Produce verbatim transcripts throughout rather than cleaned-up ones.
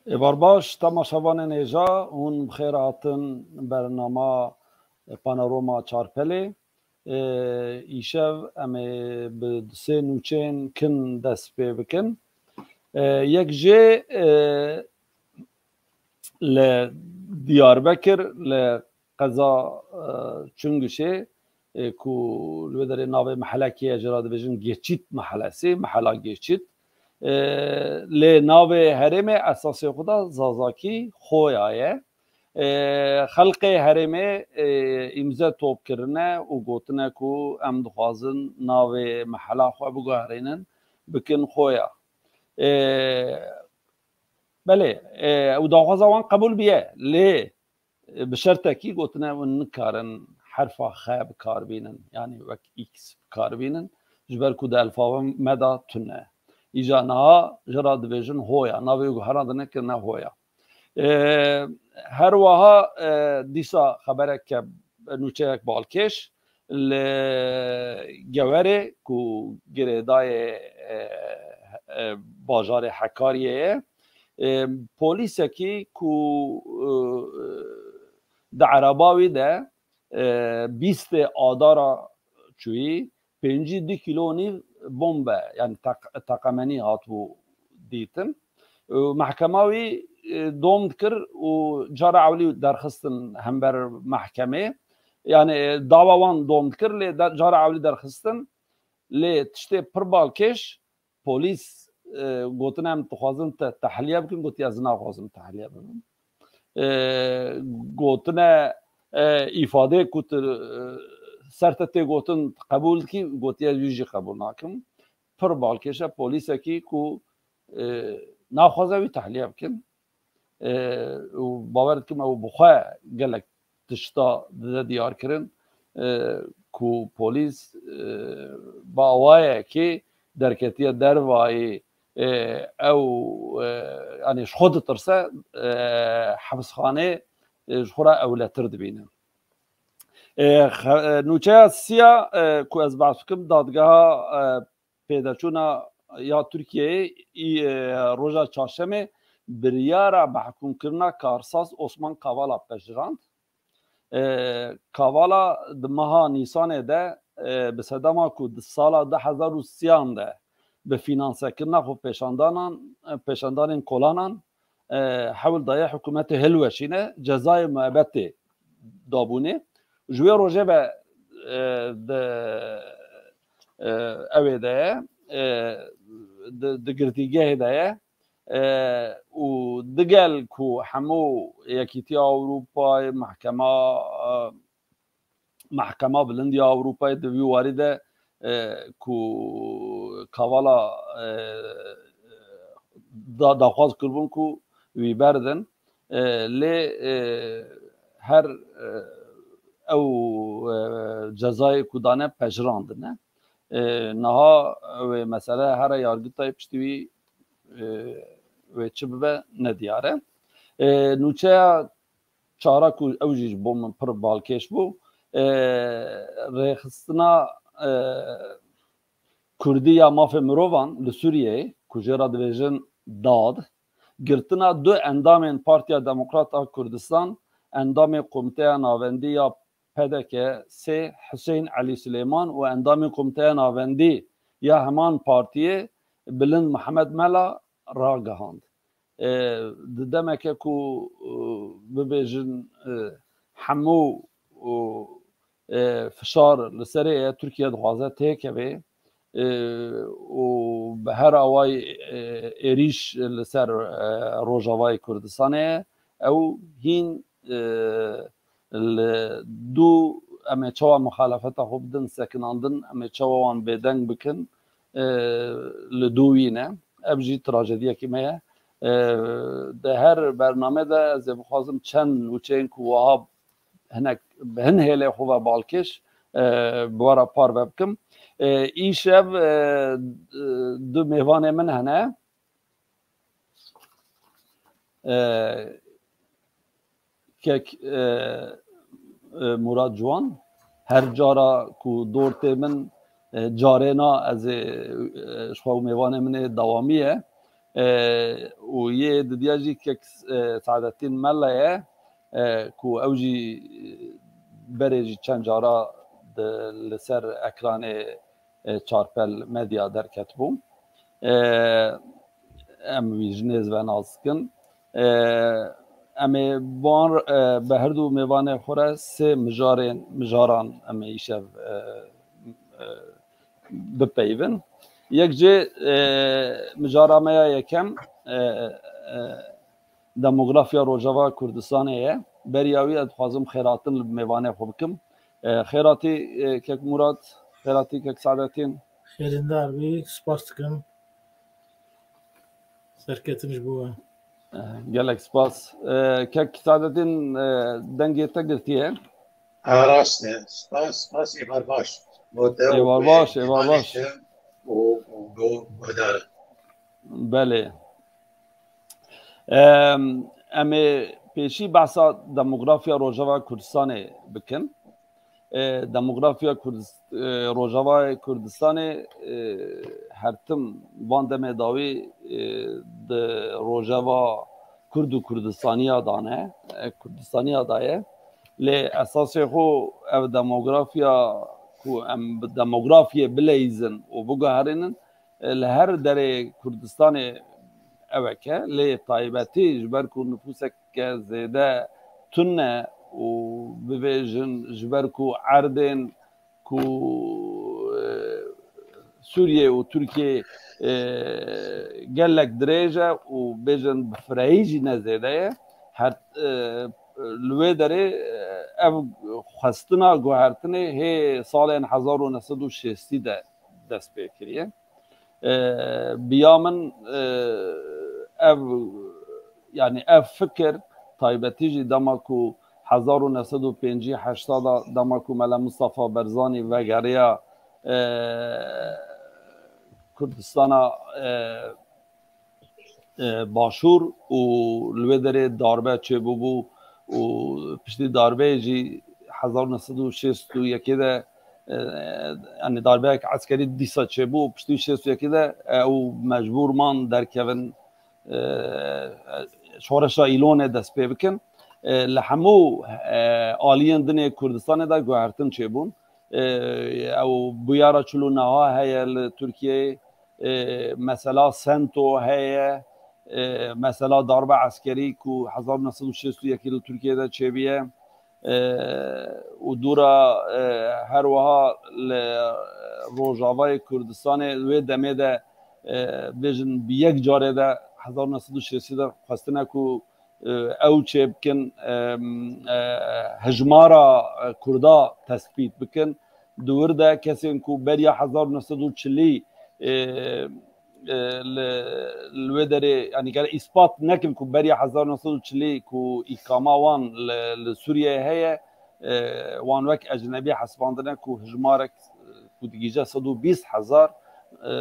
Êvar baş, temaşevanên hêja, hûn bi xêr hatin bernama Panorama Çarpelê. Ê, îşev em ê bi sê nûçeyên kin dest pê bikin. Ê, yek jê, ê, li Diyarbekir, li qeza, e, Çungişê, e, ku li wê derê navê mehelekê ye, jê re dibêjin Geçît mehelesê, mehela Geçît. E, lê navê herêmê esasê xwe de Zazakî Xoya ye. E, xelkê herêmê, e, îmze top kirine û gotine ku em dixwazin navê mehela xwe biguherînin, bikin Xoya. E, belê, e, ew daxwaza wan qebûl biye, lê bi şertekî gotine, hûn nikarin herfa xe bi kar bînin, yanî wek X bi kar bînin, ji ber ku di elfabe me de tune. Îja niha ji re dibêjin Hoya, navê wî guherandine kirine Hoya. Ê, her wiha, e, dîsa xebereke, nûçeyek balkêş, li Gewerê ku girêdayê, e, e, bajarê Hekariyê ye. E, polîsekî ku, e, di ereba wî de, e, bîstê adara çûyî, pêncî du kîlo nîv bombe, yani teq-, teqemenî hatibû dîtin. Û mehkema wî, e, dom dikir û cara ewlî derxistin hember mehkemê. Yani, e, dawa wan dom dikir, lê de-, cara ewlî derxistin. Lê tiştê pir balkêş, polîs, e, gotine, em dixwazin te tehliye bikin, gotiye, ez naxwazim tehliye bibim. E, gotine, e, îfadeyê ku tu, e, ser te tê gotin, qebûl dikî, gotiye, wî jî qebûl nakim. Pir balkêş e, polîsekî ku, e, naxwaze wî tehliye bikin. E, û bawer dikim ew bi xwe gelek tişta dide diyar kirin, e, ku polîs, e, bi awayekî derketiye dervayî, e, ew, e, yanî ji xwe ditirse, e, hepsxanê, e, ji xwe re ewletir dibîne. E, xe-, e, nûçeya siya, e, ku ez behs bikim, dadgeha, e, pêdaçûna ya Tirkiyeyê, î, e, roja çarşemê biryara mehkûmkirina karsaz Osman Kavala pejirand. E, Kavala di meha Nîsanê de, e, bi sedema ku di sala du hezar û sêyan de bi fînansekirina xwe pêşandanan, e, pêşandanên kolanan, e, hewl daye hikûmetê hilweşîne, cezayê muebetê dabûnê. Ji wê rojê ve, e, di, e, ewê de ye, e, di, di girtîgehê de ye, e, û digel ku hemû Yekîtiya Ewropayê, mehkema, e, Mehkema Bilind ya Ewropayê di vî warî de, e, ku Kavala, e, da-, daxwaz kiribûn ku wî berdin, e, lê, e, her, e, ew, e, cezayê ku dane pejirandine. E, niha wê mesele here yargitayê piştî wî, e, wê çi bibe nediyar e. E, nûçeya çara ku ew jî ji bo min pir balkêş bû, e, rêxistina, e, Kurdî ya mafê mirovan li Sûriyeyê, ku jê re dibêjin dad, girtina du endamên Partiya Demokrat a Kurdistan, endamê Komîteya Navendî ya P D K sê Huseyîn Elî Silêman û endamê Komîteya Navendî ya heman partiyê Bilind Mihemed Mela ragihand. E, di demeke ku, e, bibêjin, e, hemû, e, e, fişar li serê ye, Tirkiye dixwaze têkevê, e, û bi her awayî, e, êrîş li ser, e, Rojavayê Kurdistanê ye. Ew hîn, e, li dû em ê çawa muxalefeta xwe bidin sekinandin, em ê çawa wan bêdeng bikin, e, li dû wî ne. Ev jî trajediyekî me ye. E, di her bername de ez ê bixwazim çend nûçeyên ku wiha hinek bi hin hêlê xwe ve balkêş, e, bi we re parve bikim. E, îşev, e, du mêvanê min hene. E, kek, e, e, Murat Ciwan, her cara ku dor tê min, e, carê na ez ê, e, ji xwe û mêvanê min ê dewamî ye. E, û yê didiya jî kek, e, Saadettin Mella ye, e, ku ew jî, e, berê jî çend cara di, li ser ekranê, e, Çarpel Medya derketibû. E, em wî ji nêz ve nas dikin. E, em ê van, e, bi her du mêvanê xwe re sê mijarên, mijaran em ê îşev, e, e, bipeyvin. Yek jê, e, mijara me ya yekem, e, e, demografya Rojava Kurdistanê ye. Beriya wî ez dixwazim xêratin li mêvanê xwe bikim. E, xêratî, e, kek Murat, xêratî kek Saadettin. Xêrindar bî, spas dikim. Serketin ji bo we. E, gelek spas. E, kek Saadettin, e, dengê te girtiye. Ha, rast e. Spas, spas, êvar baş. Bo te û Êvar baş, êvar baş. Û, û bo guhdar. Belê. Em, em ê pêşî behsa demografya Rojava Kurdistanê bikin. E, demografya Kurdis-, e, Rojava Kurdistanê, e, her tim van demê dawî, e, di Rojava Kurd û Kurdistaniya da ne, e, Kurdistaniya da ye. Lê esasê xwe ev demografya ku em bi demografiyê bileyzin û biguherînin, e, li her derê Kurdistanê ewek e, lê taybetî ji ber ku nifûseke zêde tune û bibêjin ji ber ku erdên ku, e, Sûriye û Tirkiye, e, gelek dirêj e û bêjin bi firehî jî ne zêde ye. Her, e, li wê derê, e, ev xwestina guhertinê hê salên hezar û neh sed û şêstî de dest pê kiriye. E, biya min, e, ev, yanî ev fikir taybetî jî dema ku hezar û neh sed û pêncî heşta da, dema ku Mela Mustafa Barzanî vegeriya, e, Kurdistana, e, e, Başûr û li wê derê darbe çêbûbû û piştî darbeyê jî hezar neh sed û şêst û yekê de, e, yanî darbeyek eskerî dîsa çêbû û piştî şêst û yekê de ew mecbûr man derkevin, e, şoreşa Îlonê dest pê bikin. E, li hemû, e, aliyên din ê Kurdistanê de guhertin çêbûn. E, ew bûyera çil û neha heye li Tirkiyeyê. E, mesela Sento heye, e, mesela darbe eskerî ku hezar neh sed û şêst û yekê li Tirkiyeyê de çêbûye. E, û dûra, e, her wiha li Rojavayê Kurdistanê wê demê de, e, bêjin bi yek carê de hezar neh sed û şêstî de xwestine ku, e, ew çê bikin, e, e, hejmara, e, Kurda tespît bikin. Di wir de kesên ku beriya hezar neh sed û çilî, e, e, li, li wê derê, yanî gere îspat nekin ku beriya hezar neh sed û çilî ku îkama wan li, li Sûriyeyê heye, e, wan wek ecnebî hesibandine ku hejmarek, e, ku digihîje sed û bîst hezar, e,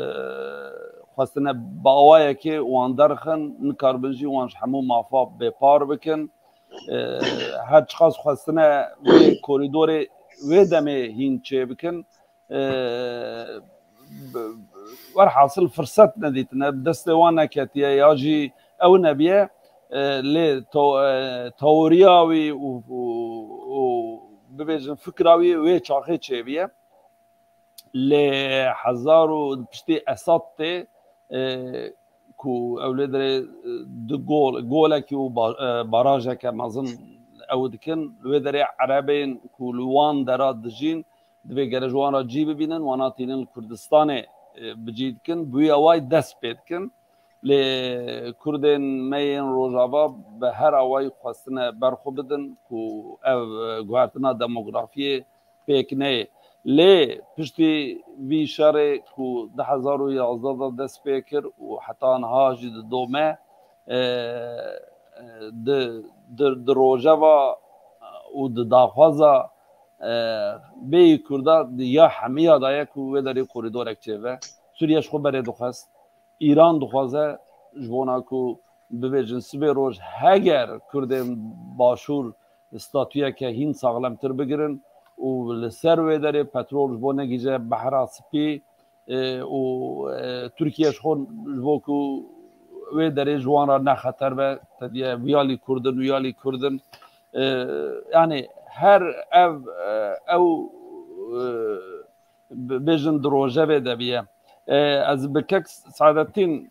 xwestine bi awayekê wan derxin, nikaribin jî wan ji hemû mafa bêpar bikin. E, her çiqas xwestine vê korîdorê wê demê hîn çêbikin, e, bi-, werhasil firset nedîtine, bi destê wan neketiye ya jî ew nebiye, e, lê to-, e, teoriya wî û, û, û bibêjin fikra wî wê çaxê çêbiye. Lê hezar û piştî Esad tê, e, ku ew lê derê, e, di gol, golekî û ba-, e, barajeke mezin ew dikin. Li wê derê Erebên ku li wan dera dijîn, divê gere ji wan re cî bibînin, wana tînin li Kurdistanê, e, bi cî dikin, bi wî awayî dest pê dikin. Lê Kurdên me yên Rojava bi her awayî xwestine ber xwe bidin ku ev, e, guhertina demografiyê pêk neyê. Lê piştî vî şerê ku du hezar û yazdeh de dest pê kir û heta niha jî didome, e, e, di, di, di rojeva û di daxwaza, e, bêyî Kurda di ya hemiya de ye ku wê derê korîdorek çêbe. Sûriye ji xwe berê dixwest. Îran dixwaze ji bona ku bibêjin sibê roj heger Kurdên Başûr statuyeke hîn saxlemtir bigirin û li ser wê derê petrol ji bo negihîje Behra Spî, e, û, e, Tirkiye ji xwe ji bo ku wê derê ji wan re ne xeter be, te diye viyalî Kurd in, viyalî Kurd in. E, yani her ev, e, ew, e, bi-, bêjin di rojevê de biye. E, ez bi kek Saadettin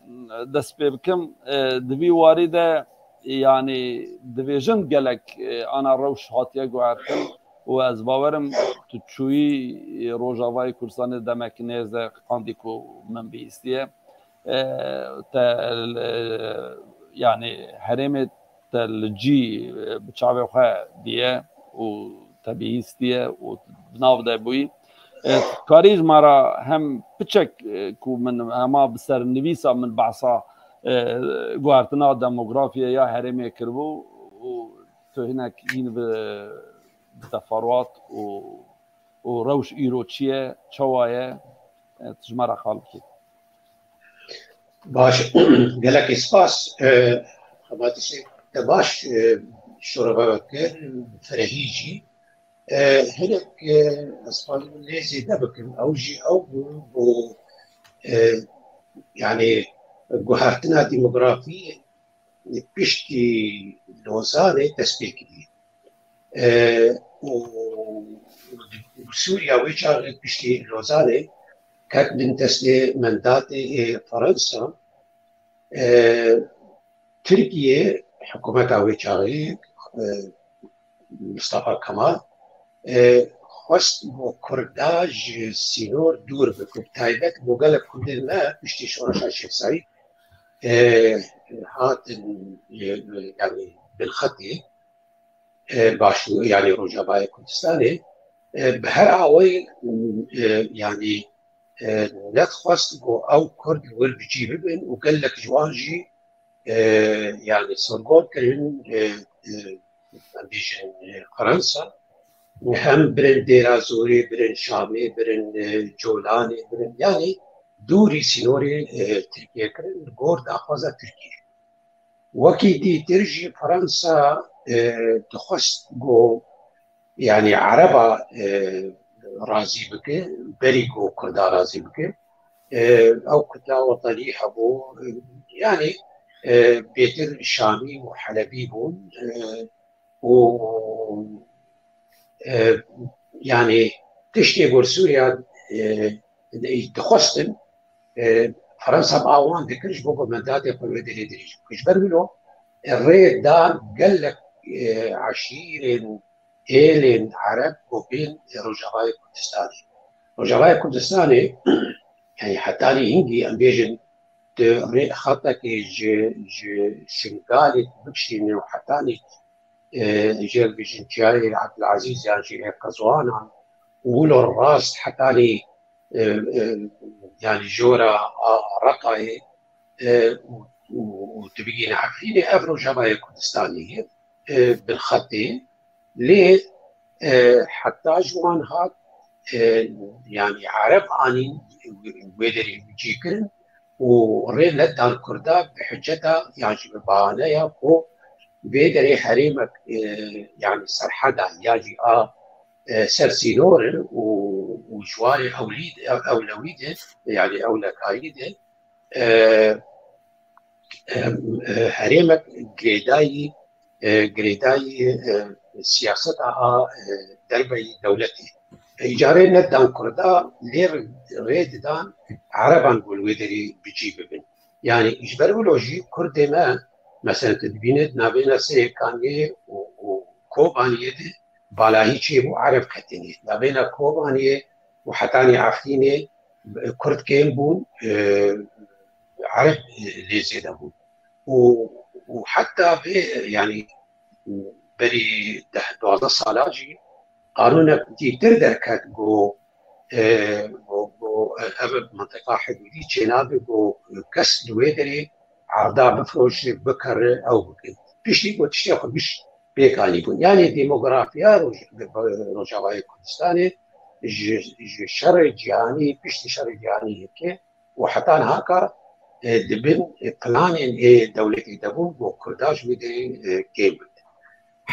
dest pê bikim. E, di vî warî de, yani, dibêjin gelek, e, ana rewş hatiye guhertin û ez bawerim tu çûyî, e, Rojavayê Kurdistanê demek nêz de qandî ku min bihîstiye. E, te, e, yani, herêmê te li cî, e, bi çavê xwe diye û te bihîstiye û di nav de bûyî. E, karî ji me re hem piçek, e, ku min hema bi sernivîsa min behsa, e, guhertina demografiyê ya herêmê kiribû û tu hinek hîn bi, bi teferuat û, û rewş îro çi ye, çawa ye, e, tu ji me re qal bikî. Baş, gelekî spas. E, xebatişê te baş, e, şorova kir, ferehî jî. E, hinek, e, ez xwarim lê zêde bikim. Ew jî ew bû, bû, e, yani, guhertina demografî piştî Lozanê dest pê kiriye. E, û Sûriya wê çaxê piştî Lozanê ket bin destê mendatê, e, Fransa. E, Tirkiye, hikûmeta wê çaxê, e, Mustafa Kemal, e, xwest bo Kurda ji sînor dûr bikin. Taybet bo gelek Kurdên me piştî şoreşa Şêx Seîd, e, hatin, e, yani, binxetê, e, başûr, yani Rojavayê Kurdistanê, e, bi her awayî, e, yani, e, nedixwest ku ew Kurd wir bi cî bibin û gelek ji wan jî, e, yani, sirgor kirin, e, e, em bêjin, e, Fransa. Hem birin Dêra Zorê, birin Şamê, birin, e, Colanê, birin, yani, dûrî sînorê, e, Tirkiye kirin, li gor daxwaza Tirkiye. Wekî dîtir jî Fransa, e, dixwest ku, yani, Ereba, e, razî bike, berî ku Kurda razî bike. E, ew kutla wetanî hebû, e, yani, e, bêtir Şamî û Helebî bûn. E, û, e, yani, tiştê ku li Sûriya, e, dixwestin, e, Fransa bi awan dikir ji bo ku mendatê xwe wê derê dirêj bike. Ji ber wilo, e, rê dan gelek, e, eşîrên, êlên Ereb ku bên, e, Rojavayê Kurdistanê. Rojavayê Kurdistanê, yani, hetanî hingî, em bêjin, di rê xetekê ji, ji Şingalê bikişîne û hetanî, e, jê bêjin çiyayê Ebdulazîz yan jî ê Qezwanan û wilo rast hetanî, e, e, yani jora a Reqayê, e, û, û, û dibigîne Efrînê, ev Rojavayê Kurdistanê ye, e, binxetê. Lê, e, heta ji wan hat, e, yani Ereb anîn wê derê cî kirin û rê nedan Kurda bi hiceta yan jî bi bahaneya ku vê derê herêmek, e, yani serheda ya jî a, e, ser sînor in û, û ji warê ewlî de, ew, ewlewî de, yani ewlekayî de, e, e, e, herêmek girêdayî, e, girêdayî, e, siyaseta a, e, derveyî dewletê. E, îcarê nedan Kurda lê rê didan Ereban ku li wê derê bi cî bibin. Yani ji ber wilo jî Kurdê me, mesela tu dibîne di navêna Sêkaniyê û, û Kobaniyê de balahî çêbû, Ereb ketînê. Navêna Kobaniyê û hetanî Efrînê Kurd kêm bûn, e, Ereb lê zêde bûn. Û, û heta vê, yani, berî deh duwazdeh sala jî qanûnek dîtir derket ku, e, ku, ku, e, ev mintiqa hidûdî çênabe ku kes li wê derê erda bifroşe, bikere, ew bike. Piştî ku tiştê xwe giş pêk anîbûn. Yani demografiya Roj-, Rojavayê Kurdistanê ji, ji şerê cîhanî, piştî şerê cîhanî yekê û heta niha ka, e, di bin, e, planên ê dewletê de bûn, bo Kurda ji wê derê, e, kêm bibin.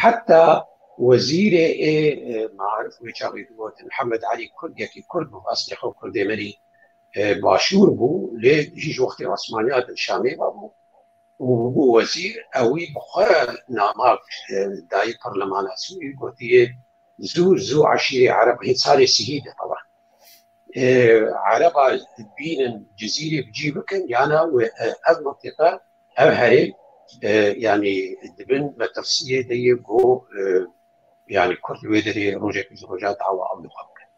Heta wezîrê ê, e, maarif wê çaxê digotin Mihemed Elî Kurd, yekî Kurd bû, eslê xwe Kurdê merî, e, Başûr bû, lê hîn ji wextê Osmaniya di Şamê ve bû. û bû wezîr, ewî bi xwe nama, e, dayî parlemana Sûrî, gotiye, "Zû, zû eşîrê Ereb", hê salê sihî de, teban. E, Ereba bînin Cizîrê bi cî bikin, yana we, e, ev mintîqa, ev herêm, e, yanî di bin metirsiyê de ye ku, e, yanî Kurd wê derê rojekî ji roja dawa ew li xwe bikin.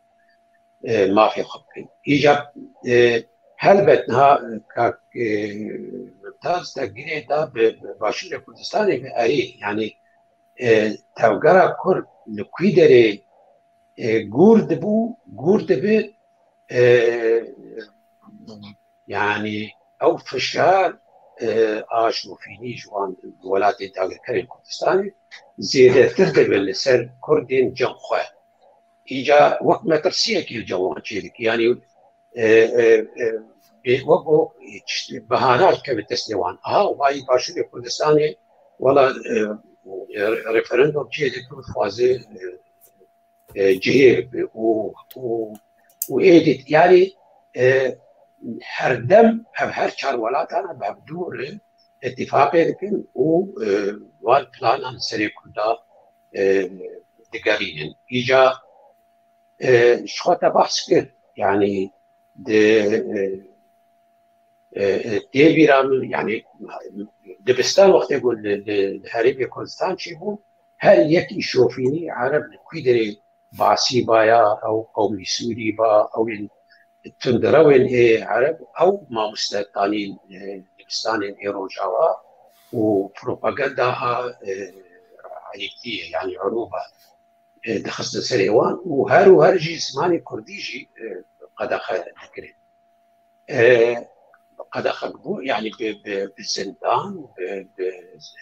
E, mafê xwe bikin. Îca, e, helbet niha, e, kak, e, Mimtaz te girê da bi, bi Başûrê Kurdistanê bi erê, yanî, e, tevgera Kurd li kwî derê, e, gûr dibû, gûr dibi, e, yanî ew fişar, e, a şofînî ji wan welatê dagirkerên Kurdistanê zêdetir dibe li ser Kurdên cem xwe. Îca wek metirsiyekî li cem wan çêdike. Yanî, e, e, e, bê wek o, e, çişt-, behana dikeve destê wan. Aha, wayî Başûrê Kurdistanê, wela, e, e, referandum çêdike, dixwaze, e, e, cihê bibe û, û, û êdî, yanî, e, herdem ev her çar welatana bi hevdû re îtîfaqê dikin û, e, wan planan serê Kurda, e, digerînin. Îca, e, ji xwe te behs kir, yanî di, e, e, e, tê bîra min, yanî dibistan wextê ku li, li, li herêmê Kurdistan çêbû, her yekî şofînî Ereb li kwî derê Basî ba ya, ew qewmî Sûrî ba, ew ên tundrewên ê Ereb, ew mamoste tanîn, e, dibistanên ê Rojava û propaganda a, e, Erîbtiyê, yanî Erûba, e, dixistin serê wan û her û her jî zimanê Kurdî jî, e, qedexe dikirin. E, qedexe bû, yanî bi, bi, bi zindan, bi, bi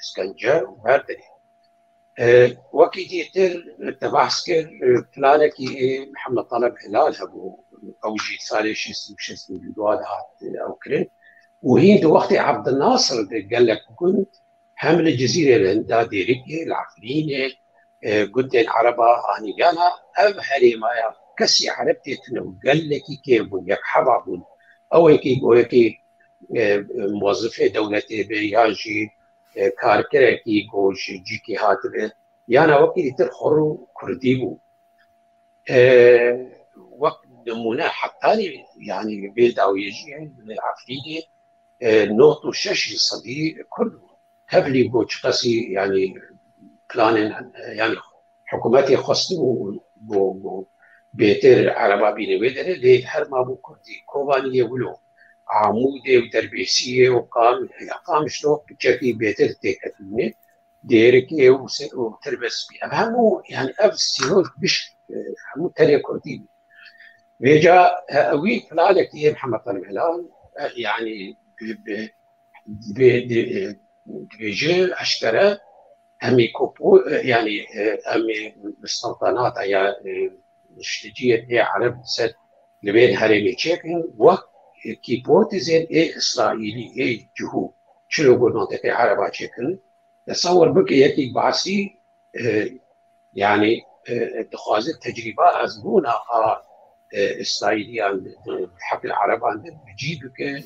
îskence û her derê. E, wekî dîtir te behs kir, e, planekî ê Mihemed Taleb Hilal hebû. Ew jî salê şêst û şêst û du dihat, e, ew kirin. Û hîn di wextê Abdulnasir de gelek gund hem li Cizîrê, li Hinda Dêrikê, li Efrînê, e, gundên Ereba anî. Yana ev herêma ya kesî Ereb tê tune bû, gelekî kêm bûn, yek heba bûn. Ew yekî, o yekî, e, muwezifê dewletê be, yan jî, e, karkerekî ku ji cîkê hatibe, yana wekî dîtir xwe rû Kurdî bû. E, wek nimûne hetanî, yanî vê dawiyê jî li Efrînê, e, nod û şeş sedî Kurd bû. Tevlî ku çiqasî, yanî planên, e, yanî hikûmetê xwestibû ku, ku bêtir Ereba bîne wê derê, lê her mabû Kurdî. Kobaniyê wilo, Amûdê û Derbêsiyê û Qam-, ya Qamişlo piçekî bêtir têketibûnê. Dêrikê û se-, û Tirbespî. Ev hemû, yanî ev sînor giş, e, hemû tenê Kurdî bû. Vêca, e, ewî planekî yê Mihemed Talib Hilal, e, yanî bi, bi, bi, di, e, dibêje eşkere, em ê kopo-, e, yanî, e, em ê mistentanata ya, e, şticiyê ê Ereb ser li vê herêmê çêkin, wek hîpotezên ê Îsraîlî, ê cihû, çilo ku mantîqê Ereba çêkin. Tesewir bike, yekî basî, e, yanî, e, dixwaze tecrîba ezbûna a, e, Îsraîliyan di, di heqê Ereban de bi cî bike.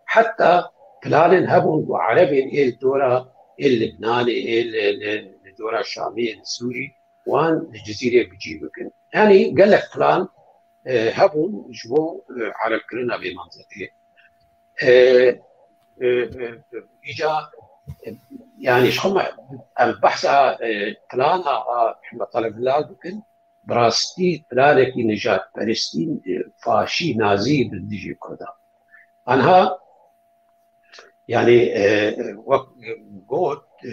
Heta planên hebûn ku Erebên ê li dora, ê Libnanê, ê li, li, li dora Şamê, ê li Sûrî, wan li Cizîrê bi cî bikin. Yanî gelek plan, e, hebûn ji bo, e, Erebkirina vê mantîqê. E, e, e, îca, e, yanî ji xwe me, em behsa, e, plana a Mihemed Taleb Hilal bikin, bi rastî planekî nijadperestî, e, faşî, nazî bi dijî Kurdan. Anha, yanî, e, wek got, e,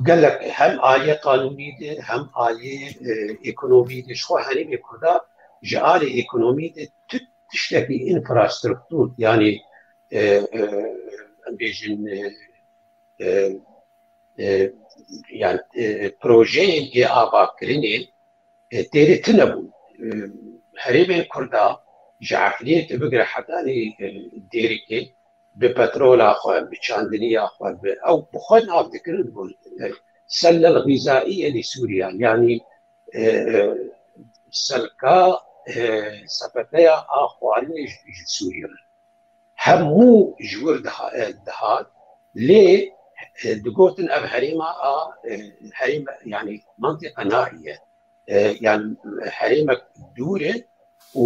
gelek hem aliyê qanûnî de, hem aliyê, e, ekonomî de, ji xwe herêmê Kurda ji alî ekonomî de tu tiştekî înfrastruktûr, yanî, e, e, em bêjin, e, e, e, yanî, e, projeyên ê avakirinê, e, tê de tune bûn. E, herêmên Kurda ji Efrînê tu bigire hetanî, e, Dêrikê, bi petrola xwe, bi çandiniya xwe, bi ew bi xwe nav dikirin ku, e, selle xîzaiye li Sûriya, yanî, e, e, selka, e, sepeteya a xwarinê ji, ji Sûriyê re. Hemû ji wir diha-, e, dihat, Lê e, digotin ev herêma a e, herême, yani mentiqa nahî ye. E, yani herêmek dûr e û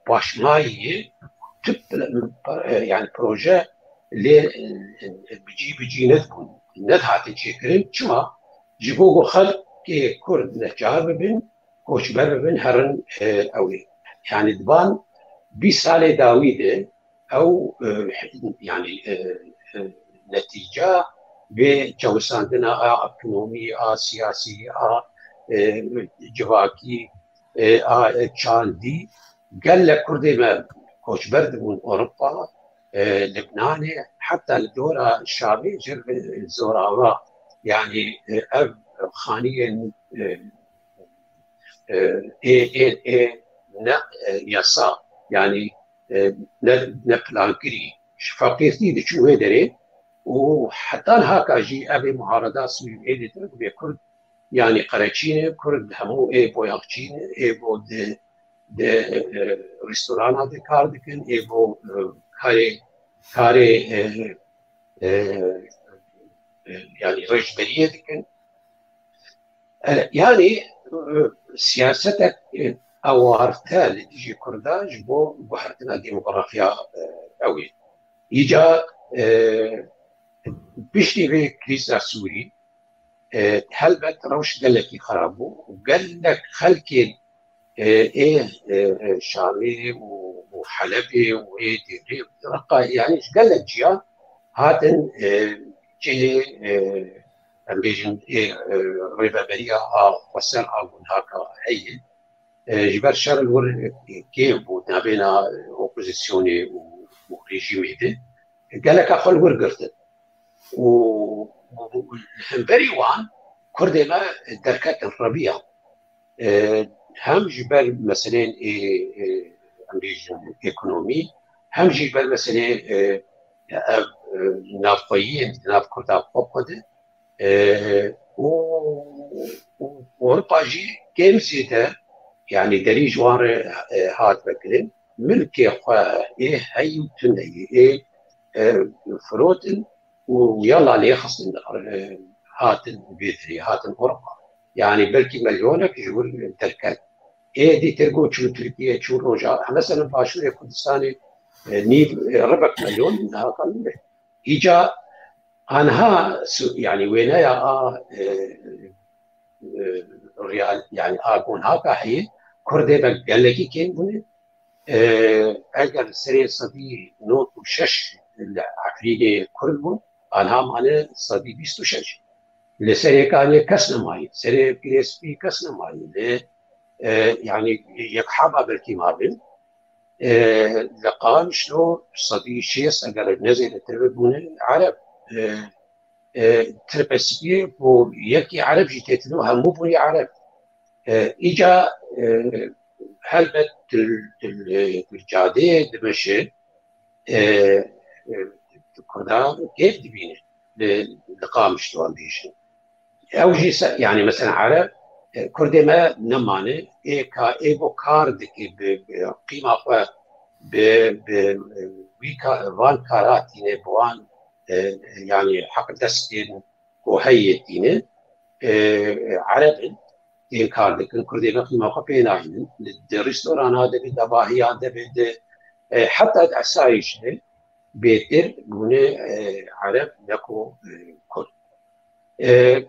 paşmayî ye. Tu pl- e, yani proje lê e, bi cî bi cî nedibûn, nedihatin çêkirin. Çima? Ji bo ku xelkê Kurd neçar bibin, koçber bibin, herin e, ew ê. Yani di van bîst salê dawî de ew e, yani e, e, netîca vê çewisandina a ekonomî, a siyasî, a e, civakî, e, a e, çandî, gelek Kurdê me koçber dibûn Ewropa, e, Libnanê, heta li dora Şamê jî bi zorava, yani e, ev xaniyên e, e, ê, ê, ê ne e, yasa, yani e, ne, ne plankirî, ji feqîrtî diçû wê derê û heta niha ka jî ev ê muhareda Sûrî ê dîtir bê Kurd, yani qereçî ne, Kurd hemû ê boyaxçî ne, ê bo di, di e, restorana de kar dikin, ê bo e, karê, karê e, e, e, yani rêjberiyê dikin. E, yani e, siyasetek e, awarte li dijî Kurda ji bo guhertina demografiya e, ew ê. Îca e, piştî vê krîza Sûrî e, helbet rewş gelekî xerab bû û gelek xelkê e, ê e, e, Şamê û, û Helebê û ê Dêrê, Reqa, yani ji gelek ciya hatin e, cihê e, em bêjin ê e, rêveberiya a xweser a gunhaka heye. E, ji ber şer li wir kêm bû navêna opozîsyonê û, û rejîmê de. Geleka xwe li wir girtin. Û, û hemberî wan Kurdê me derketin reviya. E, hem ji ber meseleyên ê, ê, em bêjin ekonomî, hem jî ji ber meseleyê e, ev e, navxweyiyên di nav Kurda xwe xwe de e, û, û Ewropa jî kêm zêde, yani derî ji wan re e, hat vekirin, milkê xwe ê heyî û tune yî ê e, firotin û yala lê xistin e, hatin vê derê, hatin Ewropa. Yani belkî milyonek ji wir derket. Ê dîtir got çû Tirkiye, çû Roja, mesela Başûrê Kurdistanê e, nîv e, ribek milyon niha qanûn be. Îca anha su- yani wêneya a e, e, real, yani a gonhaka heye, Kurdê be gelekî kêm bûne. E, eger serê sedî nod û şeş li Efrînê Kurd bûn, anha mane sedî bîst û şeş. Li Serê Kanê kes nemayî, Serê Girê Spî kes nemayî. Li e, yani yekhama belkî mabin. E, li Qamişlo sedî şêst eger ne zêdetir bibûne Ereb. E, e, Tirpespiyê ku yekî Ereb jî têtin û hemû bûnî Ereb. E, îca e, helbet tu, tu, tu cadeyê dimeşe, e, e, Kurda kêf dibîne li, li Qamişlo em bêjin. Ew jî se, yani mesela Ereb, e, Kurdê me nemane, ê ka ê bo kar dike bi, bi qîma xwe, bi, bi e, wî ka, van kara tîne, bi wan e, yani heq destên ku heye tîne, e, Ereb in, tên kar dikin, Kurdê me qîma xwe pê nayînin. Di restorana de be, di bahiya de be, di, e, heta di esayîş de bêtir bûne e, Ereb ne ku e, Kurd. E,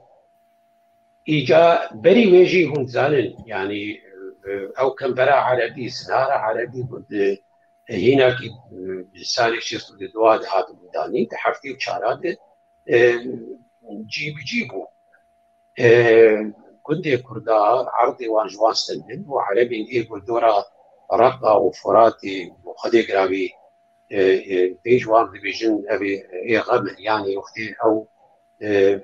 Îca berî wê jî hûn dizanin, yani e, ew kembera erebî, sinara erebî ku di hînakî e, di salê şêst û du de hat guhdarî, di heftê û çar de e, cî bi cî bû. E, gundê Kurda erdê wan ji wan stendin û erebên ê ku dora Reqa û Furatê û Xwedê giravî e, e, pêş wan dibêjin ev ê, ê xem in, yani wextê ew e,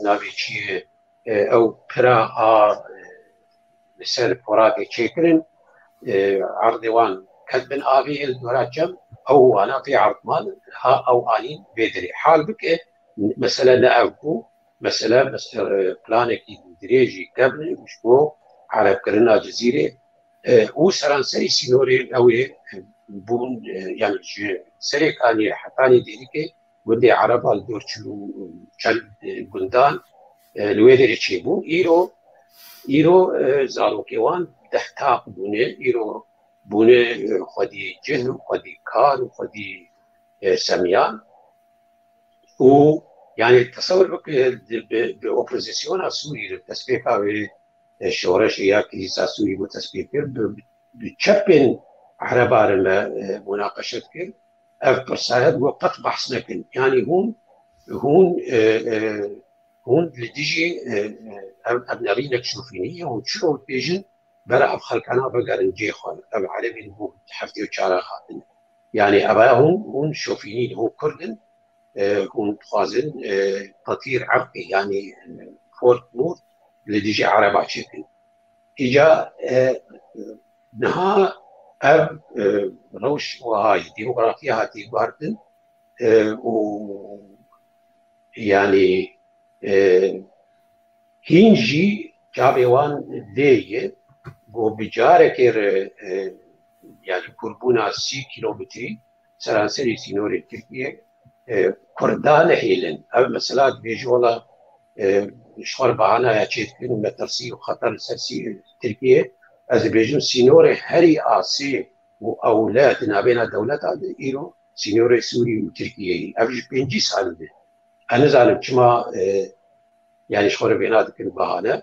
navê çi ye, e, ew pira a e, li ser Furatê çêkirin, e, erdê wan ket bin avê li dora çem, ew wana pê erdman ha ew anîn vê derê. Hal bike, mesele ne ev bû, mesele, mesele planekî dirêjî kevn e ji bo erebkirina Cizîrê e, û seranserî sînorê ew ê e, bûn, e, yani ji Serêkaniyê hetanî Dêrikê gundê Ereba li dor çil û çend, e, gundan, e, li wê derê çêbûn. Îro, îro, e, zarokê wan deh taq bûne. Îro bûne, e, xwedî cih û xwedî kar û xwedî, e, semiyan. Û yani tesewir bike, bi, bi opozisyona Sûrî re destpêka wê, e, şoreşê ya krîza Sûrî bû destpêkir, bi, bi çepên Ereba re me, e, munaqeşe dikir. Ev pirsa heye, digot qet behs nekin. Yani hûn, hûn, e, e, hûn li dijî, e, e, ev, ev nerînek şofînî ye û çi ew dibêjin, bera ev xelkana vegerin cê xwe. Ev Erebên bo heftê û çar hatine. Yani ev hûn, hûn şofînî, hûn Kurd in, e, hûn dixwazin, e, tetîr irqî, yani, e, xort mûr li dijî Ereba çêkin. Îca, e, niha ev, e, rewş wiha ye, demografiya hatiye guhertin, e, û yani, e, hîn jî çavê wan lê ye, ku bi carekê re, e, yani kûrbûna sî kîlometrî seranserî sînorê Tirkiyê, e, Kurda nehêlin. Ev mesela dibêje wela, e, ji xwe re bahanaya çê dikin, metirsî û xeter li ser sî-, Tirkiyê. Ez dibêjim sînorê herî asê û ewle di navbêna dewleta de îro sînorê Sûrî û Tirkiyeyê. Ev ji pêncî salî de. Ez nizanim çima, e, yani ji xwe re vêna dikin bahane.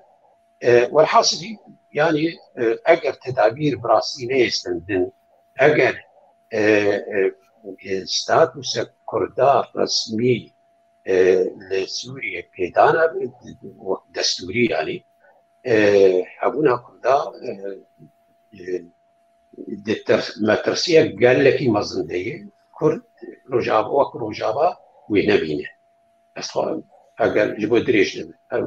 E, welhasilî, yani, e, eger tedabîr bi rastî neyê stendin, eger, e, e, e, statûsa Kurda resmî, e, li Sûriyê pêdana, wek destûrî yani, e, hebûna Kurda, e, e, di ter-, metirsiyek gelekî mezin de ye. Kurd Rojava, wek Rojava wê nebîne. Ez dixwazim, eger ji bo dirêj nebe. Her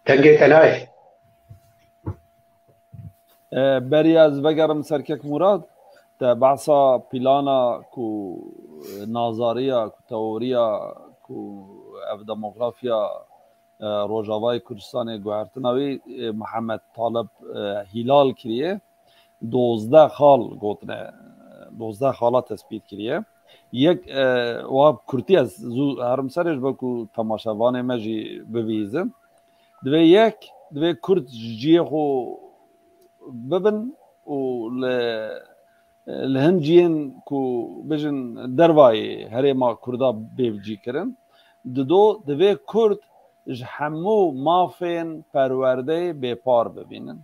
Dengê te nayê. E, berî ez vegerim ser kek Murad, te behsa plana ku, e, nazariya, ku teoriya, ku ev demografiya, e, Rojavayê Kurdistanê guhertina wî, e, Mihemed Talib, e, Hîlal kiriye. Dozdeh xal gotine, dozdeh xala tespît kiriye. Yek, e, wa kurtî ez zû herim serê ji bo ku temaşevanê me jî bibihîzin. Divê yek, divê Kurd ji cihê xwe bibin û li, li hin cihên ku bijin dervayê herêma Kurda bê cî kirin. Dido, divê Kurd ji hemû mafên perwerdeyê bêpar bibînin.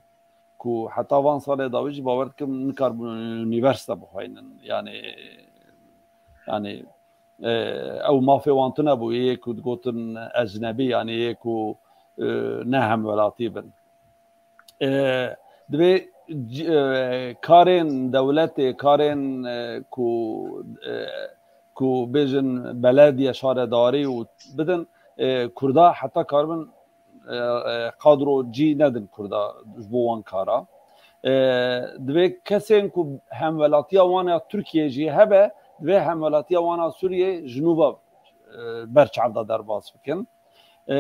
Ku heta van salê dawî jî bawer dikim nikaribûn unîversîte bixweynin. Yani, yani, e, ew mafê wan tune bû, yê ku digotin ecnebî, yani yê ku, e, ne hemwelatî bin. E, divê c-, e, karên dewletê, karên, e, ku, e, ku bêjin belediye, şaredarî û bidin, e, Kurda heta karibin, e, e, kadro cî nedin Kurda ji bo wan kara. E, divê kesên ku hemwelatiya wan ya Tirkiyê jî hebe, divê hemwelatiya wan a Sûriyê ji nû ve, e, ber çav de derbas bikin. E,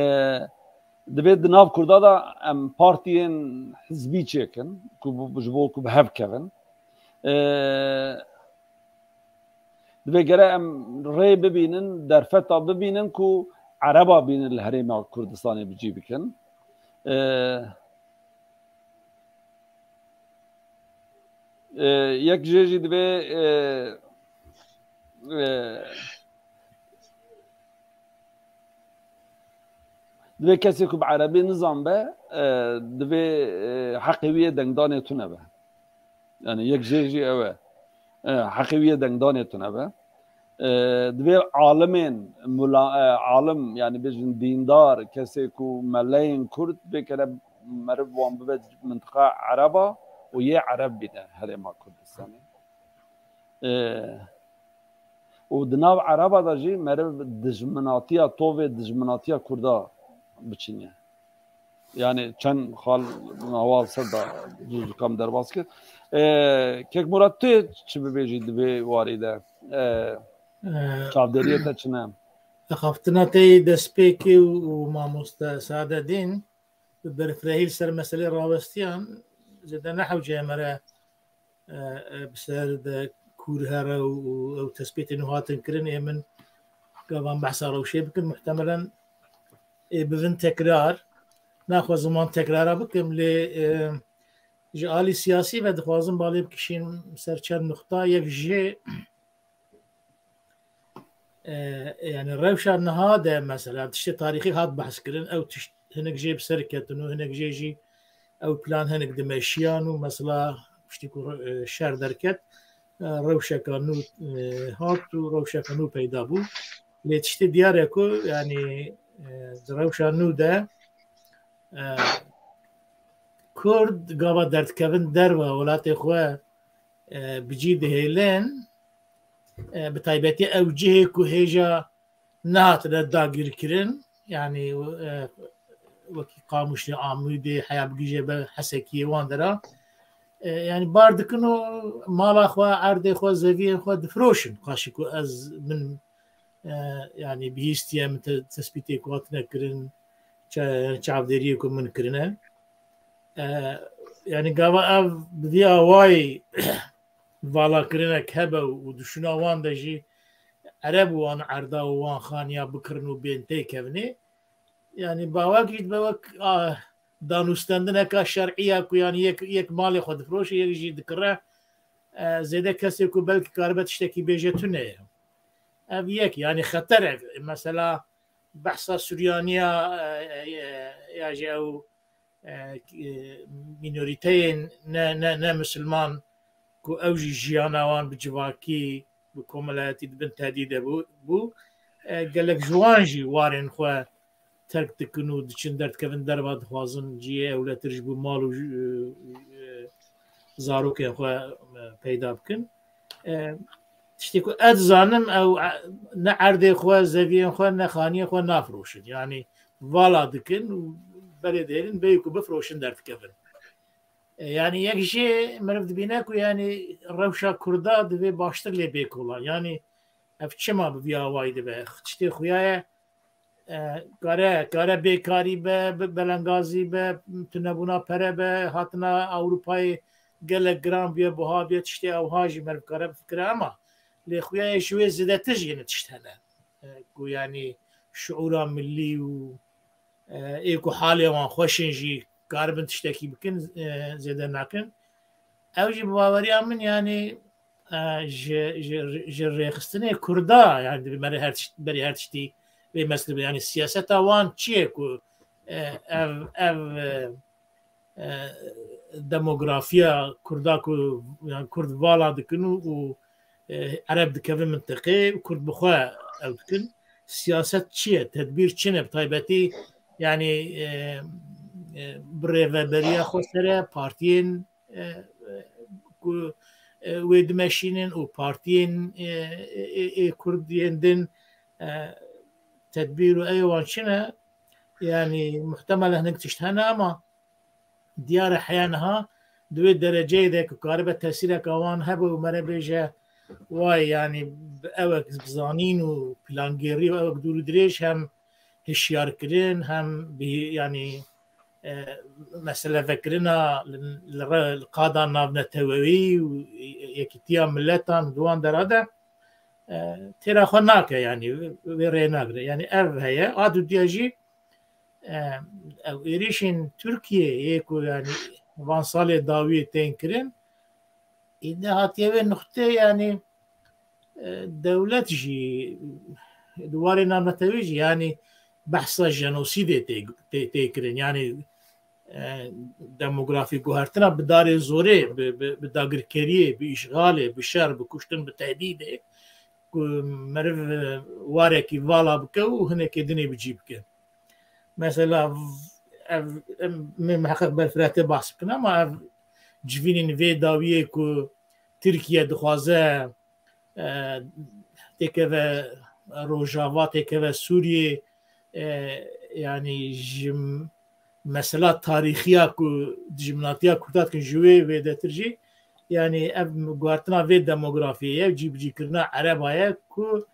divê di nav Kurda de em partiyên hizbî çêkin, ku bu, ji bo ku bi hev kevin. E, Divê gere em rê bibînin, derfeta bibînin ku Ereba bînin li herêma Kurdistanê bi cî bikin. E, e, yek jê jî divê, e, e, divê kesê ku bi erebî nizanbe, e, divê, e, heqê wî yê dengdanê tune be. Yani yek jê jî ew e. E, heqê wî yê dengdanê tune be. E, divê alimên, mula, e, alim, yani bêjin dîndar, kesê ku meleyên Kurd, vê kere meriv wan bibe mintiqa Ereba û yê Ereb bîne herêma Kurdistanê. E, û di nav Ereba de jî meriv dijminatiya, tovê dijminatiya Kurda biçîne. Yani çend xal hewa ser de zû zû kam derbas kir. E, Kek Murat, tu çi bibêjî di vê warî de? E, çavdêriyê te çi ne? Axaftina te yê destpêkê û, û mamoste Saadedîn, bi berfirehî li ser meselê rawestiyan, zêde ne hewce ye me re, e, e, bi ser de kûr here û, û ew tespîtên nû hatin kirin, ê min gavan behsa rewşê bikin. Muhtemelen ê bivin tekrar. Naxwazim wan tekrara bikim, lê, e, ji alî siyasî ve dixwazim balê bikişîn ser çend nuqta. Yek jê, e, yani rewşa niha de mesela tiştê tarîxî hat behs kirin, ew tişt hinek jê bi ser ketin û hinek jê jî ew plan hinek dimeşiyan û mesela piştî ku, e, şer derket, e, rewşeka nû, e, hat û rewşeka nû peyda bû. Lê tiştê diyar e ku, yani, e, di rewşa nû de, e, Kurd gava derdikevin derve welatê xwe, e, bi cî dihêlin, e, bi taybetî ew cihê ku hêja nehatine dagirkirin, yani, e, wekî Qamişlê, Amûdê, heya bigihîje ber Hesekiyê wan dera, e, yani bar dikin û mala xwe, erdê xwe, zeviyên xwe difiroşin. Qaşî ku ez, min, e, yani bihîstiye min te-, tespîtê ku hatine kirin, ça-, çavdêriyê ku min kirine. E, yani gava ev bi vî awayî valakirinek hebe û duşuna wan de jî ereb û wan erda û wan xaniya bikirin û bên têkevnê. Yani bawek jî dibe wek, a, danûstendineka şer'î ya ku yani yek, yek malê xwe difiroşe, yek jî dikire. E, zêde kesê ku belkî karibe tiştekî bêje tune ye. Ev yek, yani xeter e. Mesela behsa Suryaniya, e, e, ya jî ew, e, e, mînorîteyên ne, ne, ne misilman ku ew jî jiyana wan bi civakî, bi komelayetî di bin tehdîdê bû, bû. E, gelek ji wan jî warên xwe terk dikin û diçin derdikevin derva, dixwazin cihê ewletir ji bo mal û, e, e, zarokên xwe, e, peyda bikin. E, tiştê ku ez dizanim, ew, e, ne erdê xwe, zeviyên xwe, ne xaniyên xwe nafiroşin. Yani vala dikin û berê dihêlin, bêyî ku bifiroşin derdikevin. E, yani yek jê meriv dibîne ku yani rewşa Kurda divê baştir lê bê kolan. Yani ev çima bi vî awayî dibe? Tiştê xuya ye, e, kare, kare bêkarî be, be-, belengazî be, tunebûna pere be, hatina Ewropayê gelek giran bûye, buha bûye, tiştê ewha jî meriv kare bifikire, ama lê xuya ye ji wê zêdetir jî yene tişt hene. E, ku yani şiûra millî û, e, ê ku halê wan xweş in jî karibin tiştekî bikin, e, zêde nakin. Ew jî bi baweriya min yani, e, ji, ji, ji rêxistinê Kurda, yani divê me re her tişt-, berî her tiştî vê meselê be. Yani siyaseta wan çi ye ku, e, ev, ev, e, e, demografiya Kurda ku, yani Kurd vala dikin û, û, e, Ereb dikevin mintiqê, Kurd bi xwe ew dikin. Siyaset çi ye? Tedbîr çi ne? Bi taybetî yani, e, e, bi rêveberiya xwe sere partiyên, e, e, ku, e, wê dimeşînin û partiyên, e, e, e, ê Kurd yên din, e, tedbîr û ê wan çi ne? Yani muhtemelen hinek tişt hene, ama diyar e heya niha di wê dereceyê de ku karibe tesîreka wan hebe û me re bêje, way, yani bi ewek bi zanîn û plangêrî û ewek dûr û dirêj hem hişyarkirin, hem bi, yani, e, meselevekirina li, li re-, li qada navneteweyî û yekîtiya miletan di wan dera de, e, têra xwe nake, yani vê rê nagire. Yani ev heye. A dudiya jî, e, ew êrîşên Tirkiyeyê ku yani van salê dawiyê tên kirin, îde hatiye vê nuqtê, yani, e, dewlet jî di warê navnetewî jî, yani behsa jenosîdê tê, tê, tê kirin. Yani, e, demografî guhertina bi darê zorê, bi, bi, bi dagirkeriyê, bi îşxalê, bi şer, bi kuştin, bi tehdîdê ku meriv, e, warekî vala bike û hinekê dinê bi cî bike. Mesela ev, em, me miheqeq berfirehtir behs bikin, ama ev civînên vê dawiyê ku Tirkiye dixwaze, e, têkeve Rojava, têkeve Sûriyê, e, yani ji mesela tarîxiya ku dijminatiya Kurda dikin ji wê wêdetir jî, yani ev guhertina vê demografiyê ye, cîbicîkirina Ereba ye ku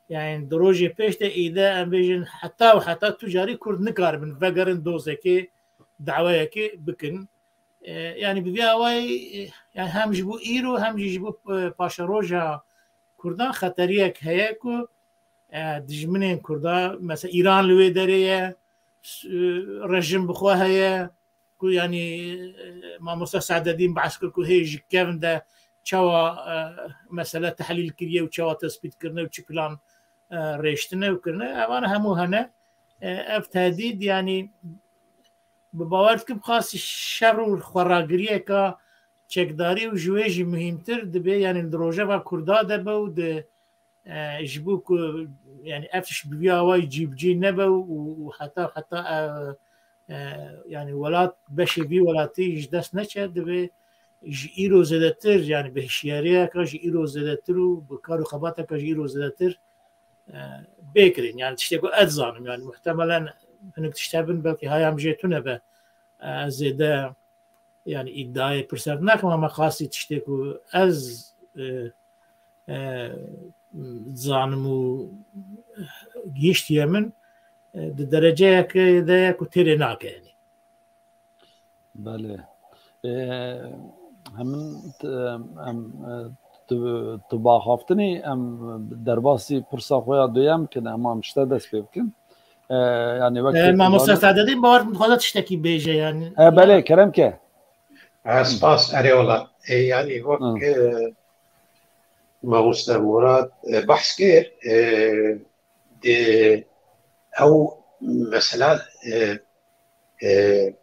yani di rojê pêş de îde em bêjin heta û heta tu carî Kurd nikaribin vegerin dozekê, daweyekê bikin. E, yani bi vî awayî, e, yani hem ji bo îro hem jî ji bo, e, paşeroja Kurdan xeteriyek heye ku, e, dijminên Kurda, mesela Îran li wê derê ye, s-, e, rejim bi xwe heye, ku yani, e, mamoste Sadedîn behs kir ku hê ji kevn de çawa, e, mesele tehlîl kiriye û çawa tespît kirine û çi plan, e, rêştine û kirine. Evan hemû hene. E, ev tehdîd yani bi bawer dikim xas şer û xweragiriyeka çekdarî û ji wê jî muhîmtir dibe, yani di rojeva Kurda de be û di, e, ji bo ku, yani ev tişt bi vî awayî cîbicî nebe û, û heta, heta, e, e, yani welat, beşê vî welatî ji dest neçe, divê ji îro zêdetir, yani bi hişyariyeka ji îro zêdetir û bi kar û xebateka ji îro zêdetir, e, bê kirin. Yani tiştê ku ez zanim, yani muhtemelen hinek tişt hebin, belkî haya em jê tune be. E, ez zêde, yani îdiayê pirser nakim, ama qasî tiştê ku ez, e, e, zanim û gihiştiye min, e, di dereceyeke de ye ku têrê nake, yani. Belê. Ê, hemin t-, em, e, tu, tu baxaftinî, em derbasî pirsa xwe ya duyem bikin, em am ji te dest pê bikin. E, yani wek E, tê Mamoste dizanin Sadedîn, bawer dixwaze tiştekî bêje, yani. E, belê, kerem ke. E, spas, erê wala. E, yani wek, Hı. e, Mamoste Murat, e, behs kir, e, di ew mesela, e, e,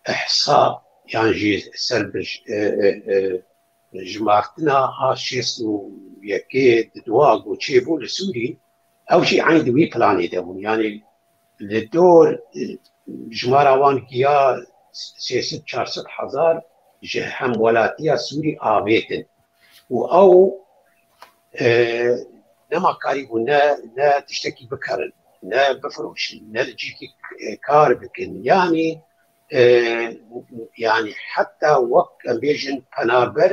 ihsa yan jî ser bi j-, e, e, e, jimartina a şêst û yekê di dua ku çêbû li Sûrî, ew jî eyn di wî planê de bûn. Yani li dor, e, jimara wan giya sê sed çar sed hezar ji hemwelatiya Sûrî avêtin. Û ew, e, nema karîbû ne, ne tiştekî bikerin, ne bifiroşin, ne li cîkî, e, kar bikin. Yani, e, yani heta wek em bêjin penaber,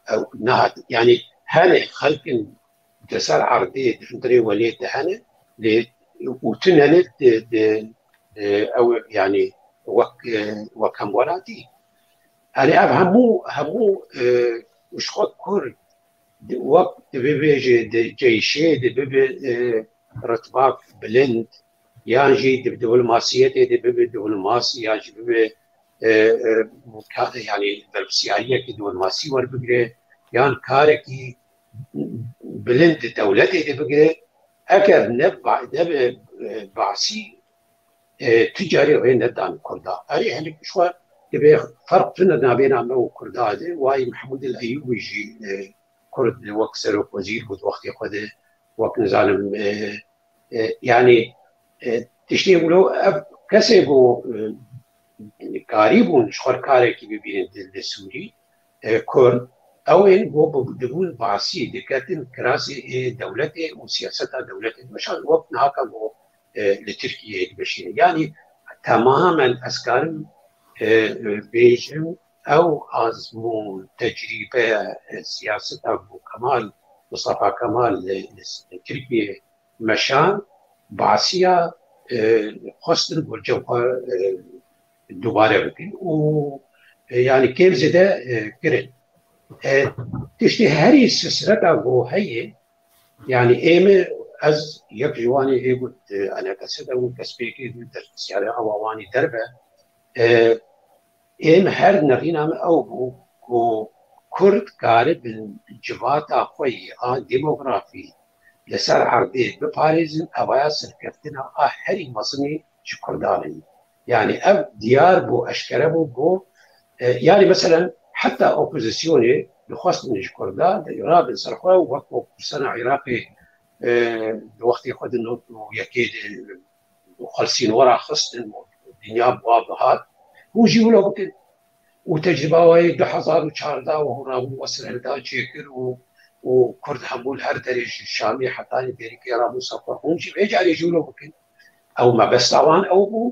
ew nehat. Yani hene xelkin di ser erdê, di hundirê welê de hene, lê û tune ne di, di, di, ew, yani wek, e, wek hemwelatî. Yani ev hemû, hemû, e, ji xwe Kurd, di, wek di bibêje, di ceyşê, di bibe, e, ritbak bilind, yan jî di diplomasiyetê de bibe diplomasî, yan jî bibe, e, e, ka-, yani berpirsiyariyekî diplomasî werbigire, yan karekî bilind di dewletê de bigire, eger ne ba-, ne bi, e, Basî, e, tu carî wê nedan Kurda. Erê hinek ji xwe dibe ferq tune nabêna me û Kurda de. Wayî Mehmûd el Eyûbî jî, e, Kurd wek serokwezîr bû di wextê xwe de, wek nizanim, e, e, yani, e, tiştê wilo ev kesê ku, e, karîbûn ji xwe karekî bibînin di, di Sûrî, e, Kurd, ew ên ku bi-, dibûn Basî, diketin kirasê ê dewletê û siyaseta dewletê. Meşan wek nihaka ku, e, li Tirkiyeyê dibişîne. Yani temamen ez karim, e, bêjim ew azmûn, tecrîbe, e, siyaseta ku Kemal, Mustafa Kemal li, li Tirkiyeyê meşan, Basiya, e, xwestin ku cem xwe, e, dubare bikin û, e, yani kêm zêde, e, kirin. E, tiştê herî sisreta ku heye, yani ê min, ez yek ji wanê ê got, e, enekese de û destpêkê got, berpirsiyarê ewa wanî derve. E, ê min her nerîna min ew bû ku Kurd karibin civata xwe yê a demografî li ser erdê biparêzin, evaya serkeftina a herî mezinê ji Kurdan in. Yani ev diyar bû, eşkere bû, bû, e, yani meselen heta opozisyonê dixwestin ji Kurdan rabin ser xwe, wek ku pirsena Iraqê, e, di wextê xwe di nod û yekê de xwe li sînora xistin û dinya bi wa bihat. Hûn jî wilo bikin. Û tecrîba wayê du hezar û çardeh û hûn rabûn we serhildan çêkir û, û Kurd hemû li her derê ji Şamê hetanî Dêrikê rabûn ser xwe. Hûn jî vê carê jî wilo bikin. Ew mebesta wan ew bû,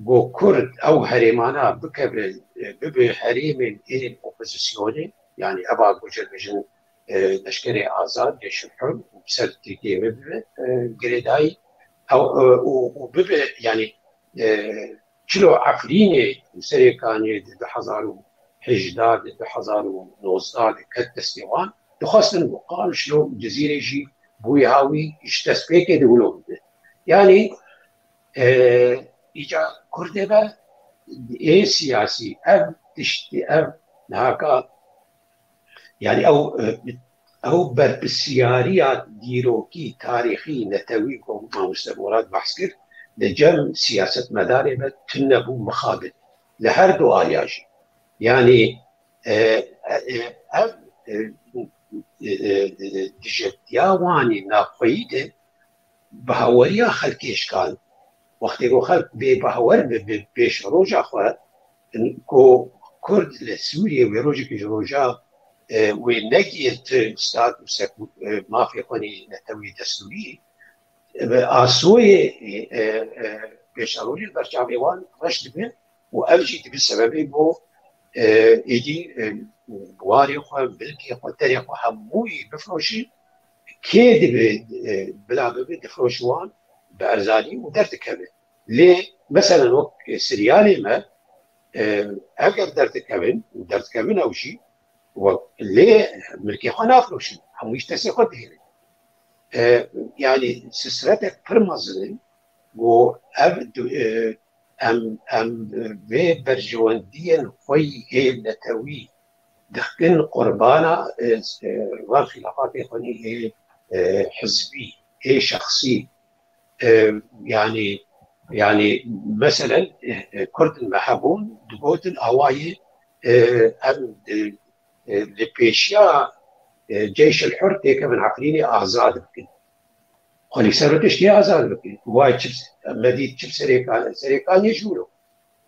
ku Kurd ew herêmana bikeve, bibe herêmên ên opozisyonê, yani eva ku jê dibêjin, e, leşkerê azad, Ceyşulhur, û bi ser Tirkiyeyê ve bibe, e, girêdayî, ew, e, û, û bibe, yani, e, Şilo Efrînê û Serêkaniyê di du hezar û hejda, di du hezar û nozdeh de ket destê wan, dixwestin Qal, Şilo û Cizîrê jî bûyî hawî ji destpêkê de wilo bibe. Yanî, e, îca Kurdê ve ê siyasî, ev tiştî, ev nihaka, yanî ew, e, ew berpirsiyariya dîrokî, tarîxî, netewî ku mamoste Murat behs kir, li cem siyasetmedarê ve tune bû, mixabin. Li her du aliya jî. Yanî, e, e, e, ev, e, e, e, e, dijebtiya wanî navxweyî de bahaweriya xelkê şikand. Wextê ku xelk bê bahawer bi, bi pêşeroja xwe, ku Kurd li Sûriyê wê rojekê ji roja, e, wê negihît stad û sekû-, e, mafê xwe nê netewî destûrî, e, asoyê, e, e, pêşerojê li ber çavê wan reş dibe û ev jî dibe sebebê bo, e, êdî, e, warê xwe, milkê xwe, terê xwe hemûyî bifiroşin. Kê dibe, e, bila bibe, difiroşi wan bi erzanî û derdikeve. Lê, meselen, wek Siryanê me, e, eger derdikevin, û derdikevin ew jî, wek, lê milkê xwe nafiroşin, hemû ji destê xwe dihêlin. E, yanî, sisretek pir mezin in, ku ev du-, e, em, em vê berjewendiyên xwe yî ê netewî dikin qurbana, e, e, van xîlafatê xwe nî ê, e, hizbî, ê şexsî. E, yanî, yanî, meselen, e, e, Kurdin me hebûn, digotin awayê, e, em, e, e, li pêşiya, e, Ceyşil Hur têkevin Efrînê azad bikin. Xwelî ser û tiştê azad bikin. Vay çi, me dît çi serêkan, serêkanê jûro.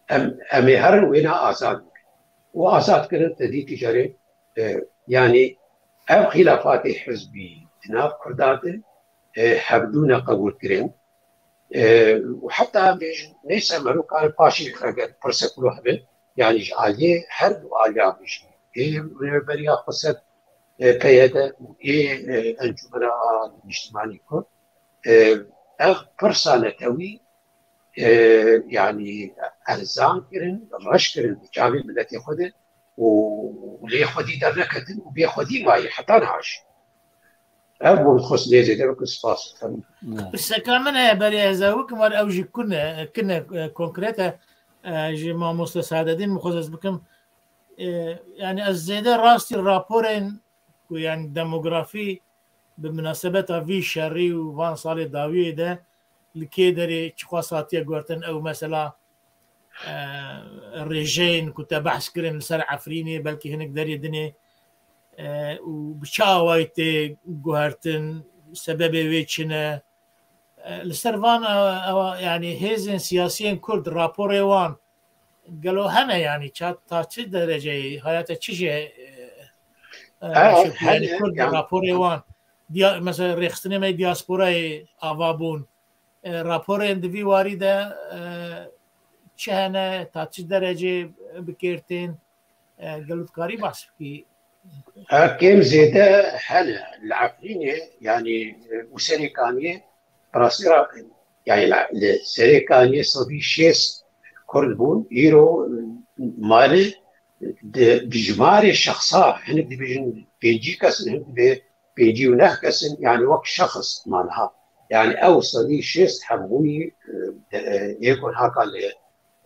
Em, em ê herin wêna azad bikin. Û azad kirin te dîtî carê, e, yanî ev xîlafatê hizbî di nav Kurda de, e, hevdû neqebûl kirin. E, û heta em bêjin, neyse, merokan paşî eger pirsekûlo hebe, yanî ji aliyê her du aliyan bijî. Ê rêveberiya xweser, e, P Y D û ê, e, Encûmena Niştimanî Kurd, e, ev pirsa netewî, e, yanî erzan kirin, reş kirin di çavê miletê xwe de û lê xwedî derneketin û bê xwedî mayî heta niha jî. Ev bû, dixwest lê zêde bikim, spas. Pirseka min heye, berê ez ew bikim, war ew jî kune, kine, e, konkret e, e, ji mamoste Saadedîn min xwest ez bikim. E, yanî ez zêde rastî raporên ku, yanî, demografî bi minasebeta vî şerî û van salê dawiyê de li kê derê çiqas hatiye guhertin, ew mesela, e, rêjeyên ku te behs kirin li ser Efrînê, belkî hinek derê dinê, e, û bi çi awayî tê guhertin, sebebê wê çi ne? E, li ser van, e, ewa, yanî hêzên siyasiyên Kurd, raporê wan gelo hene, yanî ça-, ta çi dereceyê, haya te çi jê, e, e, Ev, eşê ku, yanî hene, Kurd, yan- raporê wan, diya-, mesela rêxistinê me diasporayê ava bûn, e, raporên di vî warî de, e, çi hene, ta çi derecê bi kêr tên, e, gelo dikarî behs bikî? E, kêm zêde hene li Efrînê, yanî, e, û Serêkaniyê, bi rastî re, yanî li, li Serêkaniyê sedî şêst Kurd bûn, îro, e, mane di, bi jimarê şexsa, hinek dibêjin pêncî kes in, hinek dibê pêncî û neh kes in, yanî wek şexs ma niha. Yanî ew sedî şêst hemûyî, e, de, e, ê ku haka li,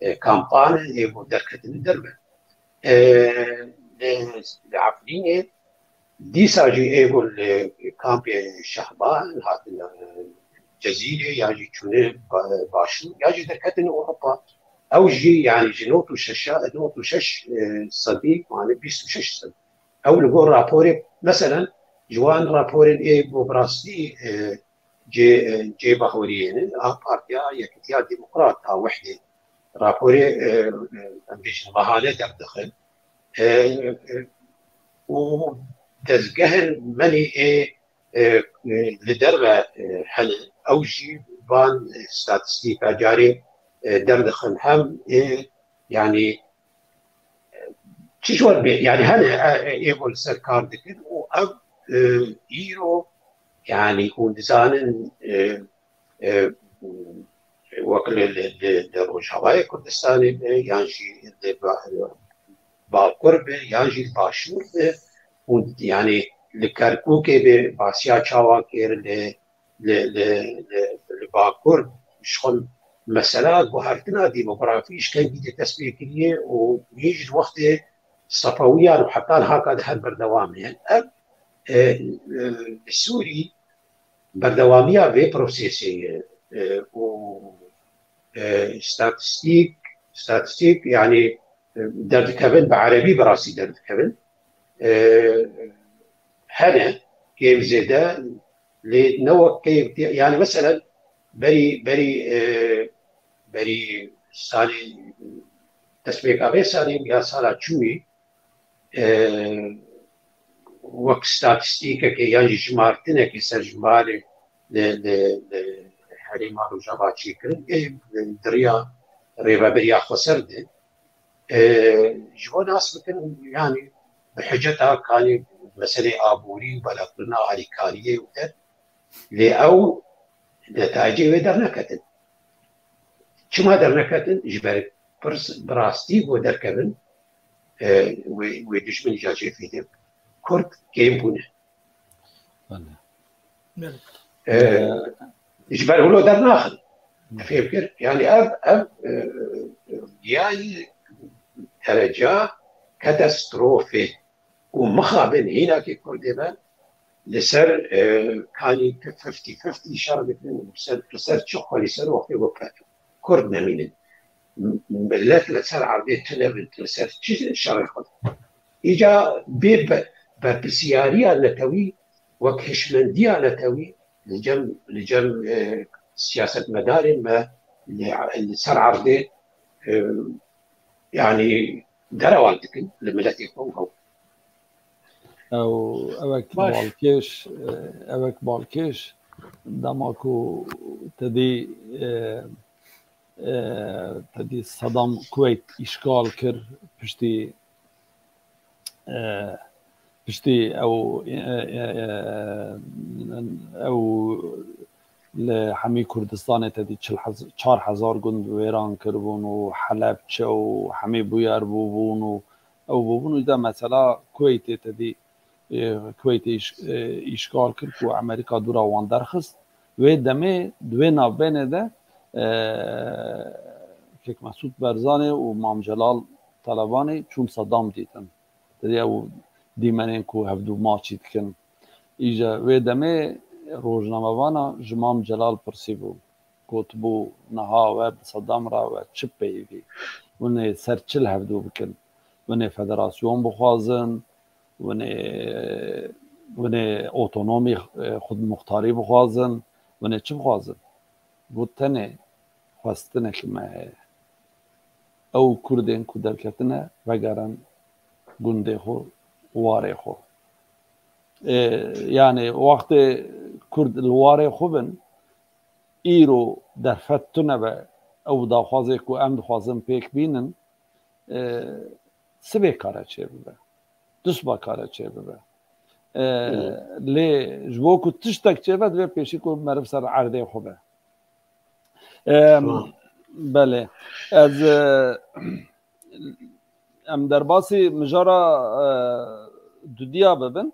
e, kampan in, ê ku derketin derve. E, li, li Efrînê dîsa jî ê ku li kampê Şehba in, hatin, e, Cezîrê, ya jî çûne ba-, Başûr, ya jî derketin Ewropa. Ew jî, yanî ji nod û şeş, nod û şeş, e, sedî, mane bîst û şeş sedî. Ew li gor raporê, meselen, ji wan raporên ê ku bi rastî, e, cê, e, cê bahweriyê ne, a Partiya Yekitiya Demokrat a Wehdê. Raporê, e, e, em bêjin mehane derdixin. E, e, û dezgehên menî ê, e, e, li derve, e, hene. Ew jî van, e, statistîka carê, e, derdixin hem ê, yanî, çi ji wan bê, yanî hene, e, e, ê ku li ser kar dikin û ev, e, îro, yanî hûn dizanin, e, e, wek li, li, li, li Rojavayê Kurdistanê be, yan jî li ba-, Bakur be, yan jî li Başûr be, û, yanî, li Kerkûkê be, basiya çawa kir, li, li, li, li, li Bakur, ji xwe mesela guhertina demografî ji kengî de dest pê kiriye û yê jî li wextê Sefewiyan û heta niha ka de her berdewam e. Ev, e, e, li Sûrî berdewamiya vê prosesê ye, e, û, e, statistîk, statistîk, yanî, e, derdikevin, bi erebî bi rastî derdikevin. E, hene, kêm zêde, lê ne wek kêm, yanî, meselen, berî, berî, e, berî salê, destpêka vê salê ya sala çûyî, e, wek statistîkekê yan jî jimartinekê ser jimarê li, li, li herêma Rojava çêkirin, ê di riya rêveberiya xweser de, e, ji bo nas bikin, yanî bi hiceta kanî meselê aborî û belakirina alîkariyê û te, lê ew netayecê wê derneketin. Çima derneketin? Ji ber pirs bi rastî ku derkevin, e, wê, wê dijmin îca çê fîdê bikin. Kurd kêm bûne. Belê. E, ji ber wilo dernaxin. Fêm kir? Yanî ev, ev, e, giyayî dereca katastropê û mixabin hînakê Kurdê be li ser, e, kanî fifty fifty şer dikin û ser, li ser çi xwelî ser wextê ku Kurd nemînin. Millet li ser erdê tune bin, li ser çi şerê xwe dikin? Îca bê be-, berpirsiyariya netewî wek hişmendiya netewî li cem, li cem, e, siyasetmedarên me li, li ser erdê, e, yanî derewan dikin li miletê xwe û ew. Ew, ewek Baş. balkêş, e, ewek balkêş, dema ku te dî, e, e, te dî Saddam Kuweyt îşgal kir, piştî, e, piştî ew, e, e, e, ew li hemî Kurdistanê te dî çil hez-, çar hezar gund wêran kiribûn û Helebçe û hemî bûyer bûbûn û ew bûbûn û de mesela Kuweytê te dî, e, Kuweytê îş-, e, îşgal kir ku Amerîka dûra wan derxist. Wê demê di wê navbênê de, e, Kek Mesûd Barzanî û Mam Celal Talebanî çûn Sedam dîtin. Te dî ew dîmenên ku hevdû maçî dikin. Îja wê demê rojnamevana ji Mam Celal pirsîbû. Gotibû, niha we bi Sedam re we çi peyivî? Hûn ê ser çi li hevdû bikin? Hûn ê federasyon bixwazin? Hûn ê, hûn ê otonomî, e, xudmuxtarî bixwazin? Hûn ê çi bixwazin? Got, tenê xwestinekî me heye. Ew Kurdên ku derketine vegerin gundê xwe, warê xwe. E, yanî wextê Kurd li warê xwe bin, îro derfet tune be, ew daxwazê ku em dixwazin pêk bînin, e, sibê kare çêbibe, dusba kare çêbibe. E, Hı. Lê ji bo ku tiştek çêbe, divê pêşî ku meriv ser erdê xwe be. Em, Tamam. Belê. Ez, e, em derbasî mijara, e, dudiya bibin.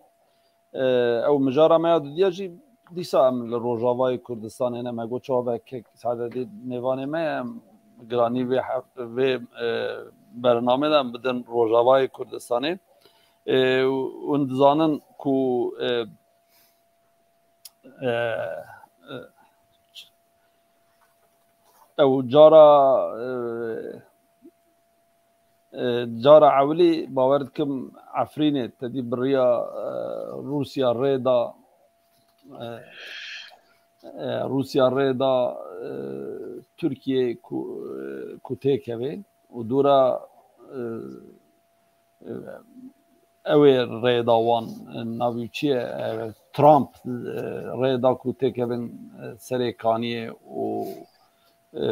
E, ew mijara me ya dudiya jî dîsa em li Rojavayê Kurdistanê ne. Me got çawa be kek Saededî mêvanê me ye, em giranî vê hef-, vê, e, bernamê de em bidin Rojavayê Kurdistanê. E, hûn dizanin ku, e, e, e, ew cara, e, e, cara ewilî bawer dikim Efrînê te dî bi riya, e, Rûsya rê da, e, e, Rûsya rê da, e, Tirkiyê ku, e, ku têkeve û dûra, e, e, ew ê rê da wan, e, navî çi ye, e, Trump, e, rê da ku têkevin, e, Serê Kaniyê û, e,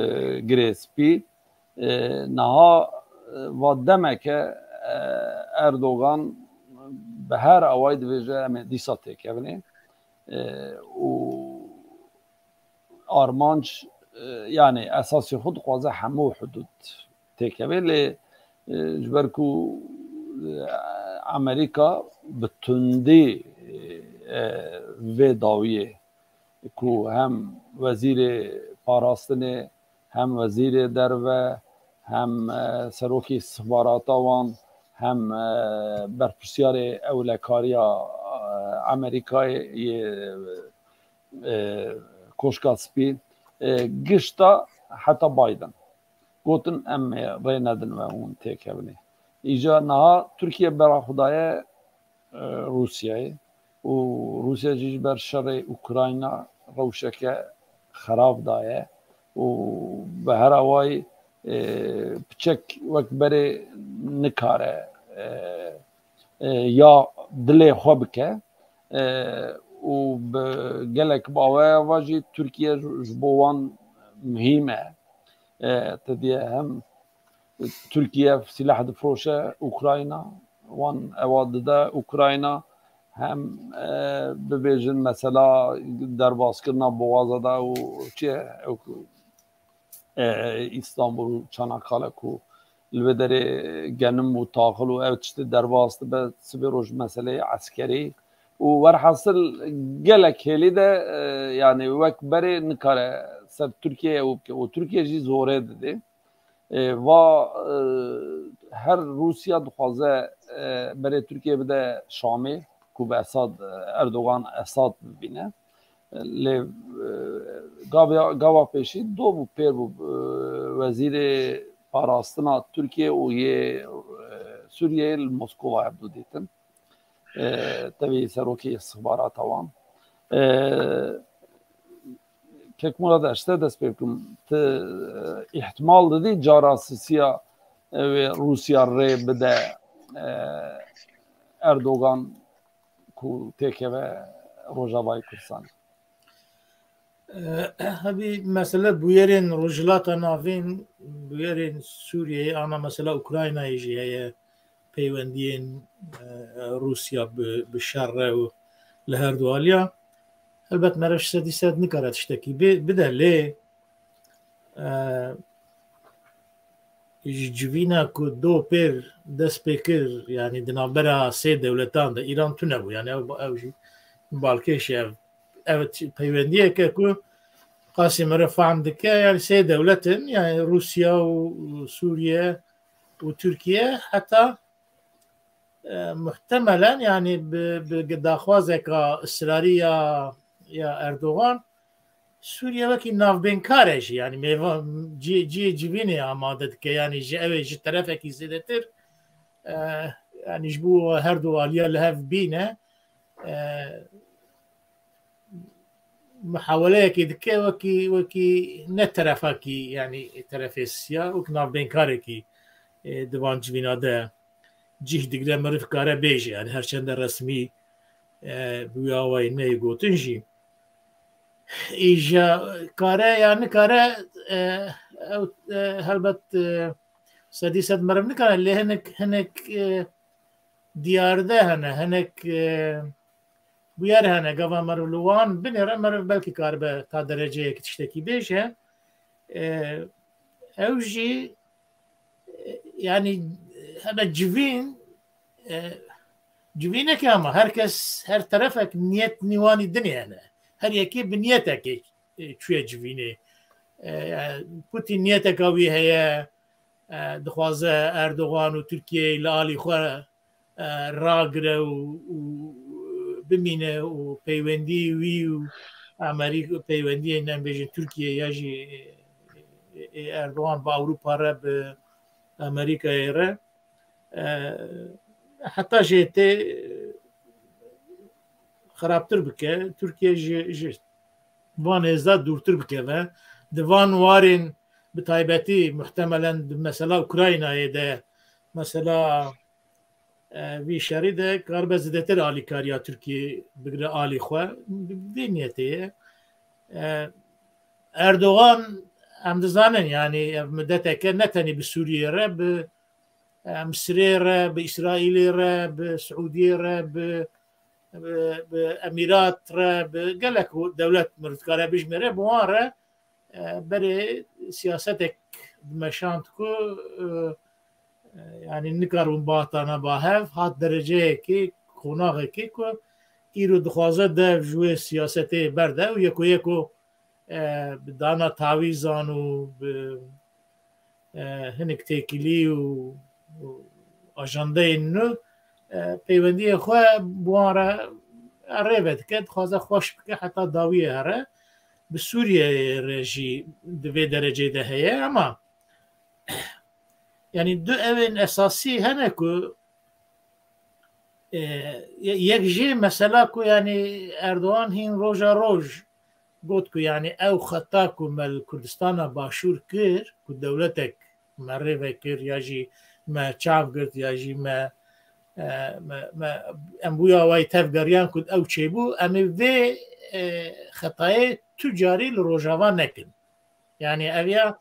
Girê Spî. E, niha, e, va demeke, e, Erdogan bi her awayî dibêje, em ê dîsa têkevinê. E, û armanc, e, yanî esasê xwe dixwaze hemû hudûd têkeve, lê, e, ji ber ku, e, Amerîka bi tundî, e, vê dawiyê ku hem wezîrê parastinê, hem wezîrê derve, hem, e, serokê istixbarata wan, hem, e, berpirsiyarê ewlekariya, e, Amerîkayê yê, e, Koşka Spî, e, gişta heta Biden. Gotin, em ê rê nedin we hûn têkevin ê. Îca niha Tirkiye bera xwe daye, e, Rûsyayê û Rûsya jî ji ber şerê Ukrayna rewşeke xerab daye û bi her awayî, e, piçek wek berê nikare, e, e, ya dilê xwe bike, e, û bi gelek baweya ve jî Tirkiye ji, ji bo wan muhîm e. E, te diye hem Tirkiye sîleh difroşe Ukrayna, wan ewa dide Ukrayna, hem, e, bibêjin mesela derbaskirina Boğaz'a da û çi ye, ew ku, e, Îstanbul û Çanakkale ku li vê derê genim û taxil û ev tiştê derbas dibe, sibê roj meseleyê eskerî û werhasil gelek hêlî de, e, yanî wek berê nikare ser Tirkiyeyê ew bike û Tirkiye jî zorê didê. E, va, e, her Rûsya dixwaze, e, berê Tirkiye bide Şamê, ku bi Esad, e, Erdogan Esad bibîne. E, lê, e, gavya, gava pêşî do bû pêr bû, e, wezîrê parastina Tirkiye û yê, e, Sûriyeyê li Moskova ev du dîtin. E, tevî serokê istixbarata wan. E, Kek Murat, ez te dest pê bikim. Tu, e, îhtimal didî cara sisiya, e, wê Rûsya rê bide, e, Erdogan ku têkeve Rojavayê Kurdistanê? E, hebî mesele bûyerên Rojhilata Navîn, bûyerên Sûriyeyê, ana mesela Ukraynayê jî heye peywendiyên, e, Rûsya bi, bi şer re û li her du aliya. Helbet meriv ji sedî sed nikare tiştekî bê-, bide, lê, e, ji civîna ku do pêr dest pê kir, yanî di navbera sê dewletan de Îran tune bû, yanî ew, ew jî balkêş e, ev, ev peywendiyeke ku qasî meriv fehm dike, yanî sê dewlet in, yanî Rûsya û Sûriye û Tirkiye, heta, e, muhtemelen, yanî bi, bi daxwazeka israrî ya, ya Erdogan, Sûriye wekî navbênkar e jî, yanî mêva-, cî-, cihê civînê amade dike, yanî ji ew ê ji terefekî zêdetir, e, yanî ji bo her du aliya li hev bîne, e, muhaweleyekê dike wekî, wekî ne terefakî, yanî terefê sisiya, wek navbênkarekî, e, di van civîna de cih digre, meriv kare bêje, yanî her çende resmî, e, bi wî awayî neyê gotin jî. Îja kare ya nikare, e, ew, e, helbet, e, sedî sed meriv nikare, lê hinek, hinek, e, diyarde hene, hinek, e, bûyer hene, gava meriv li wan binêre, meriv belkî karibe ta dereceyek tiştekî bêje. E, ew jî, e, yanî hebe civîn, e, civîneke ama her kes, her terefek niyet nîwanî dinê hene. Her yekê bi niyetekê, e, çûye civînê. E, Putin niyeteka wî heye, e, dixwaze Erdogan û Tirkiyeyê li alî xwe, e, ragire û, û bimîne û peywendiyê wî û Amerîka, peywendiyên, em bêjin, Tirkiye ya jî, e, e, Erdogan bi Ewropa re, bi Amerîkayê re, e, heta jê tê xirabtir bike, Tirkiye ji, ji van hêza dûrtir bikeve. Di van warên bi taybetî muhtemelen di mesela Ukraynayê de, mesela, e, vî şerî de karibe zêdetir alîkariya Tirkiyê bigire alî xwe. Bi vê niyetê ye. E, Erdogan, em dizanin, yanî ev mideteke ne tenê bi Sûriyê re, bi, e, Misirê re, bi Îsraîlê re, bi Siûdiyê re, bi, bi, bi Emîrat re, bi gelek dewlet meriv dikare bijmêre, bi wan re, e, berê siyasetek dimeşand ku, e, e, yanî nikaribûn bihatana ba hev, hat dereceyekê, qonaxekê ku îro dixwaze dev ji wê siyasetê berde û yeko yeko, e, bi dana tawîzan û bi, e, hinek têkilî û, û ajandeyên nû, e, peywendiyê xwe bi wan re rê vedike, dixwaze xweş bike heta dawiyê here. Bi Sûriyeyê re jî di vê derecê de heye, ama yanî du ewên esasî hene ku, e, ye-, yek jê mesela ku yanî Erdogan hîn roja roj got ku yanî ew xeta ku me li Kurdistana Başûr kir, ku dewletek me rê vekir ya jî me çav girt ya jî me, e, me, me, em bûya wayî tevgeriyan ku ew çêbû, em ê vê, e, xetayê tu carî li Rojava nekin. Yanî ev ya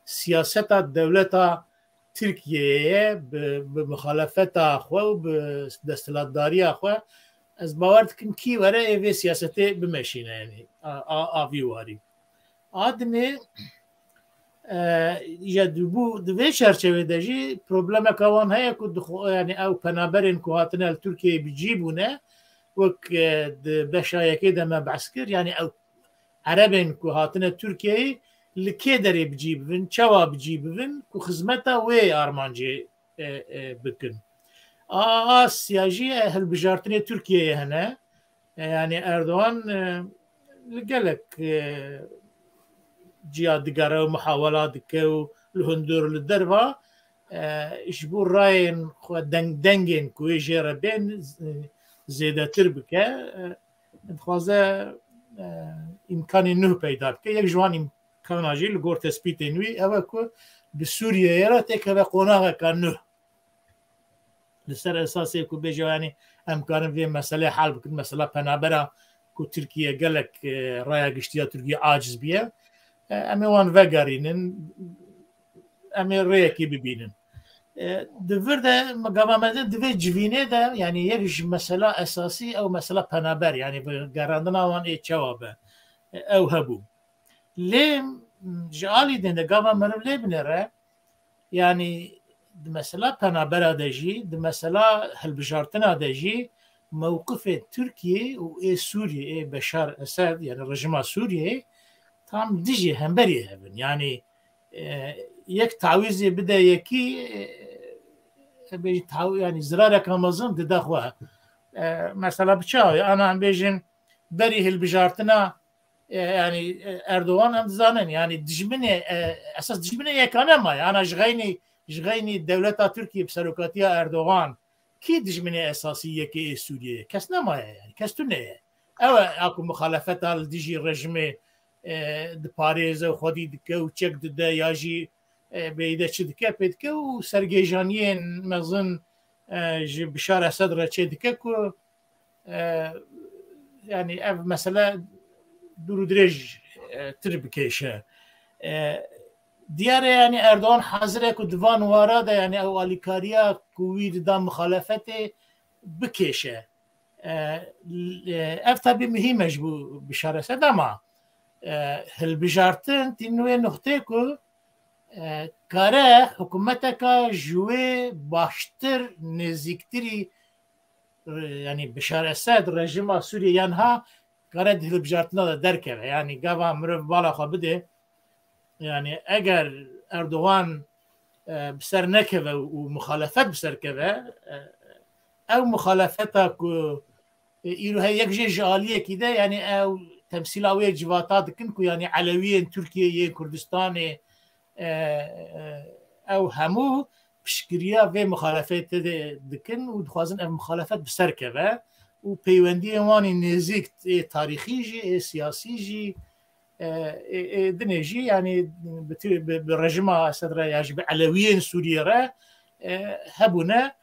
siyaseta dewleta Tirkiyeyê ye bi, bi muxalefeta xwe û bi desthilatdariya xwe. Ez bawer dikim kî were ê vê siyasetê bimeşîne, yanî a, a, a vî warî. A dinê, e, ya dibû, di vê çerçevê de jî problemeka wan heye ku dixwe, yanî ew penaberên ku hatine li Tirkiyeyê bi cî bûne, wek, e, di beşa yekê de me behs kir, yanî ew Erebên ku hatine Tirkiyeyê li kê derê bi cî bibin, çawa bi cî bibin ku xizmeta wê armancê, e, e, bikin. A, a siya jî, e, hilbijartinê Tirkiyeyê hene. E, yanî Erdogan, e, li gelek, e, ciya digere û muhawela dike û li hundir li derva, e, ji bo rayên xwe deng-, dengên ku wê jê re bên, z-, zêdetir bike. E, dixwaze, e, îmkanê nû peyda bike. Yek ji wan îmkana jî li gor tespîtên wî ew e ku bi Sûriyeyê re têkeve qonaxeka nû. Li ser esasê ku bêje, yanî em karin vê meselê hal bikin, mesela penabera ku Tirkiye gelek, e, raya giştî ya Tirkiye aciz bûye, e, em ê wan vegerînin, em ê rêyekê bibînin. E, di vir de, gava me de di vê civînê de, yanî yek ji mesela esasî ew mesela penaber, yanî bi gerandina wan ê çawa be, e, ew hebû. Lê, m, ji alî din de gava meriv lê binêre, yanî di mesela penabera de jî, di mesela hilbijartina de jî mewqifê Tirkiyê û ê Sûriyê, ê Beşar Esed, yanî rejîma Sûriyeyê tam dijî hemberî hev in. Yanî, e, yek tawîzê bide yekî, e, e, bêjî taw-, yanî zirareka mezin dide xwe. E, mesela bi çawa? Ana em bêjin berî hilbijartina, e, yanî, e, Erdogan em dizanin, yanî dijminê, e, esas dijminê yekane maye. Ana ji xeynî, ji xeynî dewleta Tirkiyê bi serokatiya Erdogan kî dijminê esasî yekê ê Sûriyeyê? Kes nemaye yanî, kes tune ye. Ew e, a ku muxalefeta li dijî rejimê, e, diparêze û xwedî dike û çek dide ya jî, e, bêyî de çi dike, pê dike û sergêjaniyên mezin, e, ji Bişar Esed re çê dike ku, e, yanî ev mesele dûr û dirêj, e, tir bikêşe. E, diyar e, yanî Erdogan hazir e ku di van wara de, yanî ew alîkariya ku wî dida muxalefetê bikêşe. E, l-, e, ev tabî muhîm e ji bo Bişar Esed, ama, e, hilbijartin tînin wê nuxtê ku, e, kare hikûmeteka ji wê baştir, nêzîktirî, e, yanî Bişar Esed, rejîma Sûriyê yan ha kare di hilbijartina de derkeve. Yanî gava mirov bala xwe bide, yanî eger Erdogan, e, bi ser nekeve û muxalefet bi ser keve, e, ew muxalefeta ku, e, îro heye yek jê ji aliyekî de, yanî ew temsîla wê civata dikin ku yanî Elewiyên Tirkiyeyê, Kurdistanê, e, e, ew hemû piştgiriya vê muxalefetê de dikin û dixwazin ev muxalefet bi ser keve û peywendiyên wan ê nêzîk ê tarîxî jî, ê siyasî jî, e, ê, ê dinê jî, yanî bi tu-, bi, bi rejîma Esed re ya jî bi Elewiyên Sûriyê re, e, hebûne.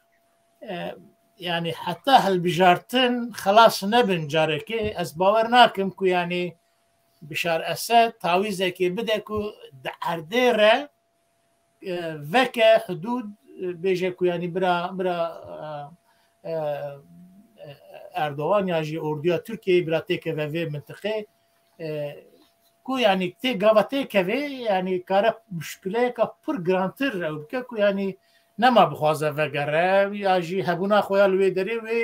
E, yanî heta hilbijartin xelas nebin carekê, ez bawer nakim ku yanî Bişar Esed tawîzekê bide ku di erdê re, e, veke hidûd, e, bêje ku yanî bira, bira, e, e, Erdogan ya jî orduya Tirkiyeyê bira têkeve vê mintiqê, e, ku, yanî, tê gava têkevê, yanî, kare muşkileyeka pir girantir ew bike ku, yanî, nema bixwaze vegere, ya jî hebûna xwe ya li wê derê wê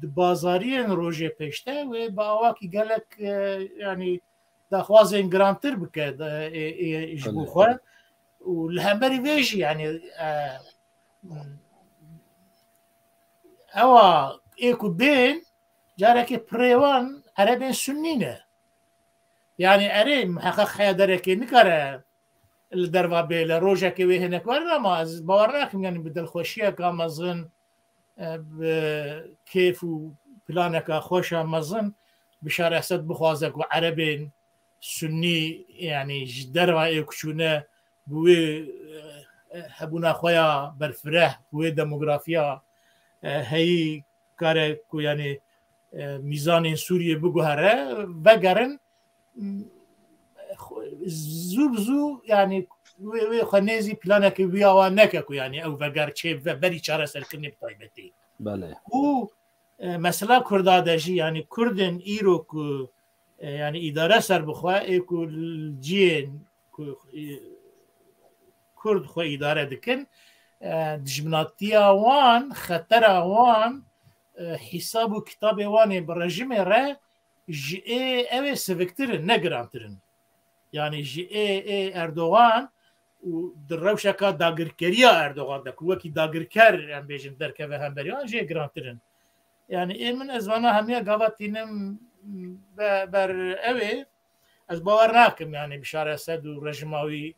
di bazariyên rojê pêşte wê bi awakî gelek, e, yanî, daxwazên girantir bike, e, e, e, ji bo Belê. xwe. Û li hemberî vê jî, yanî, e, ewa ê ku bên, carekê pirê wan erebên sunnî ne. Yanî erê, miheqeq heya derekê nikare li derva bê, li rojekê wê hinek werin, ama ez bawer nakim, yanî bi dilxweşiyeka mezin, e, bi kêf û planeka xweşa mezin Bişar Esed bixwaze ku erebên sunnî, yanî ji derva ê ku çûne, bi wê, e, hebûna xwe ya berfireh, bi wê demografiya, e, heyî kare ku, yanî, e, mîzanên Sûriyê biguhere, vegerin, m, xwe-, zû bi zû, yanî, wê, wê xwe nêzî planeke wî awa neke ku, yanî, ew veger çê bibe berî çareserkirinê bi taybetî. Belê. Û, e, mesela Kurda de jî, yanî, Kurdên îro ku, e, yanî, îdare ser bixwe, ê ku li ciyên ku, e, Kurd xwe îdare dikin, e, dijminatiya wan, xetera wan, e, hîsab û kitabê wan ê bi rejimê re ji ê ew ê siviktir in, ne girantir in. Yanî ji ê, ê Erdogan û di rewşeka dagirkeriya Erdogan de, ku wekî dagirker, em bêjin, derkeve hemberî wan, jê girantir in. Yanî ê min, ez vana hemiya gava tînim be-, ber ew ê, ez bawer nakim, yanî Bişar Esed û rejima wî,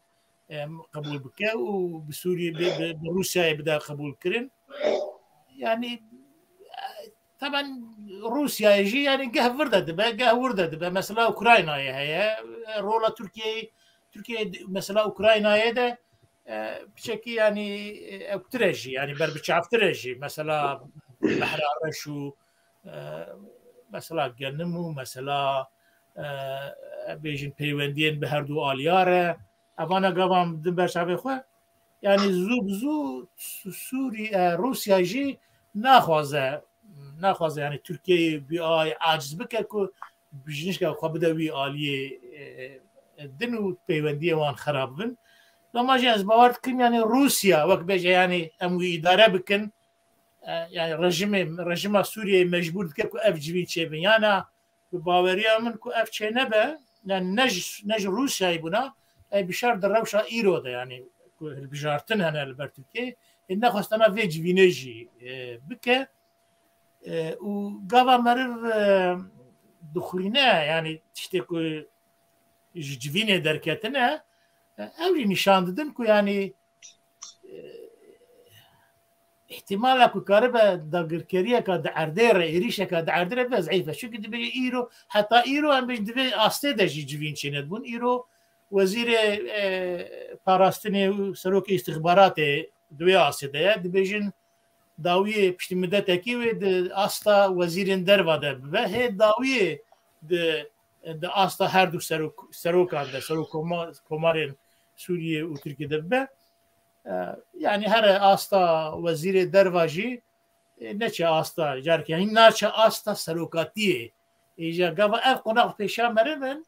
em, qebûl bike û bi Sûriyê, bi, bi, bi Rûsyayê bide qebûl kirin. Yanî, e, taban Rûsyayê jî, yanî geh vir de dibe, geh wir de dibe. Mesela Ukraynayê heye, e, rola Tirkiyeyê, Tirkiye, mesela Ukraynayê de, e, piçekî, yanî, e, ewtir e jî, yanî berbiçavtir e jî. Mesela Behra Reş û, e, mesela genim û mesela, e, bêjin peywendiyên bi her du aliya re. Evana gavan din ber çavê xwe. Yanî zû bi zû Sû-, Sûrî-, e, Rûsya jî naxwaze, naxwaze, yanî Tirkiyeyê bi ay aciz bike ku bijnişka xwe bide wî aliyê, e, din û peywendiyê wan xerab bin. Loma jî ez bawer dikim, yanî Rûsya wek bêje, yanî em wî îdare bikin, e, yanî rejimê, rejima Sûriyeyê mecbûr dike ku ev civîn çêbin. Yana bi baweriya min ku ev çênebe, yanî ne ji, ne ji Rûsyayê bûna, ey Bişar di rewşa îro de, yanî ku hilbijartin hene li ber Tirkiyeyê, ê nexwestana vê civînê jî, e, bike. E, û gava meriv, e, dixwîne, yanî tiştê ku ji civînê derketine, e, ew jî nîşan didin ku, yanî, e, îhtîmala ku karibe dagirkeriyeka di erdê re, êrîşeka di erdê re bibe zeîf e. Çimkî dibêje îro, heta îro em bêjin di vê astê de jî civîn çênedibûn. Îro wezîrê, e, parastinê û serokê îstixbaratê di wê astê de ye. Dibêjin dawiyê piştî midetekî wê di asta wezîrên derva de bibe. Hê dawiyê di, di asta her du serok-, serokan de, serok koma-, komarên Sûriyê û Tirkiyê de bibe. E, yanî here asta wezîrê derva jî, e, neçe asta, careke hîn naçe asta serokatiyê. Îja gava ev qonax pêşa meriv in,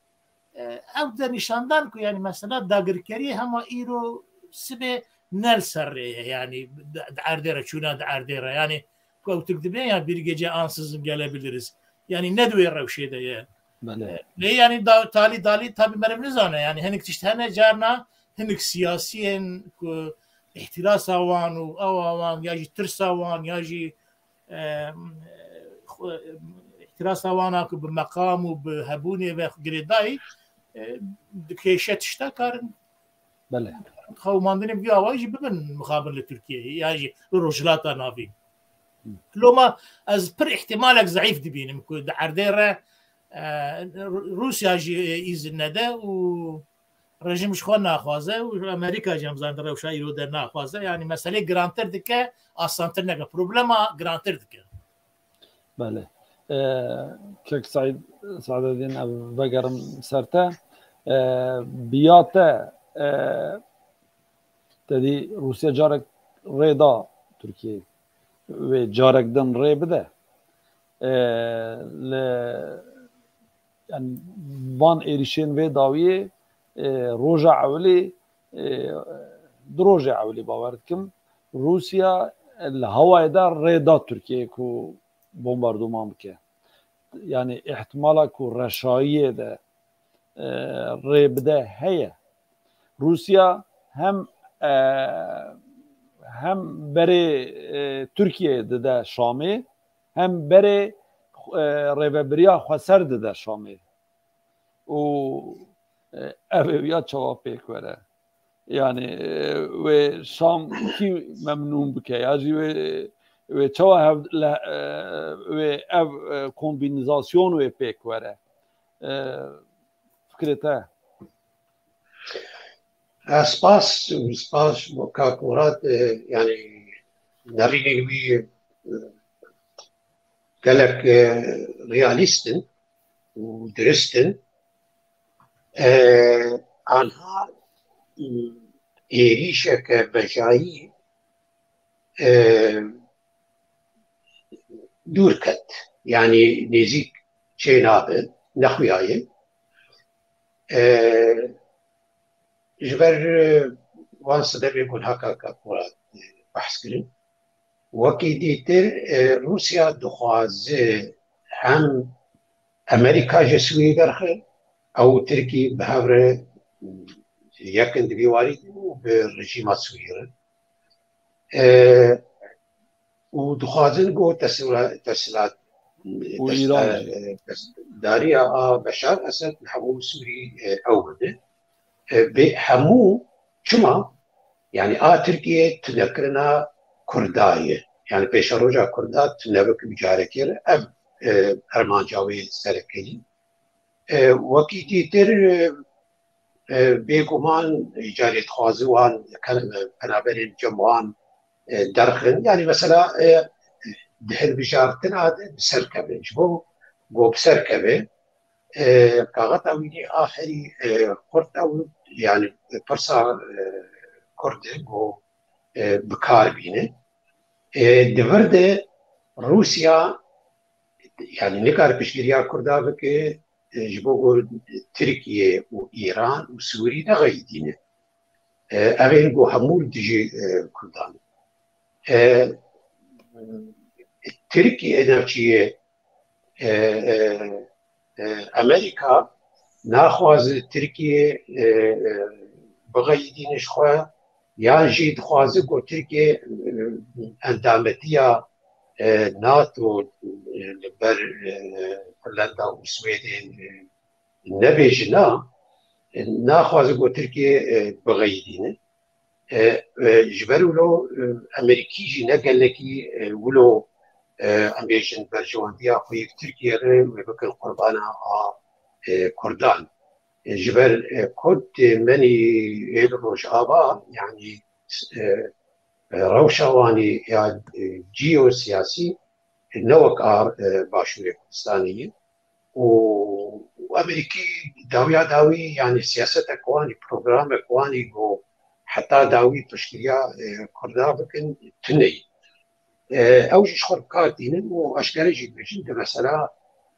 e, ew de nîşandan ku, yanî, mesela dagirkeriyê hema îro sibê ne li ser rê ye, yanî di, di erdê re, çûna di erdê re, yanî ku ew Tirk dibê ya bir gece ansızın gelebiliriz. Yanî ne di wê rewşê de ye. Belê. E, lê yanî da-, talî dalî tabi meriv nizane, yanî hinek tişt hene, carna hinek siyasiyên ku îhtirasa wan û ewa wan ya jî tirsa wan ya jî, e, xwe, îhtirasa wana ku bi meqam û bi hebûnê ve girêdayî, e, dikêşe tişta karin Belê. Xewmandinên vî awayî jî bibin mixabin li Tirkiyeyê ya jî li Rojhilata Navîn. Loma ez pir îhtimalek zeîf dibînim ku di erdê re, e, Rû-, Rûsya jî, e, îzin nede û rejîm ji xwe naxwaze û Amerîka jî em zanin di rewşa îro de naxwaze. Yanî meselê girantir dike, asantir neke. Problema girantir dike. Belê. E, Kek Seîd, Seîdedîn, ev vegerim ser te. E, biya te, e, te dî Rûsya carek rê da Tirkiyeyê. Wê carek din rê bide. E, li yani van êrişên vê dawiyê, e, roja ewilê, e, du rojê ewilê bawer dikim, Rûsya li hewayê de rê da Tirkiyeyê ku bombardoman bike. Yani ihtimala ku reşayiyê de, e, rê bide heye. Rûsya hem, e, hem berê, e, Tirkiyeyê dide Şamê, hem berê, e, rêvebiriya xweser dide Şamê. Û, e, ev ê ya çawa pêk were? Yani, e, wê Şam kî memnûn bike? Ya jî wê, wê çawa hev-, le-, e, wê ev, e, kombînîzasyon wê pêk were? E, fikrê te? E, spas, spas bo kak Murat, e, yani nerînên wî, e, gelek, e, realîst in û dirist in. E, anha, e, êrîşeke bejayî, e, dûr ket. Yani nêzîk çê nabe, nexuyaye. E, ji ber, e, wan sebebên ku niha kak Murat, e, behs kirin. Wekî dîtir, e, Rûsya dixwaze hem Amerîka ji Sûriyê derxe, ew û Tirkî bi hev re yekin di vî warî de û bi rejîma Sûriyê re. E, û dixwazin ku tesîla-, tesîlat, Û tesîla-, Îran jî. e, tesîdariya a Beşar Esed li hemû Sûrî, e, ew bide. E, bê hemû çima? Yani a Tirkiye tunekirina Kurda ye. Yani pêşeroja Kurda tune bike bi carekê re, ev, e, armanca wê serekeyî. E, wekî dîtir, e, e, bêguman carê dixwaze wan ken-, penaberên cem wan, e, derxin. Yani mesela, e, di hilbijartina de bi ser keve. Ji bo ku bi ser keve, e, kaxeta wî a herî, e, xurt ew, yani pirsa, e, Kurd e ku, e, bi kar bîne. E, di vir de Rûsya, yani nikare piştgiriya Kurda bike, e, ji bo ku Tirkiye û Îran û Sûrî nexeyidîne. E, ev ên ku hemû li dijî, e, Kurdan. E, Tirkiye, navçiyê, e, e, e, Amerîka naxwaze Tirkiye, e, e, bixeyidîne ji xwe, yan jî dixwaze ku Tirkiye, e, endametiya, e, NATO, e, li ber, e, Finlanda û Swêdê, e, nebêje na, e, naxwaze ku Tirkiye, e, bixeyidîne. E, e, ji ber wilo, e, Amerîkî jî ne gelekî, e, wilo, e, em bêjin berjewendiya xwe yê Tirkiye re wê bikin qurbana a, e, Kurdan. E, ji ber, e, Kurd, e, menî ê li Rojava, yani, e, e, rewşa wan ê ya, e, ciyosiyasî, e, ne wek a, e, Başûrê Kurdistanê ye. û, û Amerîkî dawiya dawî, yani siyasetek wan ê, programek wan ê ku heta dawî piştgiriya, e, Kurda bikin, tune ye. E, ew jî ji xwe bi kar tînin û eşkere jî dibêjin di mesela,